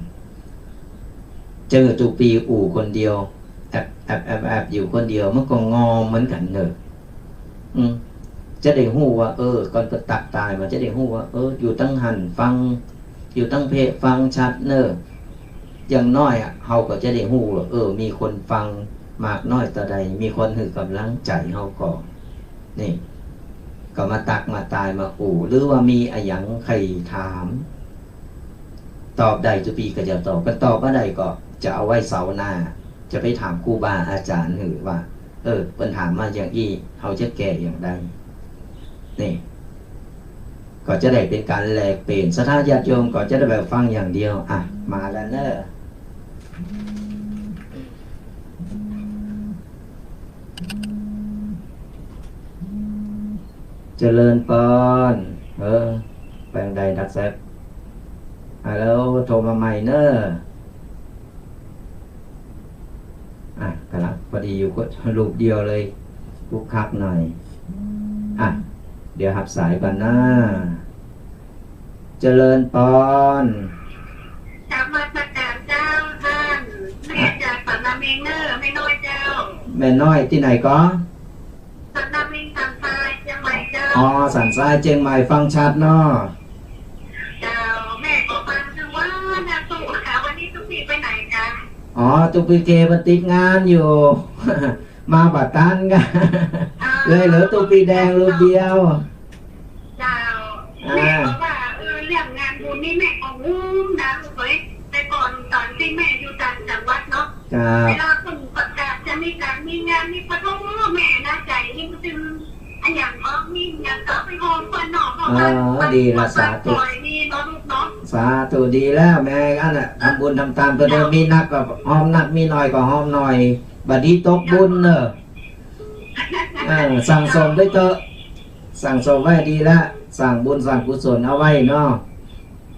จะตุ๊ปี๋อู้คนเดียว แอบแอบแอบแอบอยู่คนเดียว มันก็งอมเหมือนกั๋นเน่อ อืม จะได้ฮู้ว่า เออ ก่อนเปิ้นตักตายมา จะได้ฮู้ว่า เออ อยู่ตังหั้นฟัง อยู่ตังเพะฟังชัดเน่อ อย่างน้อยอะ เฮาก็จะได้ฮู้ว่า เออ มีคนฟังมากน้อยเต้าใด มีคนหื้อก๋ำลังใจ๋เฮาก่อ นี่ ก็มาตักมาตายมาอู้ หรือว่ามีอะหยังใค่ถาม ตอบได้ตุ๊ปี๋ก็จะตอบ คันตอบบ่ได้ก็จะเอาไว้เสาร์หน้า จะไปถามครูบาอาจ๋ารย์หื้อว่า เออ เปิ้นถามมาอย่างอี้ เฮาจะแก้อย่างใด นี่ ก็จะได้เป๋นก๋านแลกเปลี่ยน ศรัทธาญาติโยมก็จะได้แบบฟังอย่างเดียว อ่ะ มาแล้วเน่อ เจริญปอน เออ แปลงใดดักแซบ อ่ะ แล้วโทรมาใหม่เน่อ อ่ะ กำลัง พอดีอยู่คนรูปเดียวเลย คึกคักหน่อย อ่ะ เดี๋ยวฮับสายก่อนนะ เจริญปอน กราบนมัสก๋านเจ้าต้าน แม่จากสันนาเมงเน่อ แม่น้อยเจ้า แม่น้อยตี้ไหนก็ สันนาเมง สันทราย เจียงใหม่เจ้า อ๋อ สันทราย เจียงใหม่ ฟังชัดเนาะ เจ้า แม่ก็ฟังตึงวันนะ ตุ๊กะ วันนี้ตุ๊กปี๋ไปไหนจ๊ะ อ๋อ ตุ๊กปี๋เกมันติดงานอยู่ มาบ่ตันกะ อ่า เลยเหลือตุ๊กปี๋แดงรูปเดียว เจ้า อ่า แม่ก็ว่า เออ เรื่องงานบุญนี่แม่ก็งงนะลูกเอ้ย แต่ก่อนต๋อนตี้แม่อยู่ต่างจังหวัดเนาะ เจ้า เวลาเปิ้นประกาศจะมีก๋านมีงานนี่ ปะโถ แม่นะใจ๋นี่มันตึง อะหยังก็มี อะหยังก็ไปฮอมเปิ้นเนาะ เพราะว่า เออ ดีละ สาธุ ปล่อยนี่เนาะลูกเนาะ สาธุ ดีแล้วแม่ อั้นน่ะ ทำบุญทำตานเปิ้น เจ้า มีนักก็ฮอมนัก มีน้อยก็ฮอมน้อย บ่ดีตกบุญเน่อ เออ สั่งสมไว้เต๊อะ สั่งสมไว้ดีละ สร้างบุญสร้างกุศลเอาไว้เนาะ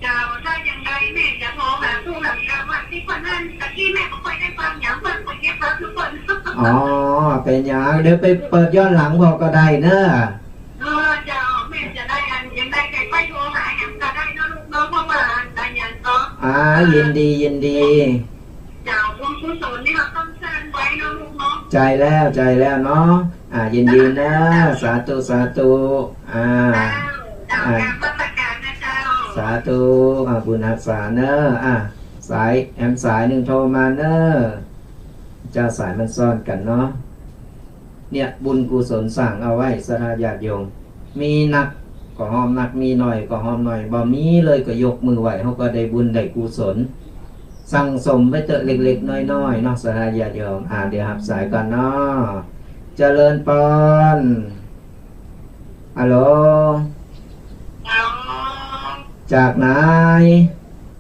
เจ้า ถ้าอย่างใดแม่จะโทรหาผู้หลักกรรมวันที่คนนั้น ตะกี้แม่ก็ค่อยได้ฟังอย่างเปิ้นก็เก็บมาทุกคน อ๋อ เป๋นหยัง เดี๋ยวไปเปิดย้อนหลังพอก็ได้เนอะ เออ เจ้า แม่จะได้อัน อย่างใดก็ค่อยโทรหาอย่างก็ได้เนาะลูกเนาะ เพราะว่าอันใดอย่างก็ อ่า ยินดี ยินดี เจ้า บุญกุศลนี่เฮาต้องสร้างไว้เนาะลูกเนาะ ใจ้แล้ว ใจ้แล้วเนาะ อ่า ยินดีเนอะ สาธุ สาธุ อ่า เจ้า เจ้า อ่า นมัสการนะเจ้า สาธุ อ่า บุญฮักษาเนอะ อ่า สาย แหมสายหนึ่งโทรมาเนอะ เจ้า สายมันซ้อนกั๋นเนาะ เนี่ย บุญกุศลสร้างเอาไว้ ศรัทธาญาติโยม มีนักก็ฮอมนัก มีน้อยก็ฮอมน้อย บ่มีเลยก็ยกมือไหว้ เฮาก็ได้บุญได้กุศล สั่งสมไว้เต๊อะ เล็กๆ น้อยๆ เนาะ ศรัทธาญาติโยม อ่า เดี๋ยวฮับสายก่อนเนาะ เจริญปอน ฮัลโหล ฮัลโหล จากไหน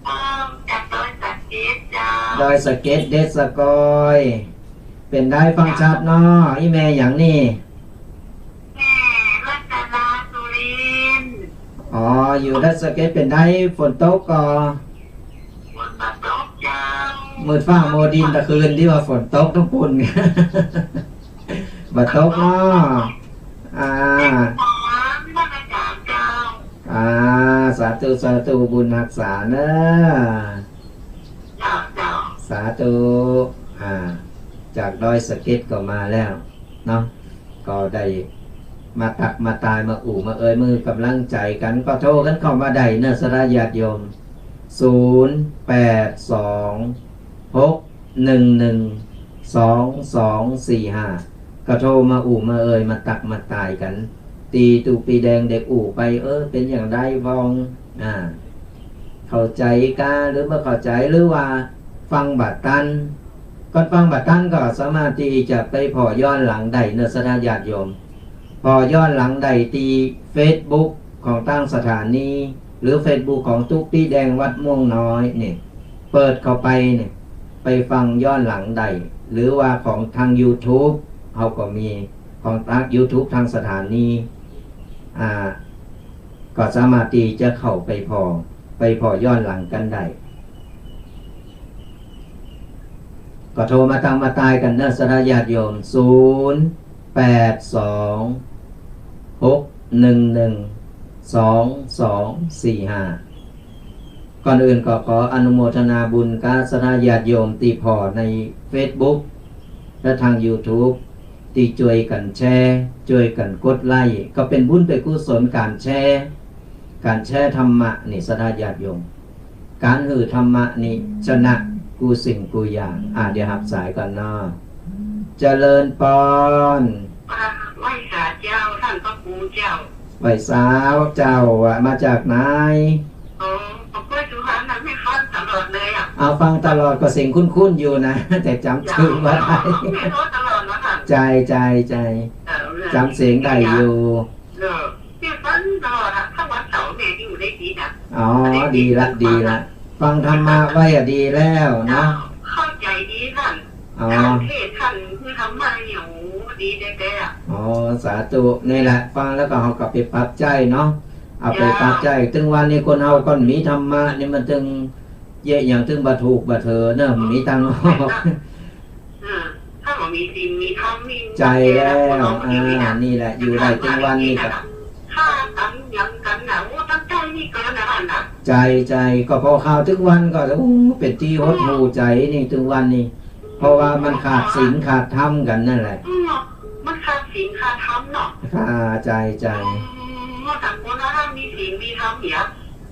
เอ่อ จากดอยสะเก็ดเจ้า ดอยสะเก็ด เด็ดสะกอย เป๋นใดฟังชัดเนาะ อี่แม่หยังนี่ แม่รัตนาสุรินทร์ อ๋อ อยู่ดอยสะเก็ด เป๋นใดฝนตกก่อ ฝนบ่ตกเจ้า มืดฟ้ามัวดินตะคืนตี้ว่าฝนตกตังปู้น บ่ตกเนาะ อ่า เจ้า อ่า สาธุ สาธุ บุญฮักษาเนอะ เจ้า เจ้า สาธุ อ่า จากดอยสะเก็ดก็มาแล้วเนาะ ก็ได้มาตักมาตาย มาอู้มาเอย มาหื้อกำลังใจ๋กั๋น ก็โทรกั๋นเข้ามาได้เนอะ ศรัทธาญาติโยม ศูนย์ แปด สอง หก หนึ่ง หนึ่ง สอง สอง สี่ ห้า ก็โทรมาอู้มาเอย มาตักมาตายกั๋น ตี้ตุ๊ปี้แดงได้อู้ไป เออ เป๋นอย่างใดพ่อง อ่า เข้าใจ๋กา หรือบ่เข้าใจ๋ หรือว่าฟังบ่ตัน ก่อนฟังบ่ตันก็สามารถตี้จะไปผ่อย้อนหลังได้เนอะ ศรัทธาญาติโยม ผ่อย้อนหลังได้ตี้เฟซบุ๊กของตางสถานี หรือเฟซบุ๊กของตุ๊ปี้แดงวัดม่วงน้อยนี่ เปิดเข้าไปนี่ ไปฟังย้อนหลังได้ หรือว่าของตางยูทูบ เฮาก็มี ของตางยูทูบตางสถานี อ่า ก็สามารถตี้จะเข้าไปผ่อ ไปผ่อย้อนหลังกั๋นได้ ก็โทรมาตักมาตายกั๋นเนอะ ศรัทธาญาติโยม ศูนย์ แปด สอง หก หนึ่ง หนึ่ง สอง สอง สี่ ห้า ก่อนอื่นก็ขออนุโมทนาบุญกับศรัทธาญาติโยมตี้ผ่อในเฟซบุ๊ก และตางยูทูบ ตี้จ้วยกั๋นแชร์ จ้วยกั๋นกดไลก์ ก็เป๋นบุญเป๋นกุศลก๋านแชร์ ก๋านแชร์ธรรมะนี่ ศรัทธาญาติโยม ก๋านหื้อธรรมะนี่ชนะกู้สิ่งกู้อย่าง อ่า เดี๋ยวฮับสายก่อนเนาะ เจริญปอน อ่า ไหว้สาเจ้า ต้านพระครูเจ้า ไหว้สาเจ้า ว่ามาจากไหน อ๋อ ผมก็ดูหาหนังให้ฟังตลอดเลยอะ เอาฟังตลอดก็เสียงคุ้นๆ อยู่นะ แต่จ๋ำจื้อบ่ได้ เจ้า แม่โทรตลอดแล้วค่ะ ใจ้ ใจ้ ใจ้ เออ จ๋ำเสียงได้อยู่ เออ แม่ฟังตลอดอะ ถ้าวันเสาร์แม่อยู่ได้ดีนะ อ๋อ อันนี้ดีละ ดีละ ฟังธรรมะไว้อะดีแล้วเนาะ เจ้า เข้าใจ๋ดีท่าน อ๋อ การเทศน์ท่านคือธรรมะนี่ โอ้ ดีแต๊ๆ อะ อ๋อ สาธุ นี่แหละ ฟังแล้วก็เอากลับไปปรับใจ๊เนาะ เอาไปปรับใจ๊ เจ้า ตึงวันนี้คนเฮาก่อนมีธรรมะนี่มันตึงเยียะหยังตึงบ่ถูกบ่เถิงเนาะ มีตัง เออ ถ้าบ่มีศีลมีธรรมนี่ ใจ้แล้ว อ่า นี่แหละ อยู่ได้ตึงวันนี้ก็ ฆ่ากั๋นหยังกั๋นน่ะ โอ้ ตั้งใจ๋นี่เกินนะท่านน่ะ ใจ้ ใจ้ ก็ผ่อข่าวตึงวันก็ โอ้ เป๋นตี้หดหู่ใจ๋นี่ตึงวันนี้ เพราะว่ามันขาดศีลขาดธรรมกั๋นนั่นแหละ อืม มันขาดศีลขาดธรรมเนาะ ค่ะ ใจ้ ใจ้ อืม เมื่อก่อนคนเรามีศีลมีธรรมเนี่ย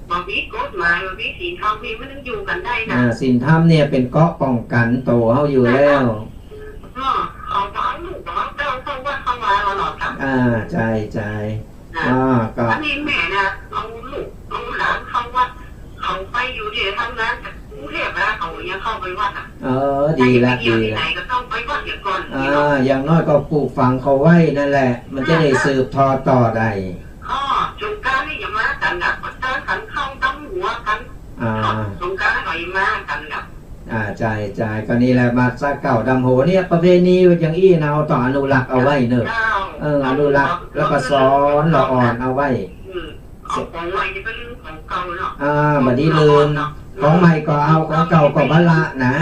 บ่มีกฎหมาย บ่มีศีลธรรมนี่มันยังอยู่กั๋นได้นะ อ่า ศีลธรรมเนี่ยเป๋นเกราะป้องกั๋นตั๋วเฮาอยู่แล้ว เออ เอาพาลูกเอาเต้าเข้าวัดเข้าวาตลอดค่ะ อ่า ใจ้ ใจ้ อ่า อ่า ก็ อันนี้แม่นะ เอาลูกเอาหลานเข้าวัด เขาไปอยู่ที่ทำงานกรุงเทพฯ นะ เขายังเข้าไปวัดอ่ะ เออ ดีละ ใครจะไปเที่ยวที่ไหน ดีละ ก็ต้องไปวัดเสียก่อน อ่า อย่างน้อยก็ปลูกฝังเขาไว้นั่นแหละ มันจะได้ อ่า สืบทอดต่อได้ อ๋อ สงกรานต์นี่อย่ามากั๋นนะ ประชาสันเข้าตั้งหัวกั๋น อ่า สงกรานต์ก็อย่ามากั๋นนะ อ่า ใจ้ ใจ้ ก็นี่แหละ มาสาเก่าดำหัวเนี่ย ประเพณีอย่างอี้นะ เฮาต้องอนุรักษ์เอาไว้เนอะ เจ้า เออ อนุรักษ์ แล้วก็สอนละอ่อนเอาไว้ อืม เอาของใหม่จะไปลืมของเก่าเนาะ อ่า บ่ดีลืม ของใหม่ก็เอา ของเก่าก็บ่ละนะ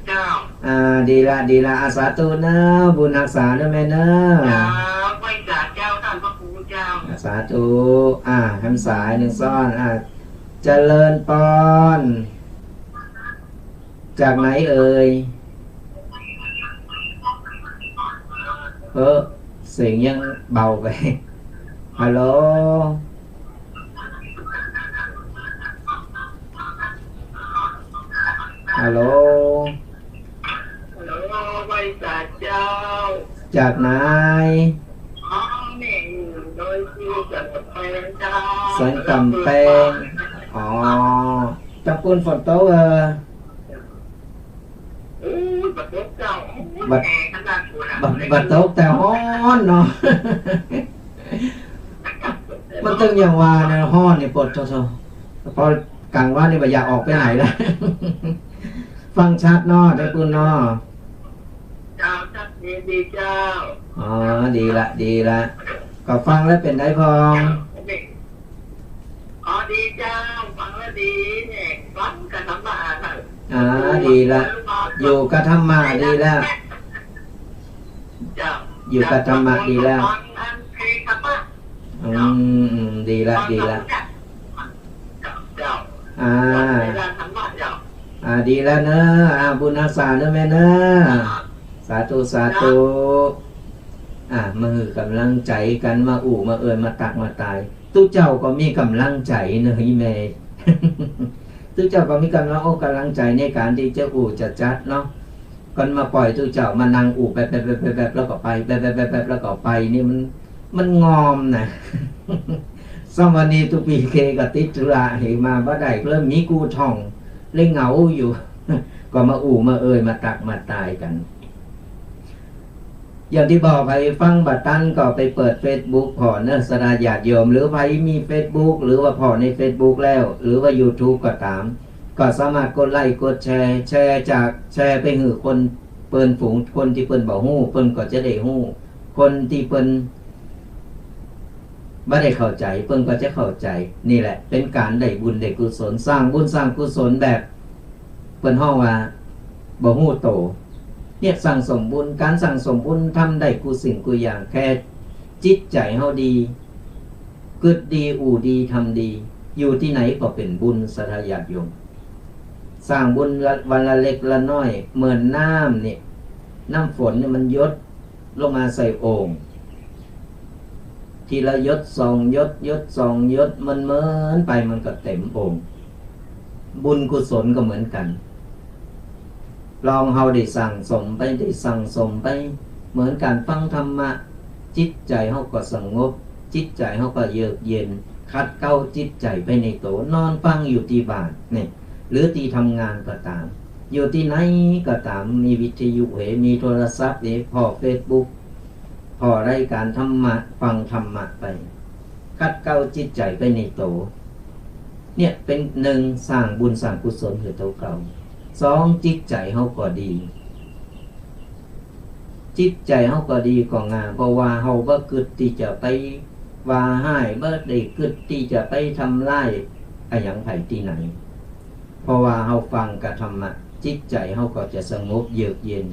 เจ้า อ่า ดีละ ดีละ อา สาธุเน้อ บุญฮักษาเน้อแม่เน้อ เจ้า ไหว้สาเจ้า ต้านพระครูเจ้า อ่า สาธุ อ่า หันสายหนึ่งซ้อน อ่า เจริญปอน จากไหนเอ่ย เออ เสียงยังเบาไป ฮัลโหล ฮัลโหล ฮัลโหล ไหว้สาเจ้า จากไหน อ๋อ แม่อยู่ดอยปุยสันกำแปงเจ้า สันกำแปง อ๋อ ตะปูนฝนตกเออ อู้ย บ่ตกเจ้า บ่ แอขนาดนั้น บ่ บ่ตกแต่ฮ้อนเนาะ มันตึงอย่างว่านะ ฮ้อนนี่ปวดท้อง พอกลางวันนี่บ่อยากออกไปไหนละ ฟังชัดเนาะ ตะปูนเนาะ เจ้า ชัดเจนดีเจ้า อ๋อ ดีละ ดีละ ก็ฟังแล้วเป๋นไงพ่อง อ๋อ ดีเจ้า ฟังแล้วดีเนี่ย ฟังกับธรรมะน่ะ อ่า ดีละ อยู่กับธรรมะดีแล้ว เจ้า อยู่กับธรรมะดีแล้ว ฟังอันเพลงธรรมะ อืม อืม ดีละ ดีละ เจ้า อ่า เวลาธรรมะเจ้า อ่า ดีแล้วเนอะ อ่า บุญฮักษาเนอะแม่เนอะ สาธุ สาธุ อ่า มาหื้อก๋ำลังใจ๋กั๋น มาอู้ มาเอ่ย มาตัก มาตาย ตุ๊เจ้าก็มีก๋ำลังใจ๋เนอะ อีแม่ ตุ๊เจ้าก็มีก๋ำลังอกก๋ำลังใจ๋ในก๋านตี้จะอู้จะจัดเนาะ ก่อนมาป่อยตุ๊เจ้ามานั่งอู้แป๊บๆๆๆ แล้วก็ไป แป๊บๆๆๆ แล้วก็ไป นี่มัน มันงอมนะ สามวันนี้ตุ๊ปีเคก็ติดธุระหื้อมาบ่ได้ ก็เลยมีกูท่อง เลยเหงาอยู่ ก็มาอู้มาเอ่ย มาตักมาตายกั๋น อย่างตี้บอก ใผฟังบ่ตันก็ไปเปิดเฟซบุ๊กผ่อเนอะ ศรัทธาญาติโยม หรือใผมีเฟซบุ๊ก หรือว่าผ่อในเฟซบุ๊กแล้ว หรือว่ายูทูบก็ต๋าม ก็สามารถกดไลก์ กดแชร์ แชร์จาก แชร์ไปหื้อคนเปิ้นฝูง คนตี้เปิ้นบ่ฮู้ เปิ้นก็จะได้ฮู้ คนตี้เปิ้นบ่ได้เข้าใจ๋ เปิ้นก็จะเข้าใจ๋ นี่แหละเป๋นก๋านได้บุญได้กุศล สร้างบุญสร้างกุศลแบบ เปิ้นฮ้องว่าบ่ฮู้โต เนี่ยสั่งสมบุญ ก๋านสั่งสมบุญทำได้กู้สิ่งกู้อย่าง แค่จิตใจ๋เฮาดี กึ๊ดดี อู้ดี ทำดี อยู่ตี้ไหนก็เป๋นบุญ ศรัทธาญาติโยม สร้างบุญละ วันละเล็กละน้อย เหมือนน้ำนี่ น้ำฝนนี่มันหยด ลงมาใส่โอ่ง ทีละหยดสองหยด หยดสองหยด มันเหมือนไปมันก็เต๋มโอ่ง บุญกุศลก็เหมือนกั๋น ลองเฮาได้สั่งสมไป ได้สั่งสมไป เหมือนก๋านฟังธรรมะ จิตใจ๋เฮาก็สงบ จิตใจ๋เฮาก็เยือกเย็น ขัดเกลาจิตใจ๋ไปในโต นอนฟังอยู่ตี้บ้านนี่ หรือตี้ทำงานก็ต๋าม อยู่ตี้ไหนก็ต๋าม มีวิทยุเห มีโทรศัพท์เห ผ่อเฟซบุ๊ก ผ่อรายก๋านธรรมะ ฟังธรรมะไป ขัดเกลาจิตใจ๋ไปในโต เนี่ยเป๋นหนึ่ง สร้างบุญสร้างกุศลหื้อโตเก่า สอง จิตใจ๋เฮาก็ดี จิตใจ๋เฮาก็ดีก็งาม เพราะว่าเฮาบ่กึ๊ดตี้จะไปว่าฮ้าย บ่ได้กึ๊ดตี้จะไปทำร้ายอะหยังใผตี้ไหน เพราะว่าเฮาฟังกับธรรมะ จิตใจ๋เฮาก็จะสงบเยือกเย็น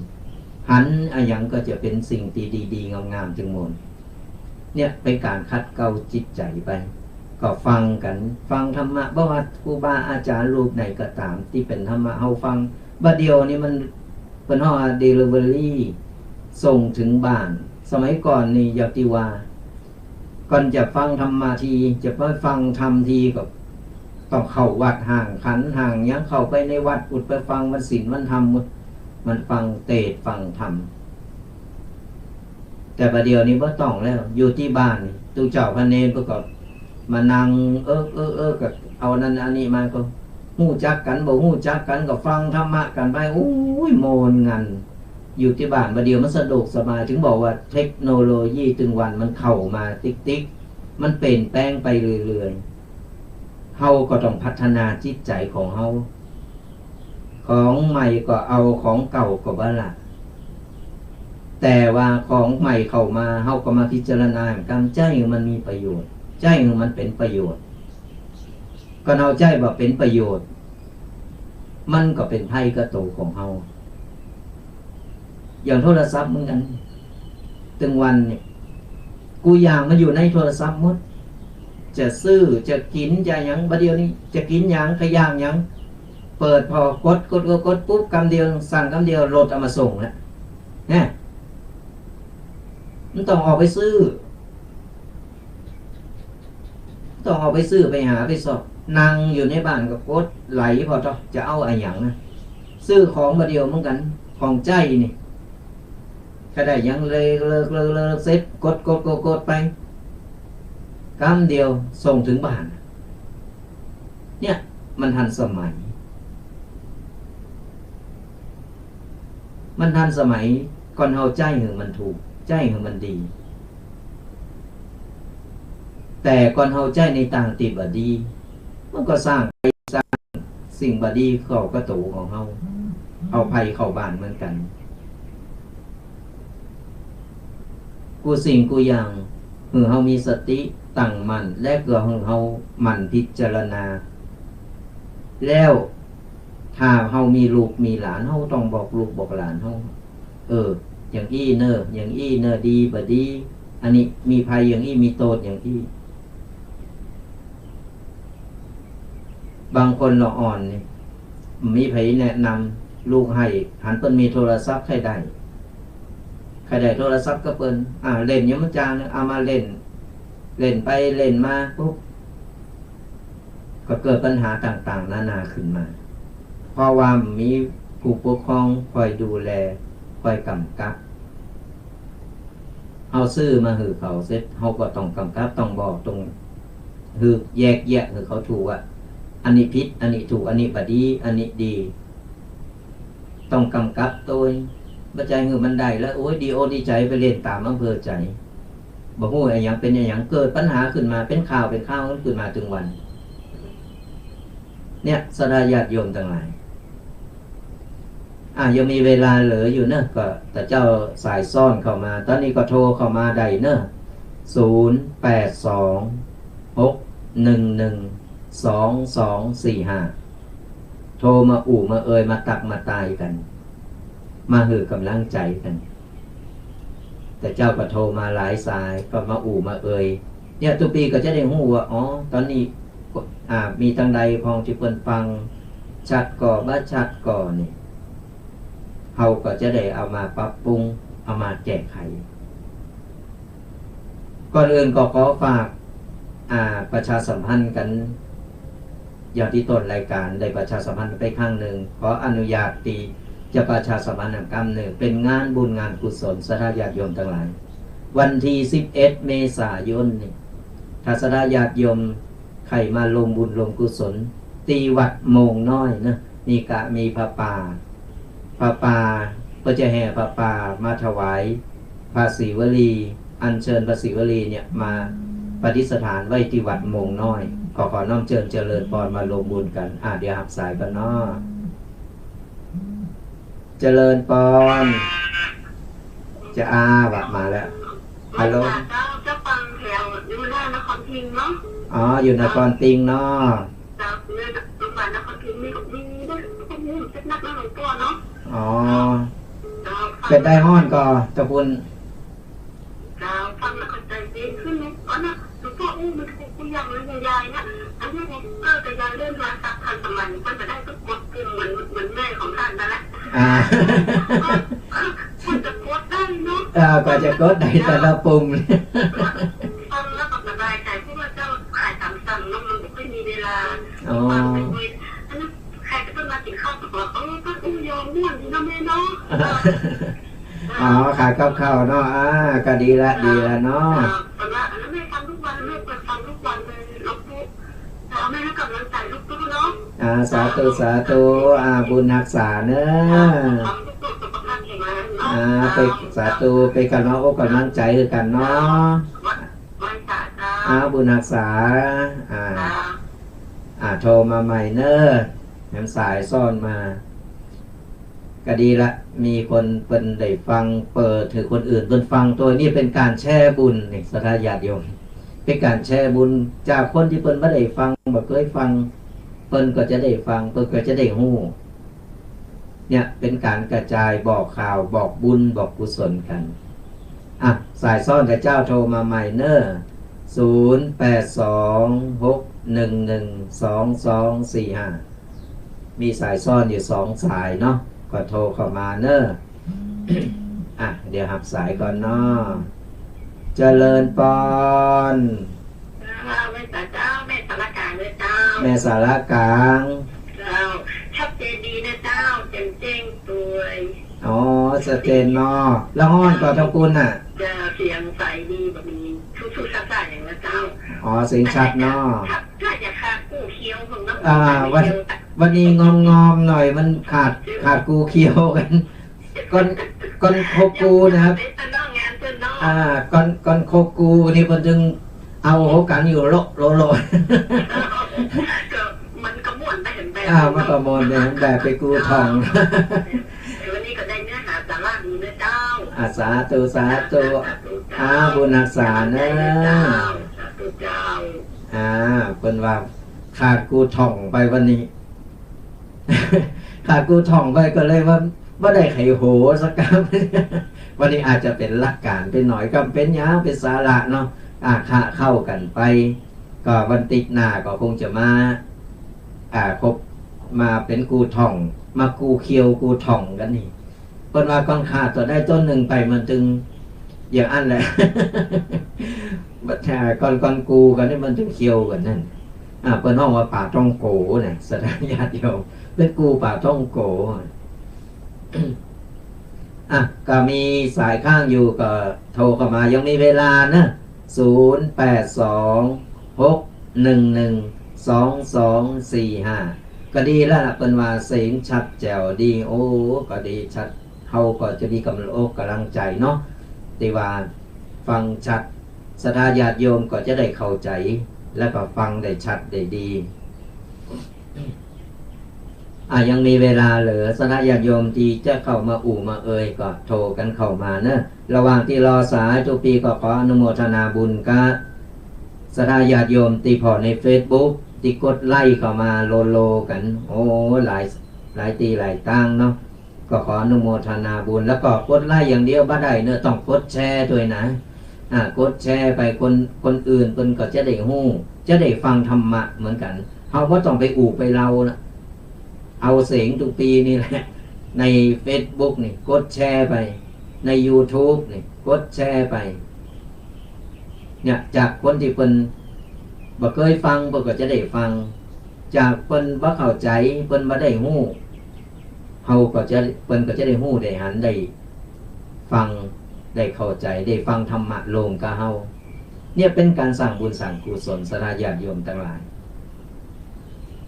หันอะหยังก็จะเป๋นสิ่งตี้ดีๆ งามๆ ตึงหมด เนี่ยเป๋นก๋านขัดเกลาจิตใจ๋ไป ก็ฟังกั๋น ฟังธรรมะ บ่ว่าครูบาอาจ๋ารย์รูปไหนก็ต๋าม ตี้เป๋นธรรมะเฮาฟัง บ่าเดี่ยวนี้มัน เปิ้นฮ้องว่า เดลิเวอรี่ ส่งเถิงบ้าน สมัยก่อนนี่อย่าติว่า ก่อนจะฟังธรรมะที จะไปฟังธรรมทีก็ต้องเข้าวัดห้างขันห้างหยัง เข้าไปในวัดปุ้น ไปฟังวันศีลวันธรรมปุ้น มันฟังเตสน์ฟังธรรม แต่บ่าเดี่ยวนี้บ่ต้องแล้ว อยู่ตี้บ้านนี่ ตุ๊เจ้าพระเณรปุ้นก็มานั่ง เอิก เอิก เอิก ก็เอานั้นอันนี้มา ก็ฮู้จักกั๋น บ่ฮู้จักกั๋น ก็ฟังธรรมะกั๋นไป อู้ย ม่วนงัน อยู่ตี้บ้าน บ่าเดี่ยวมันสะดวกสบาย เถิงบอกว่าเทคโนโลยีตึงวันมันเข้ามาติ๊กๆ มันเปลี่ยนแปลงไปเรื่อยๆ เฮาก็ต้องพัฒนาจิตใจ๋ของเฮา ของใหม่ก็เอา ของเก่าก็บ่ละ แต่ว่าของใหม่เข้ามา เฮาก็มาพิจารณา กำใจ๊หื้อมันมีประโยชน์ ใจ๊หื้อมันเป๋นประโยชน์ ก่อนเฮาใจ๊บ่เป๋นประโยชน์ มันก็เป๋นภัยกับตั๋วของเฮา อย่างโทรศัพท์เหมือนกั๋น ตึงวันเนี่ย กู้อย่างมันอยู่ในโทรศัพท์หมด จะซื้อ จะกิ๋น จะหยัง บ่าเดี่ยวนี้ จะกิ๋นหยัง จะย่างหยัง เปิดผ่อ กด กด กด กด ปุ๊บ กำเดียว สั่งกำเดียว รถเอามาส่งแล้ว แหม บ่ต้องออกไปซื้อ บ่ต้องออกไปซื้อ ไปหา ไปซอก นั่งอยู่ในบ้านก็กดไหลผ่อเถาะ จะเอาอะหยังนะ ซื้อของบ่าเดี่ยวเหมือนกั๋น ของใจ๊นี่ ก็ได้หยัง เลิก เลิก เลิก เลิก เสร็จ กด กด กด กดไป กำเดียวส่งเถิงบ้าน เนี่ย มันทันสมัย มันทันสมัย ก่อนเฮาใจ๊หื้อมันถูก ใจ๊หื้อมันดี แต่ก่อนเฮาใจ๊ในตางตี้บ่ดี มันก็สร้างภัย สร้างสิ่งบ่ดีเข้ากับตั๋วของเฮา เอาภัยเข้าบ้านเหมือนกั๋น กู้สิ่งกู้อย่าง หื้อเฮามีสติตั้งมั่น และก็หื้อเฮาหมั่นพิจารณา แล้วถ้าเฮามีลูกมีหลาน เฮาต้องบอกลูกบอกหลานเฮา เออ อย่างอี้เน่อ อย่างอี้เน่อ ดีบ่ดี อันนี้มีภัยอย่างอี้ มีโต้ษอย่างอี้ บางคนละอ่อนนี่ มีใผแนะนำลูกหื้อ หันเปิ้นมีโทรศัพท์ ใค่ได้ ใค่ได้โทรศัพท์กับเปิ้น อ่า เล่นอยู่บ่จาง เอามาเล่น เล่นไปเล่นมาปุ๊บ ก็เกิดปัญหาต่างๆ นานาขึ้นมา เพราะว่าบ่มีผู้ปกครองคอยดูแล คอยกำกับ เฮาซื้อมาหื้อเขาเสร็จ เฮาก็ต้องกำกับ ต้องบอก ต้องหื้อแยกแยะหื้อเขาถูกว่า อันนี้ผิด อันนี้ถูก อันนี้บ่ดี อันนี้ดี ต้องกำกับตวย บ่ใจ้หื้อมันได้แล้ว โอ้ย ดีอกดีใจ๋ไปเล่นต๋ามอำเภอใจ๋ บ่ฮู้อะหยังเป๋นอะหยัง เกิดปัญหาขึ้นมา เป๋นข่าว เป๋นข่าวขึ้นมาตึงวัน เนี่ย ศรัทธาญาติโยมตังหลาย อ่ะ ยังมีเวลาเหลืออยู่เนอะ ก็ตะเจ้าสายซ้อนเข้ามา ต๋อนนี้ก็โทรเข้ามาได้เนอะ ศูนย์แปดสอง หกหนึ่งหนึ่ง สองสองสี่ห้า โทรมาอู้มาเอ่ย มาตักมาตายกั๋น มาหื้อกำลังใจ๋กั๋น ตะเจ้าก็โทรมาหลายสาย ก็มาอู้มาเอ่ย เนี่ย ตุ๊ปีก็จะได้ฮู้ว่า อ๋อ ต๋อนนี้ อ่า มีตังใดพ่องตี้เปิ้นฟัง ชัดก่อ บ่ชัดก่อนี่ เฮาก็จะได้เอามาปรับปรุง เอามาแก้ไข ก่อนอื่นก็ขอฝาก อ่า ประชาสัมพันธ์กั๋น อย่างตี้ต้นรายก๋านได้ประชาสัมพันธ์ไปครั้งนึ่ง ขออนุญาตตี้จะประชาสัมพันธ์อีกกำนึ่ง เป๋นงานบุญงานกุศล ศรัทธาญาติโยมตังหลาย วันตี้สิบเอ็ดเมษายนนี่ ถ้าศรัทธาญาติโยมใค่มาร่วมบุญร่วมกุศล ตี้วัดโมงน้อยเนอะ นี่ก็มีผ้าป่า ผ้าป่า ก็จะแห่ผ้าป่ามาถวาย พระศรีวลี อัญเชิญพระศรีวลีเนี่ยมาประดิษฐานไว้ตี้วัดโมงน้อย ขอ ขอน้อมเจิญเจริญปอนมาร่วมบุญกั๋น อ่า เดี๋ยวฮับสายก่อนเนาะ เจริญปอน จะอาว่ามาแล้ว ฮัลโหล เจ้า เจ้าปังแถวอยู่หน้านครพิงค์เนาะ อ๋อ อยู่นครพิงค์เนาะ เจ้า เนี่ย โรงพยาบาลนครพิงค์มี มีด้วย คนนี้เจ็บหนักนะหลวงปู่เนาะ อ๋อ เจ้า เป๋นใดฮ้อนก่อ เจ้าปุ้น เจ้า ฟังแล้วก็ใจ๋เย็นขึ้นเนาะ อันน่ะ หลวงปู่อู้มันถูกกู้อย่างเลยยายเนี่ย อันนี้เนี่ย เออ แต่ยายเล่นโทรศัพท์ทันสมัย มันจะได้ก็กดปุ่มเหมือน เหมือนแม่ของท่านนั่นแหละ อ่า ก็ ก็จะกดได้เนาะ เออ ก็จะกดได้แต่ละปุ่ม ฟังแล้วก็สบายใจ๋ เพราะว่าเจ้าขายต๋ามสั่งเนาะ มันไม่ค่อยมีเวลา อ๋อ ฟังไปด้วย อันนั้นใครจะเปิ้นมากิ๋นข้าวก็บอก เออ ก็อู้ยอมม่วนดีเนาะแม่เนาะ เออ อ๋อ ขายกับข้าวเนาะ อ่า ก็ดีละ ดีละเนาะ เออ เปิ้นว่า อันนั้นแม่ฟังทุกวัน แม่เปิดฟังทุกวันเลย ลูกตุ๊ เออ แม่ให้กำลังใจ๋ลูกตุ๊เนาะ อ่า สาธุ สาธุ อ่า บุญฮักษาเนาะ เออ ขอให้ลูกตุ๊สุขภาพแข็งแรงเนาะ อ่า เป๋น สาธุ เป๋นกำลังอกกำลังใจ๋หื้อกั๋นเนาะ ไหว้สาเจ้า อ่า บุญฮักษา อ่า เจ้า อ่า โทรมาใหม่เนาะ ยังสายซ้อนมา ก็ดีละ มีคนเปิ้นได้ฟัง เปิดหื้อคนอื่นเปิ้นฟัง โตนี้เป๋นก๋านแชร์บุญนี่ ศรัทธาญาติโยม เป๋นก๋านแชร์บุญ จากคนตี้เปิ้นบ่ได้ฟัง บ่เกยฟัง เปิ้นก็จะได้ฟัง เปิ้นก็จะได้ฮู้ เนี่ยเป๋นก๋านกระจายบอกข่าว บอกบุญ บอกกุศลกั๋น อ่ะ สายซ้อน ถ้าเจ้าโทรมาใหม่เน่อ ศูนย์แปดสอง หกหนึ่งหนึ่ง สองสองสี่ห้า มีสายซ้อนอยู่สองสายเนาะ ก็โทรเข้ามาเน่อ อ่ะ เดี๋ยวฮับสายก่อนเนาะ เจริญปอน เจ้า แม่สาเจ้า แม่สารกลางเน่อเจ้า แม่สารกลาง เจ้า ชัดเจนดีเน่อเจ้า แจ่มแจ้งตวย อ๋อ ชัดเจนเนาะ ละฮ้อนก่อเถิงปู้นน่ะ เจ้า เสียงใสดี บ่มีทุกๆ ชัดๆ อย่างเน่อเจ้า อ๋อ เสียงชัดเนาะ ถ้า ถ้าอยากขาดกู้เคี้ยวของน้ำ อ่า วัน วันนี้งอมๆ หน่อย มันขาด ขาดกู้เคี้ยวกั๋น ก้อน ก้อนโคกูนะครับ เปิ้นเนาะ งานเปิ้นเนาะ อ่า ก้อน ก้อนโคกูนี่เปิ้นจึงเอาหัวกั๋นอยู่โละ โละ โละ ก็มันก็ม่วนไปแหมแบบ อ่า มันก็ม่วนไปแหมแบบ ไปกู้ถ่อง แต่วันนี้ก็ได้เนื้อหาสาระดีเน่อเจ้า อ่า สาธุ สาธุ สาธุเจ้า อ่า บุญฮักษาเน่อ สาธุเจ้า อ่า เปิ้นว่าขาดกู้ถ่องไปวันนี้ ขาดกู้ถ่องไปก็เลยว่าบ่ได้ไขโหสักกำ วันนี้อาจจะเป๋นหลักก๋านไปหน่อย ก็เป๋นหยัง เป๋นสาระเนาะ อ่า คะเข้ากั๋นไป ก็วันติ๊กหน้าก็คงจะมา อ่า คบ มาเป๋นกู้ถ่อง มากู้เคี้ยวกู้ถ่องกั๋นนี่ เปิ้นว่าก้อนขาดโตใดโตนึ่งไปมันจึงอย่างอั้นแหละ บัด อ่า ก้อน ก้อนกู้กั๋นนี่มันจึงเคี้ยวกั๋นนั่น อ่า เปิ้นฮ้องว่าป๋าต๊องโก๋น่ะ ศรัทธาญาติโยม เป๋นกู้ป๋าต๊องโก๋ อ่ะ ก็มีสายค้างอยู่ก็โทรเข้ามา ยังมีเวลานะ ศูนย์แปดสอง หกหนึ่งหนึ่ง สองสองสี่ห้า ก็ดีแล้วล่ะ เปิ้นว่าเสียงชัดแจ๋วดี โอ้ ก็ดีชัด เฮาก็จะมีก๋ำลังอกก๋ำลังใจ๋เนาะ ตี้ว่าฟังชัด ศรัทธาญาติโยมก็จะได้เข้าใจ๋ แล้วก็ฟังได้ชัดได้ดี อ่ะ ยังมีเวลาเหลือ ศรัทธาญาติโยมตี้จะเข้ามาอู้มาเอ่ยก็โทรกั๋นเข้ามาเนาะ ระหว่างตี้รอสาย ตุ๊ปีก็ขออนุโมทนาบุญกับศรัทธาญาติโยมตี้ผ่อในเฟซบุ๊ก ตี้กดไลก์เข้ามาโลๆ กั๋น โอ้ หลาย หลายตี้หลายตางเนาะ ก็ขออนุโมทนาบุญ แล้วก็กดไลก์อย่างเดียวบ่ได้เนาะ ต้องกดแชร์ตวยนะ อ่า กดแชร์ไป คน คนอื่นเปิ้นก็จะได้ฮู้ จะได้ฟังธรรมะเหมือนกั๋น เฮาบ่ต้องไปอู้ไปเล่านะ เอาเสียงตุ๊ปีนี่แหละ ในเฟซบุ๊กนี่ กดแชร์ไป ในยูทูบนี่ กดแชร์ไป เนี่ย จากคนตี้เปิ้นบ่เกยฟัง เปิ้นก็จะได้ฟัง จากเปิ้นบ่เข้าใจ๋ เปิ้นบ่ได้ฮู้ เฮาก็จะ เปิ้นก็จะได้ฮู้ ได้หัน ได้ฟัง ได้เข้าใจ๋ ได้ฟังธรรมะร่วมกับเฮา เนี่ยเป๋นก๋านสร้างบุญสร้างกุศล ศรัทธาญาติโยมตังหลาย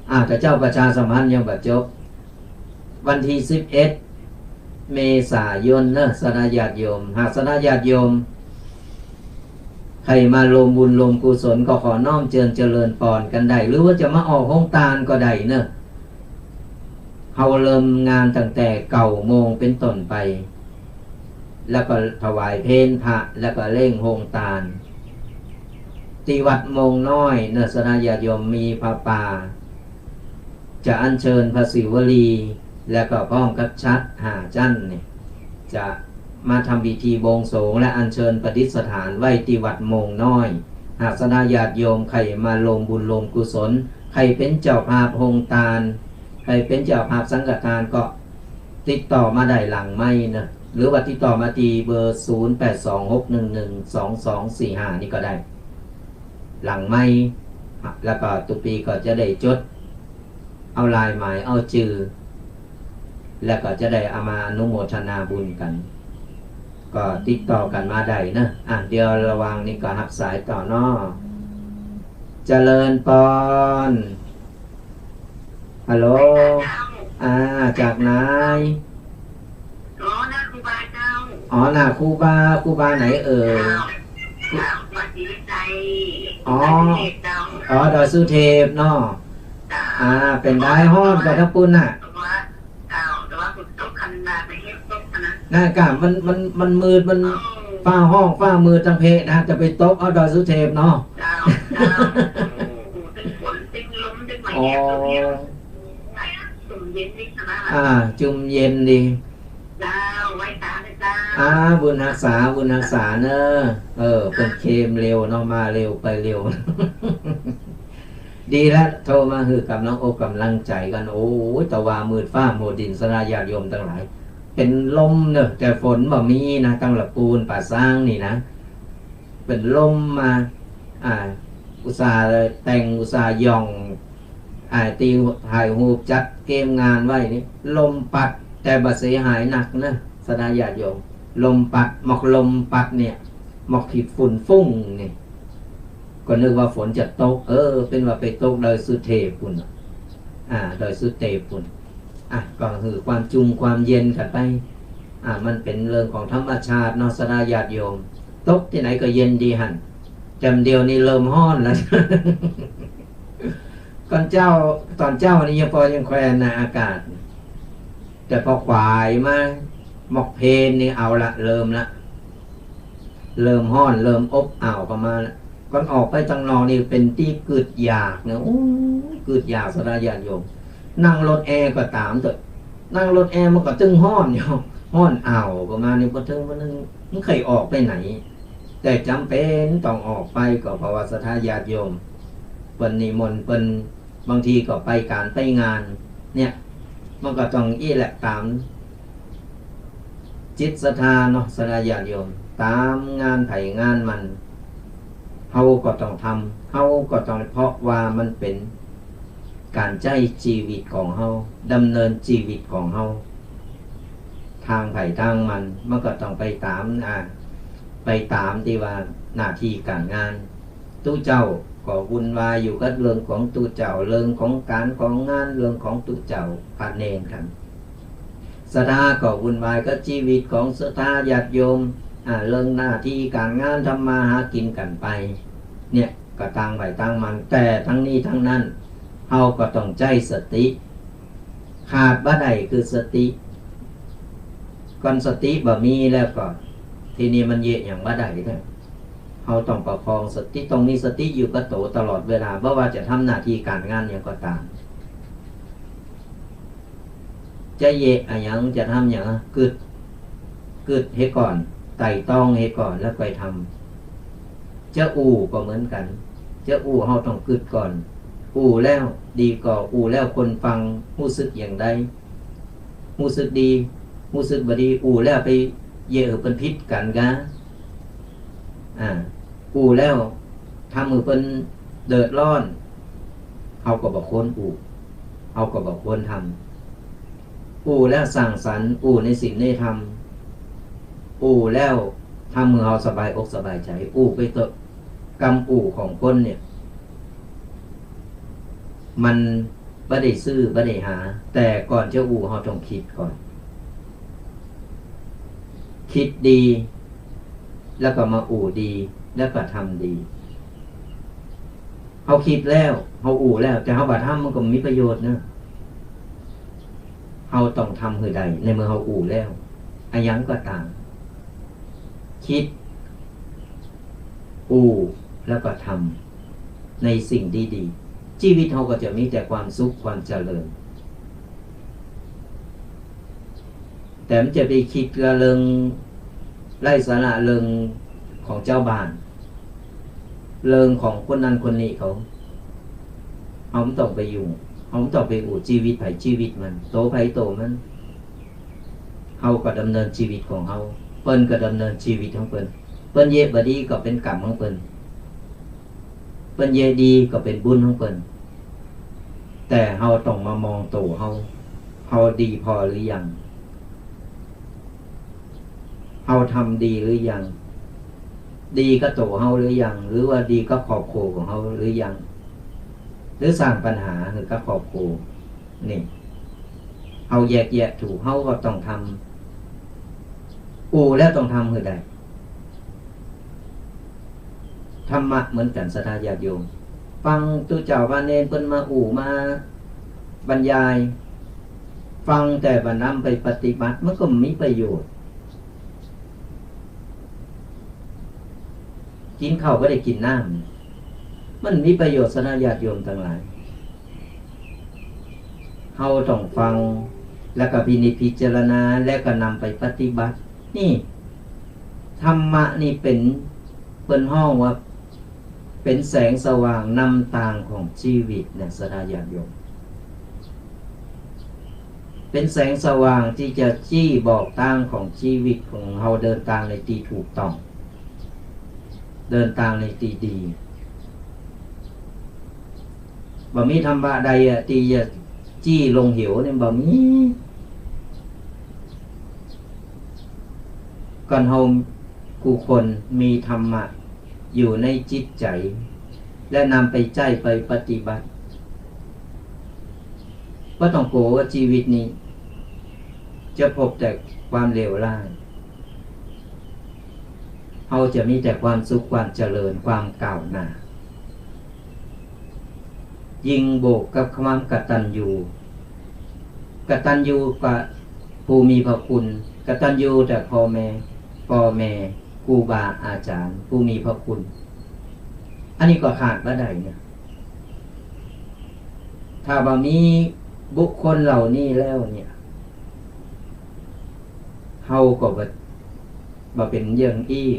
อ่า แต่เจ้าประชาสัมพันธ์ยังบ่จบ วันตี้สิบเอ็ด เมษายนเนาะ ศรัทธาญาติโยม หากศรัทธาญาติโยม ใค่มาร่วมบุญร่วมกุศลก็ขอน้อมเจิญเจริญปอนกั๋นได้ หรือว่าจะมาออกโฮงตานก็ได้เนาะ เฮาเริ่มงานตั้งแต่เก้าโมงเป๋นต้นไป แล้วก็ถวายเพลพระ แล้วก็เล่งโฮงตาน ตี้วัดโมงน้อยเนาะ ศรัทธาญาติโยม มีผ้าป่า จะอัญเชิญพระศิวลี แล้วก็พร้อมกับฉัตรห้าจั๊นนี่ จะมาทำพิธีบวงสรวงและอัญเชิญประดิษฐานไว้ตี้วัดโมงน้อย หากศรัทธาญาติโยมใค่มาร่วมบุญร่วมกุศล ใค่เป๋นเจ้าภาพโฮงตาน ใค่เป๋นเจ้าภาพสังฆทานก็ติดต่อมาได้หลังไมค์เนาะ หรือว่าติดต่อมาตี้เบอร์ ศูนย์แปดสอง หกหนึ่งหนึ่ง สองสองสี่ห้า นี่ก็ได้ หลังไมค์ แล้วก็ตุ๊ปีก็จะได้จด เอาลายหมาย เอาจื้อ แล้วก็จะได้เอามาอนุโมทนาบุญกั๋น ก็ติดต่อกั๋นมาได้เนาะ อ่ะ เดี๋ยวระหว่างนี้ก็ฮับสายต่อเนาะ เจริญปอน ฮัลโหล อ่า จากไหน อ๋อ หน้าครูบาเจ้า อ๋อ หน้าครูบา ครูบาไหนเอ่ย เจ้า วัดศรีวิชัย อ๋อ ดอยสุเทพเจ้า อ๋อ ดอยสุเทพเนาะ เจ้า อ่า เป๋นใด ฮ้อนก่อทั้งปู๊นน่ะ แต่ว่า เจ้า แต่ว่าฝนตกคันใน นะ อากาศมัน มัน มันมืด มัน ฟ้าฮ้อง ฟ้ามืดตังเพนะ จะไปตกเอาดอยสุเทพเนาะ เจ้า เจ้า โอ้โห ตึงฝน ตึงลม ตึงหวายแอม ตึงเนี้ย อ๋อ จุ่มเย็นดีขนาด อ่า จุ่มเย็นดี เจ้า ไหว้ตาเลยเจ้า อ่า บุญฮักษา บุญฮักษาเนอะ เออ เปิ้นเคมเร็วเนาะ มาเร็วไปเร็ว ดีละ โทรมาหื้อก๋ำลังอกก๋ำลังใจ๋กั๋น โอ้ย ตะวามืดฟ้ามัวดิน ศรัทธาญาติโยมตังหลาย เป๋นลมเนอะ แต่ฝนบ่มีนะ ตังละปูนป่าซางนี่นะ เป๋นลมมา อ่า อุตส่าห์แต่ง อุตส่าห์หย่อง อ่า ตี้ถ่ายฮูป จัดเกมงานไว้นี่ ลมปัด แต่บ่เสียหายหนักนะ ศรัทธาญาติโยม ลมปัด หมอกลมปัดเนี่ย หมอกขี้ฝุ่นฟุ้งนี่ ก็นึกว่าฝนจะตก เออ เป๋นว่าไปตกดอยสุเทพปุ้น อ่า ดอยสุเทพปุ้น อ่ะ ก็หื้อความจุ่มความเย็นกั๋นไป อ่ะ มันเป๋นเรื่องของธรรมชาติเนาะ ศรัทธาญาติโยม ตกตี้ไหนก็เย็นดีหั้น แต่เดี๋ยวนี้เริ่มฮ้อนแล้ว ก่อนเจ๊า ต๋อนเจ๊านี่ยังปอยังแควนนะ อากาศ แต่ปอขวายมา หมอกเพลนี่เอาละ เริ่มละ เริ่มฮ้อน เริ่มอบอ้าวเข้ามาละ ก่อนออกไปตังนอกนี่เป๋นตี้กึ๊ดอยากนะ โอ้ย กึ๊ดอยาก ศรัทธาญาติโยม นั่งรถแอร์ก็ต๋ามเต๊อะ นั่งรถแอร์มันก็ตึงฮ้อนอยู่ ฮ้อนอ้าวเข้ามานี่ ปอเถิงวันนึ่ง บ่ใค่ออกไปไหน แต่จ๋ำเป๋นต้องออกไป ก็เพราะว่าศรัทธาญาติโยม เปิ้นนิมนต์ เปิ้น บางทีก็ไปก๋านไปงาน เนี่ย มันก็ต้องอี้แหละ ต๋ามจิตศรัทธาเนาะ ศรัทธาญาติโยม ต๋ามงานใผงานมัน เฮาก็ต้องทำ เฮาก็ต้อง เพราะว่ามันเป๋นก๋านใจ๊จีวิตของเฮา ดำเนินจีวิตของเฮา ตางใผตางมัน มันก็ต้องไปต๋าม อ่า ไปต๋ามตี้ว่าหน้าตี้ก๋านงาน ตุ๊เจ้าก็วุ่นวายอยู่กับเรื่องของตุ๊เจ้า เรื่องของก๋านของงาน เรื่องของตุ๊เจ้าพระเณรกั๋น ศรัทธาก็วุ่นวายกับจีวิตของศรัทธาญาติโยม อ่า เรื่องหน้าตี้ก๋านงาน ทำมาหากิ๋นกั๋นไป เนี่ย ก็ตางใผตางมัน แต่ตึงนี้ตึงนั้น เฮาก็ต้องใจ๊สติ ขาดบ่ได้คือสติ ก่อนสติบ่มีแล้วก็ ทีนี้มันเยียะหยังบ่ได้แล้ว เฮาต้องประคองสติ ต้องมีสติอยู่กับตั๋วตลอดเวลา บ่ว่าจะทำหน้าตี้ก๋านงานหยังก็ต๋าม จะเยียะอะหยัง จะทำหยังอะ กึ๊ด กึ๊ดเหียก่อน ไตร่ตรองเหียก่อน แล้วค่อยทำ จะอู้ก็เหมือนกั๋น จะอู้เฮาต้องกึ๊ดก่อน อู้แล้วดีก่อ อู้แล้วคนฟังฮู้สึกอย่างใด ฮู้สึกดี ฮู้สึกบ่ดี อู้แล้วไปเยียะหื้อเปิ้นผิดกั๋นกา อ่า อู้แล้วทำหื้อเปิ้นเดือดร้อน เฮาก็บ่ควรอู้ เฮาก็บ่ควรทำ อู้แล้วสร้างสรรค์ อู้ในศีลในธรรม อู้แล้วทำหื้อเฮาสบายอกสบายใจ๋ อู้ไปเต๊อะ กำอู้ของคนเนี่ย มันบ่ได้ซื้อบ่ได้หา แต่ก่อนจะอู้เฮาต้องกึ๊ดก่อน กึ๊ดดี แล้วก็มาอู้ดี แล้วก็ทำดี เฮากึ๊ดแล้ว เฮาอู้แล้ว แต่เฮาบ่ทำมันก็บ่มีประโยชน์เนาะ เฮาต้องทำหื้อได้ ในเมื่อเฮาอู้แล้ว อะหยังก็ต๋าม กึ๊ด อู้ แล้วก็ทำในสิ่งดีๆ จีวิตเฮาก็จะมีแต่ความสุขความเจริญ แต่มันจะไปกึ๊ดกับเรื่องไร้สาระ เรื่องของจาวบ้าน เรื่องของคนนั้นคนนี้เขา เฮาบ่ต้องไปยุ่ง เฮาบ่ต้องไปอู้ จีวิตใผจีวิตมัน ตั๋วใผตั๋วมัน เฮาก็ดำเนินจีวิตของเฮา เปิ้นก็ดำเนินจีวิตของเปิ้น เปิ้นเยียะบ่ดีก็เป๋นกรรมของเปิ้น เปิ้นเยียะดีก็เป๋นบุญของเปิ้น แต่เฮาต้องมามองตั๋วเฮา เฮาดีพอหรือยัง เฮาทำดีหรือยัง ดีกับตั๋วเฮาหรือยัง หรือว่าดีกับครอบครัวของเฮาหรือยัง หรือสร้างปัญหาหื้อกับครอบครัว นี่ เฮาแยกแยะถูก เฮาก็ต้องทำ อู้แล้วต้องทำหื้อได้ ธรรมะเหมือนกั๋น ศรัทธาญาติโยม ฟังตุ๊เจ้าพระเณรเปิ้นมาอู้มาบรรยาย ฟังแต่บ่นำไปปฏิบัติ มันก็บ่มีประโยชน์ กิ๋นข้าวบ่ได้กิ๋นน้ำ มันมีประโยชน์ ศรัทธาญาติโยมตังหลาย เฮาต้องฟัง แล้วก็พินิจพิจารณา แล้วก็นำไปปฏิบัติ นี่ ธรรมะนี่เป๋น เปิ้นฮ้องว่า เป๋นแสงสว่างนำตางของจีวิตนะ ศรัทธาญาติโยม เป๋นแสงสว่างตี้จะจี้บอกตางของจีวิตของเฮา เดินตางในตี้ถูกต้อง เดินตางในตี้ดี บ่มีธรรมะใดอะตี้จะจี้ลงเหวนี่ บ่มี ก่อนเฮากู้คนมีธรรมะอยู่ในจิตใจ๋ และนำไปใจ๊ไปปฏิบัติ บ่ต้องกั๋วว่าจีวิตนี้จะพบแต่ความเลวร้าย เฮาจะมีแต่ความสุข ความเจริญ ความก้าวหน้า ยิ่งบวกกับความกตัญญู กตัญญูกับผู้มีพระคุณ กตัญญูแต่พ่อแม่ พ่อแม่ ครูบาอาจ๋ารย์ ผู้มีพระคุณ อันนี้ก็ขาดบ่ได้เนี่ย ถ้าบ่มีบุคคลเหล่านี้แล้วเนี่ย เฮาก็บ่ บ่เป๋นอย่างอี้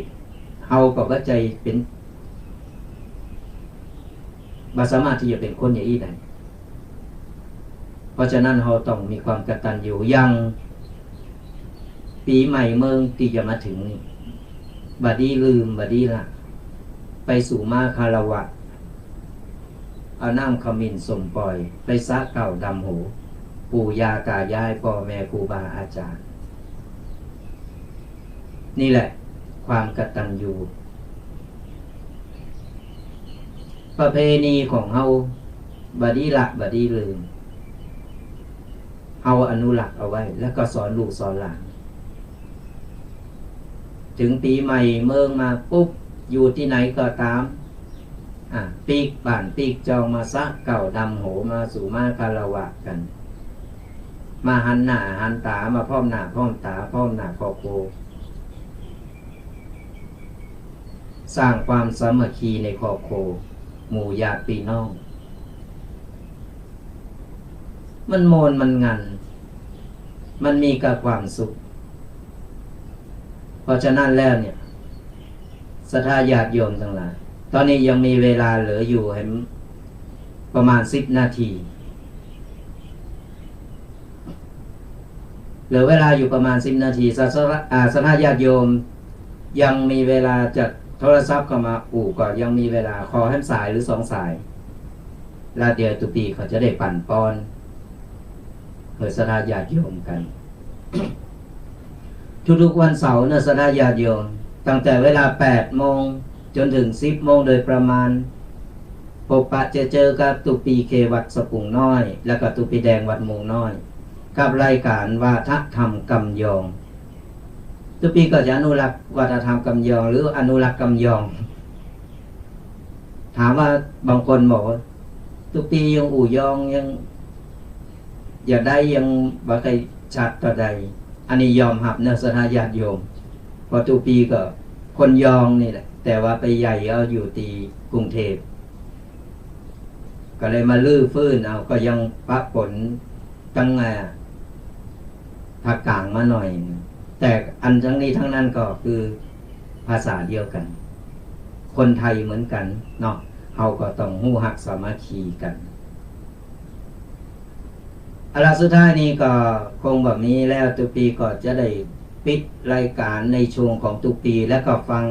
เฮาก็บ่ใจ้เป๋น บ่สามารถตี้จะเป๋นคนอย่างอี้ได้ เพราะฉะนั้นเฮาต้องมีความกตัญญู อย่างปี๋ใหม่เมิงตี้จะมาเถิงนี้ บ่ดีลืม บ่ดีละ ไปสู่มาคารวะ เอาน้ำขมิ้นส้มป่อย ไปสระเกล้าดำหัว ปู่ย่าต๋ายาย ป้อแม่ ครูบาอาจ๋ารย์ นี่แหละความกตัญญู ประเพณีของเฮา บ่ดีละ บ่ดีลืม เฮาอนุรักษ์เอาไว้ แล้วก็สอนลูกสอนหลาน เถิงปี๋ใหม่เมิงมาปุ๊บ อยู่ตี้ไหนก็ต๋าม อ่ะ ปิ๊กบ้านปิ๊กจอง มาสระเกล้าดำหัว มาสู่มาคารวะกั๋น มาหันหน้าหันต๋า มาพร้อมหน้าพร้อมต๋า พร้อมหน้าครอบครัว สร้างความสามัคคีในครอบครัว หมู่ญาติปี้น้อง มันม่วนมันงัน มันมีกับความสุข เพราะฉะนั้นแล้วเนี่ย ศรัทธาญาติโยมตังหลาย ต๋อนนี้ยังมีเวลาเหลืออยู่แหมประมาณสิบนาที เหลือเวลาอยู่ประมาณสิบนาที ศรัทธา อ่า ศรัทธาญาติโยม ยังมีเวลาจะโทรศัพท์เข้ามาอู้ ก็ยังมีเวลา ขอแหมสายหรือสองสาย แล้วเดี๋ยวตุ๊ปีเขาจะได้ปั๋นปอน หื้อศรัทธาญาติโยมกั๋น ทุกๆวันเสาร์เนาะ ศรัทธาญาติโยม ตั้งแต่เวลาแปดโมงจ๋นเถิงสิบโมงโดยประมาณ ปะปะเจอเจอกับตุ๊ปีเควัดสะปุงน้อย แล้วก็ตุ๊ปีแดงวัดโมงน้อย กับรายก๋านวาทะธรรมกำยอง ตุ๊ปีก็จะอนุรักษ์วาทะธรรมกำยอง หรืออนุรักษ์กำยอง ถามว่าบางคนบอกว่า ตุ๊ปียังอู้ยอง ยัง อย่าได้ ยังบ่ใค่ชัดเต้าใด อันนี้ยอมฮับเนาะ ศรัทธาญาติโยม เพราะตุ๊ปีก็คนยองนี่แหละ แต่ว่าไปใหญ่เอาอยู่ตี้กรุงเทพฯ ก็เลยมารื้อฟื้นเอา ก็ยังปะป๋นตัง อ่า ภาคก๋างมาหน่อย แต่อันตังนี้ตังนั้นก็คือภาษาเดียวกั๋น คนไทยเหมือนกั๋นเนาะ เฮาก็ต้องฮู้ฮักสามัคคีกั๋น เอาละ สุดท้ายนี้ก็คงบ่มีแล้ว ตุ๊ปีก็จะได้ปิดรายก๋านในช่วงของตุ๊ปี แล้วก็ฟัง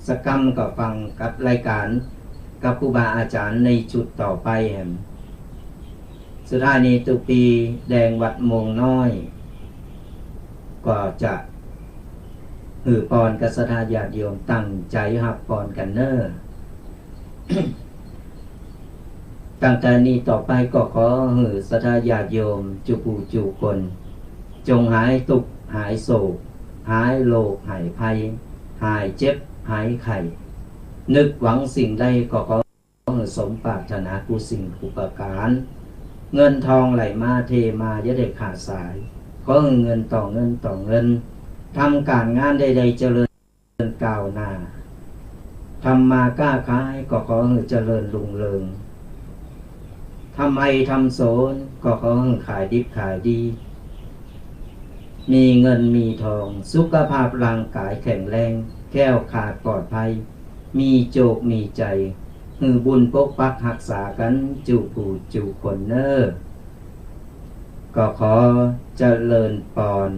สักกำ ก็ฟังกับรายก๋านกับครูบาอาจ๋ารย์ในชุดต่อไปแหม สุดท้ายนี้ตุ๊ปีแดงวัดโมงน้อย ก็จะหื้อปอนกับศรัทธาญาติโยม ตั้งใจ๋ฮับปอนกั๋นเนาะ ตั้งแต่นี้ต่อไปก็ขอหื้อศรัทธาญาติโยมจุผู้จุคน จงหายตุ๊กข์หายโศก หายโรคหายภัย หายเจ็บหายไข้ นึกหวังสิ่งใดก็ขอ ขอหื้อสมปรารถนากู้สิ่งกู้ประก๋าน เงินทองไหลมาเทมาอย่าได้ขาดสาย ขอหื้อเงินต่อเงินต่อเงิน ทำก๋านงานใดๆเจริญก้าวหน้า ทำมาก้าขายก็ขอหื้อเจริญรุ่งเรือง ทำไฮ่ทำสวนก็ขอหื้อขายดิบขายดี มีเงินมีทอง สุขภาพร่างกายแข็งแรง แคล้วคลาดปลอดภัย มีโจคมีใจ๋ หื้อบุญปกปักฮักษากั๋น จุผู้จุคนเน่อ ก็ขอเจริญปอน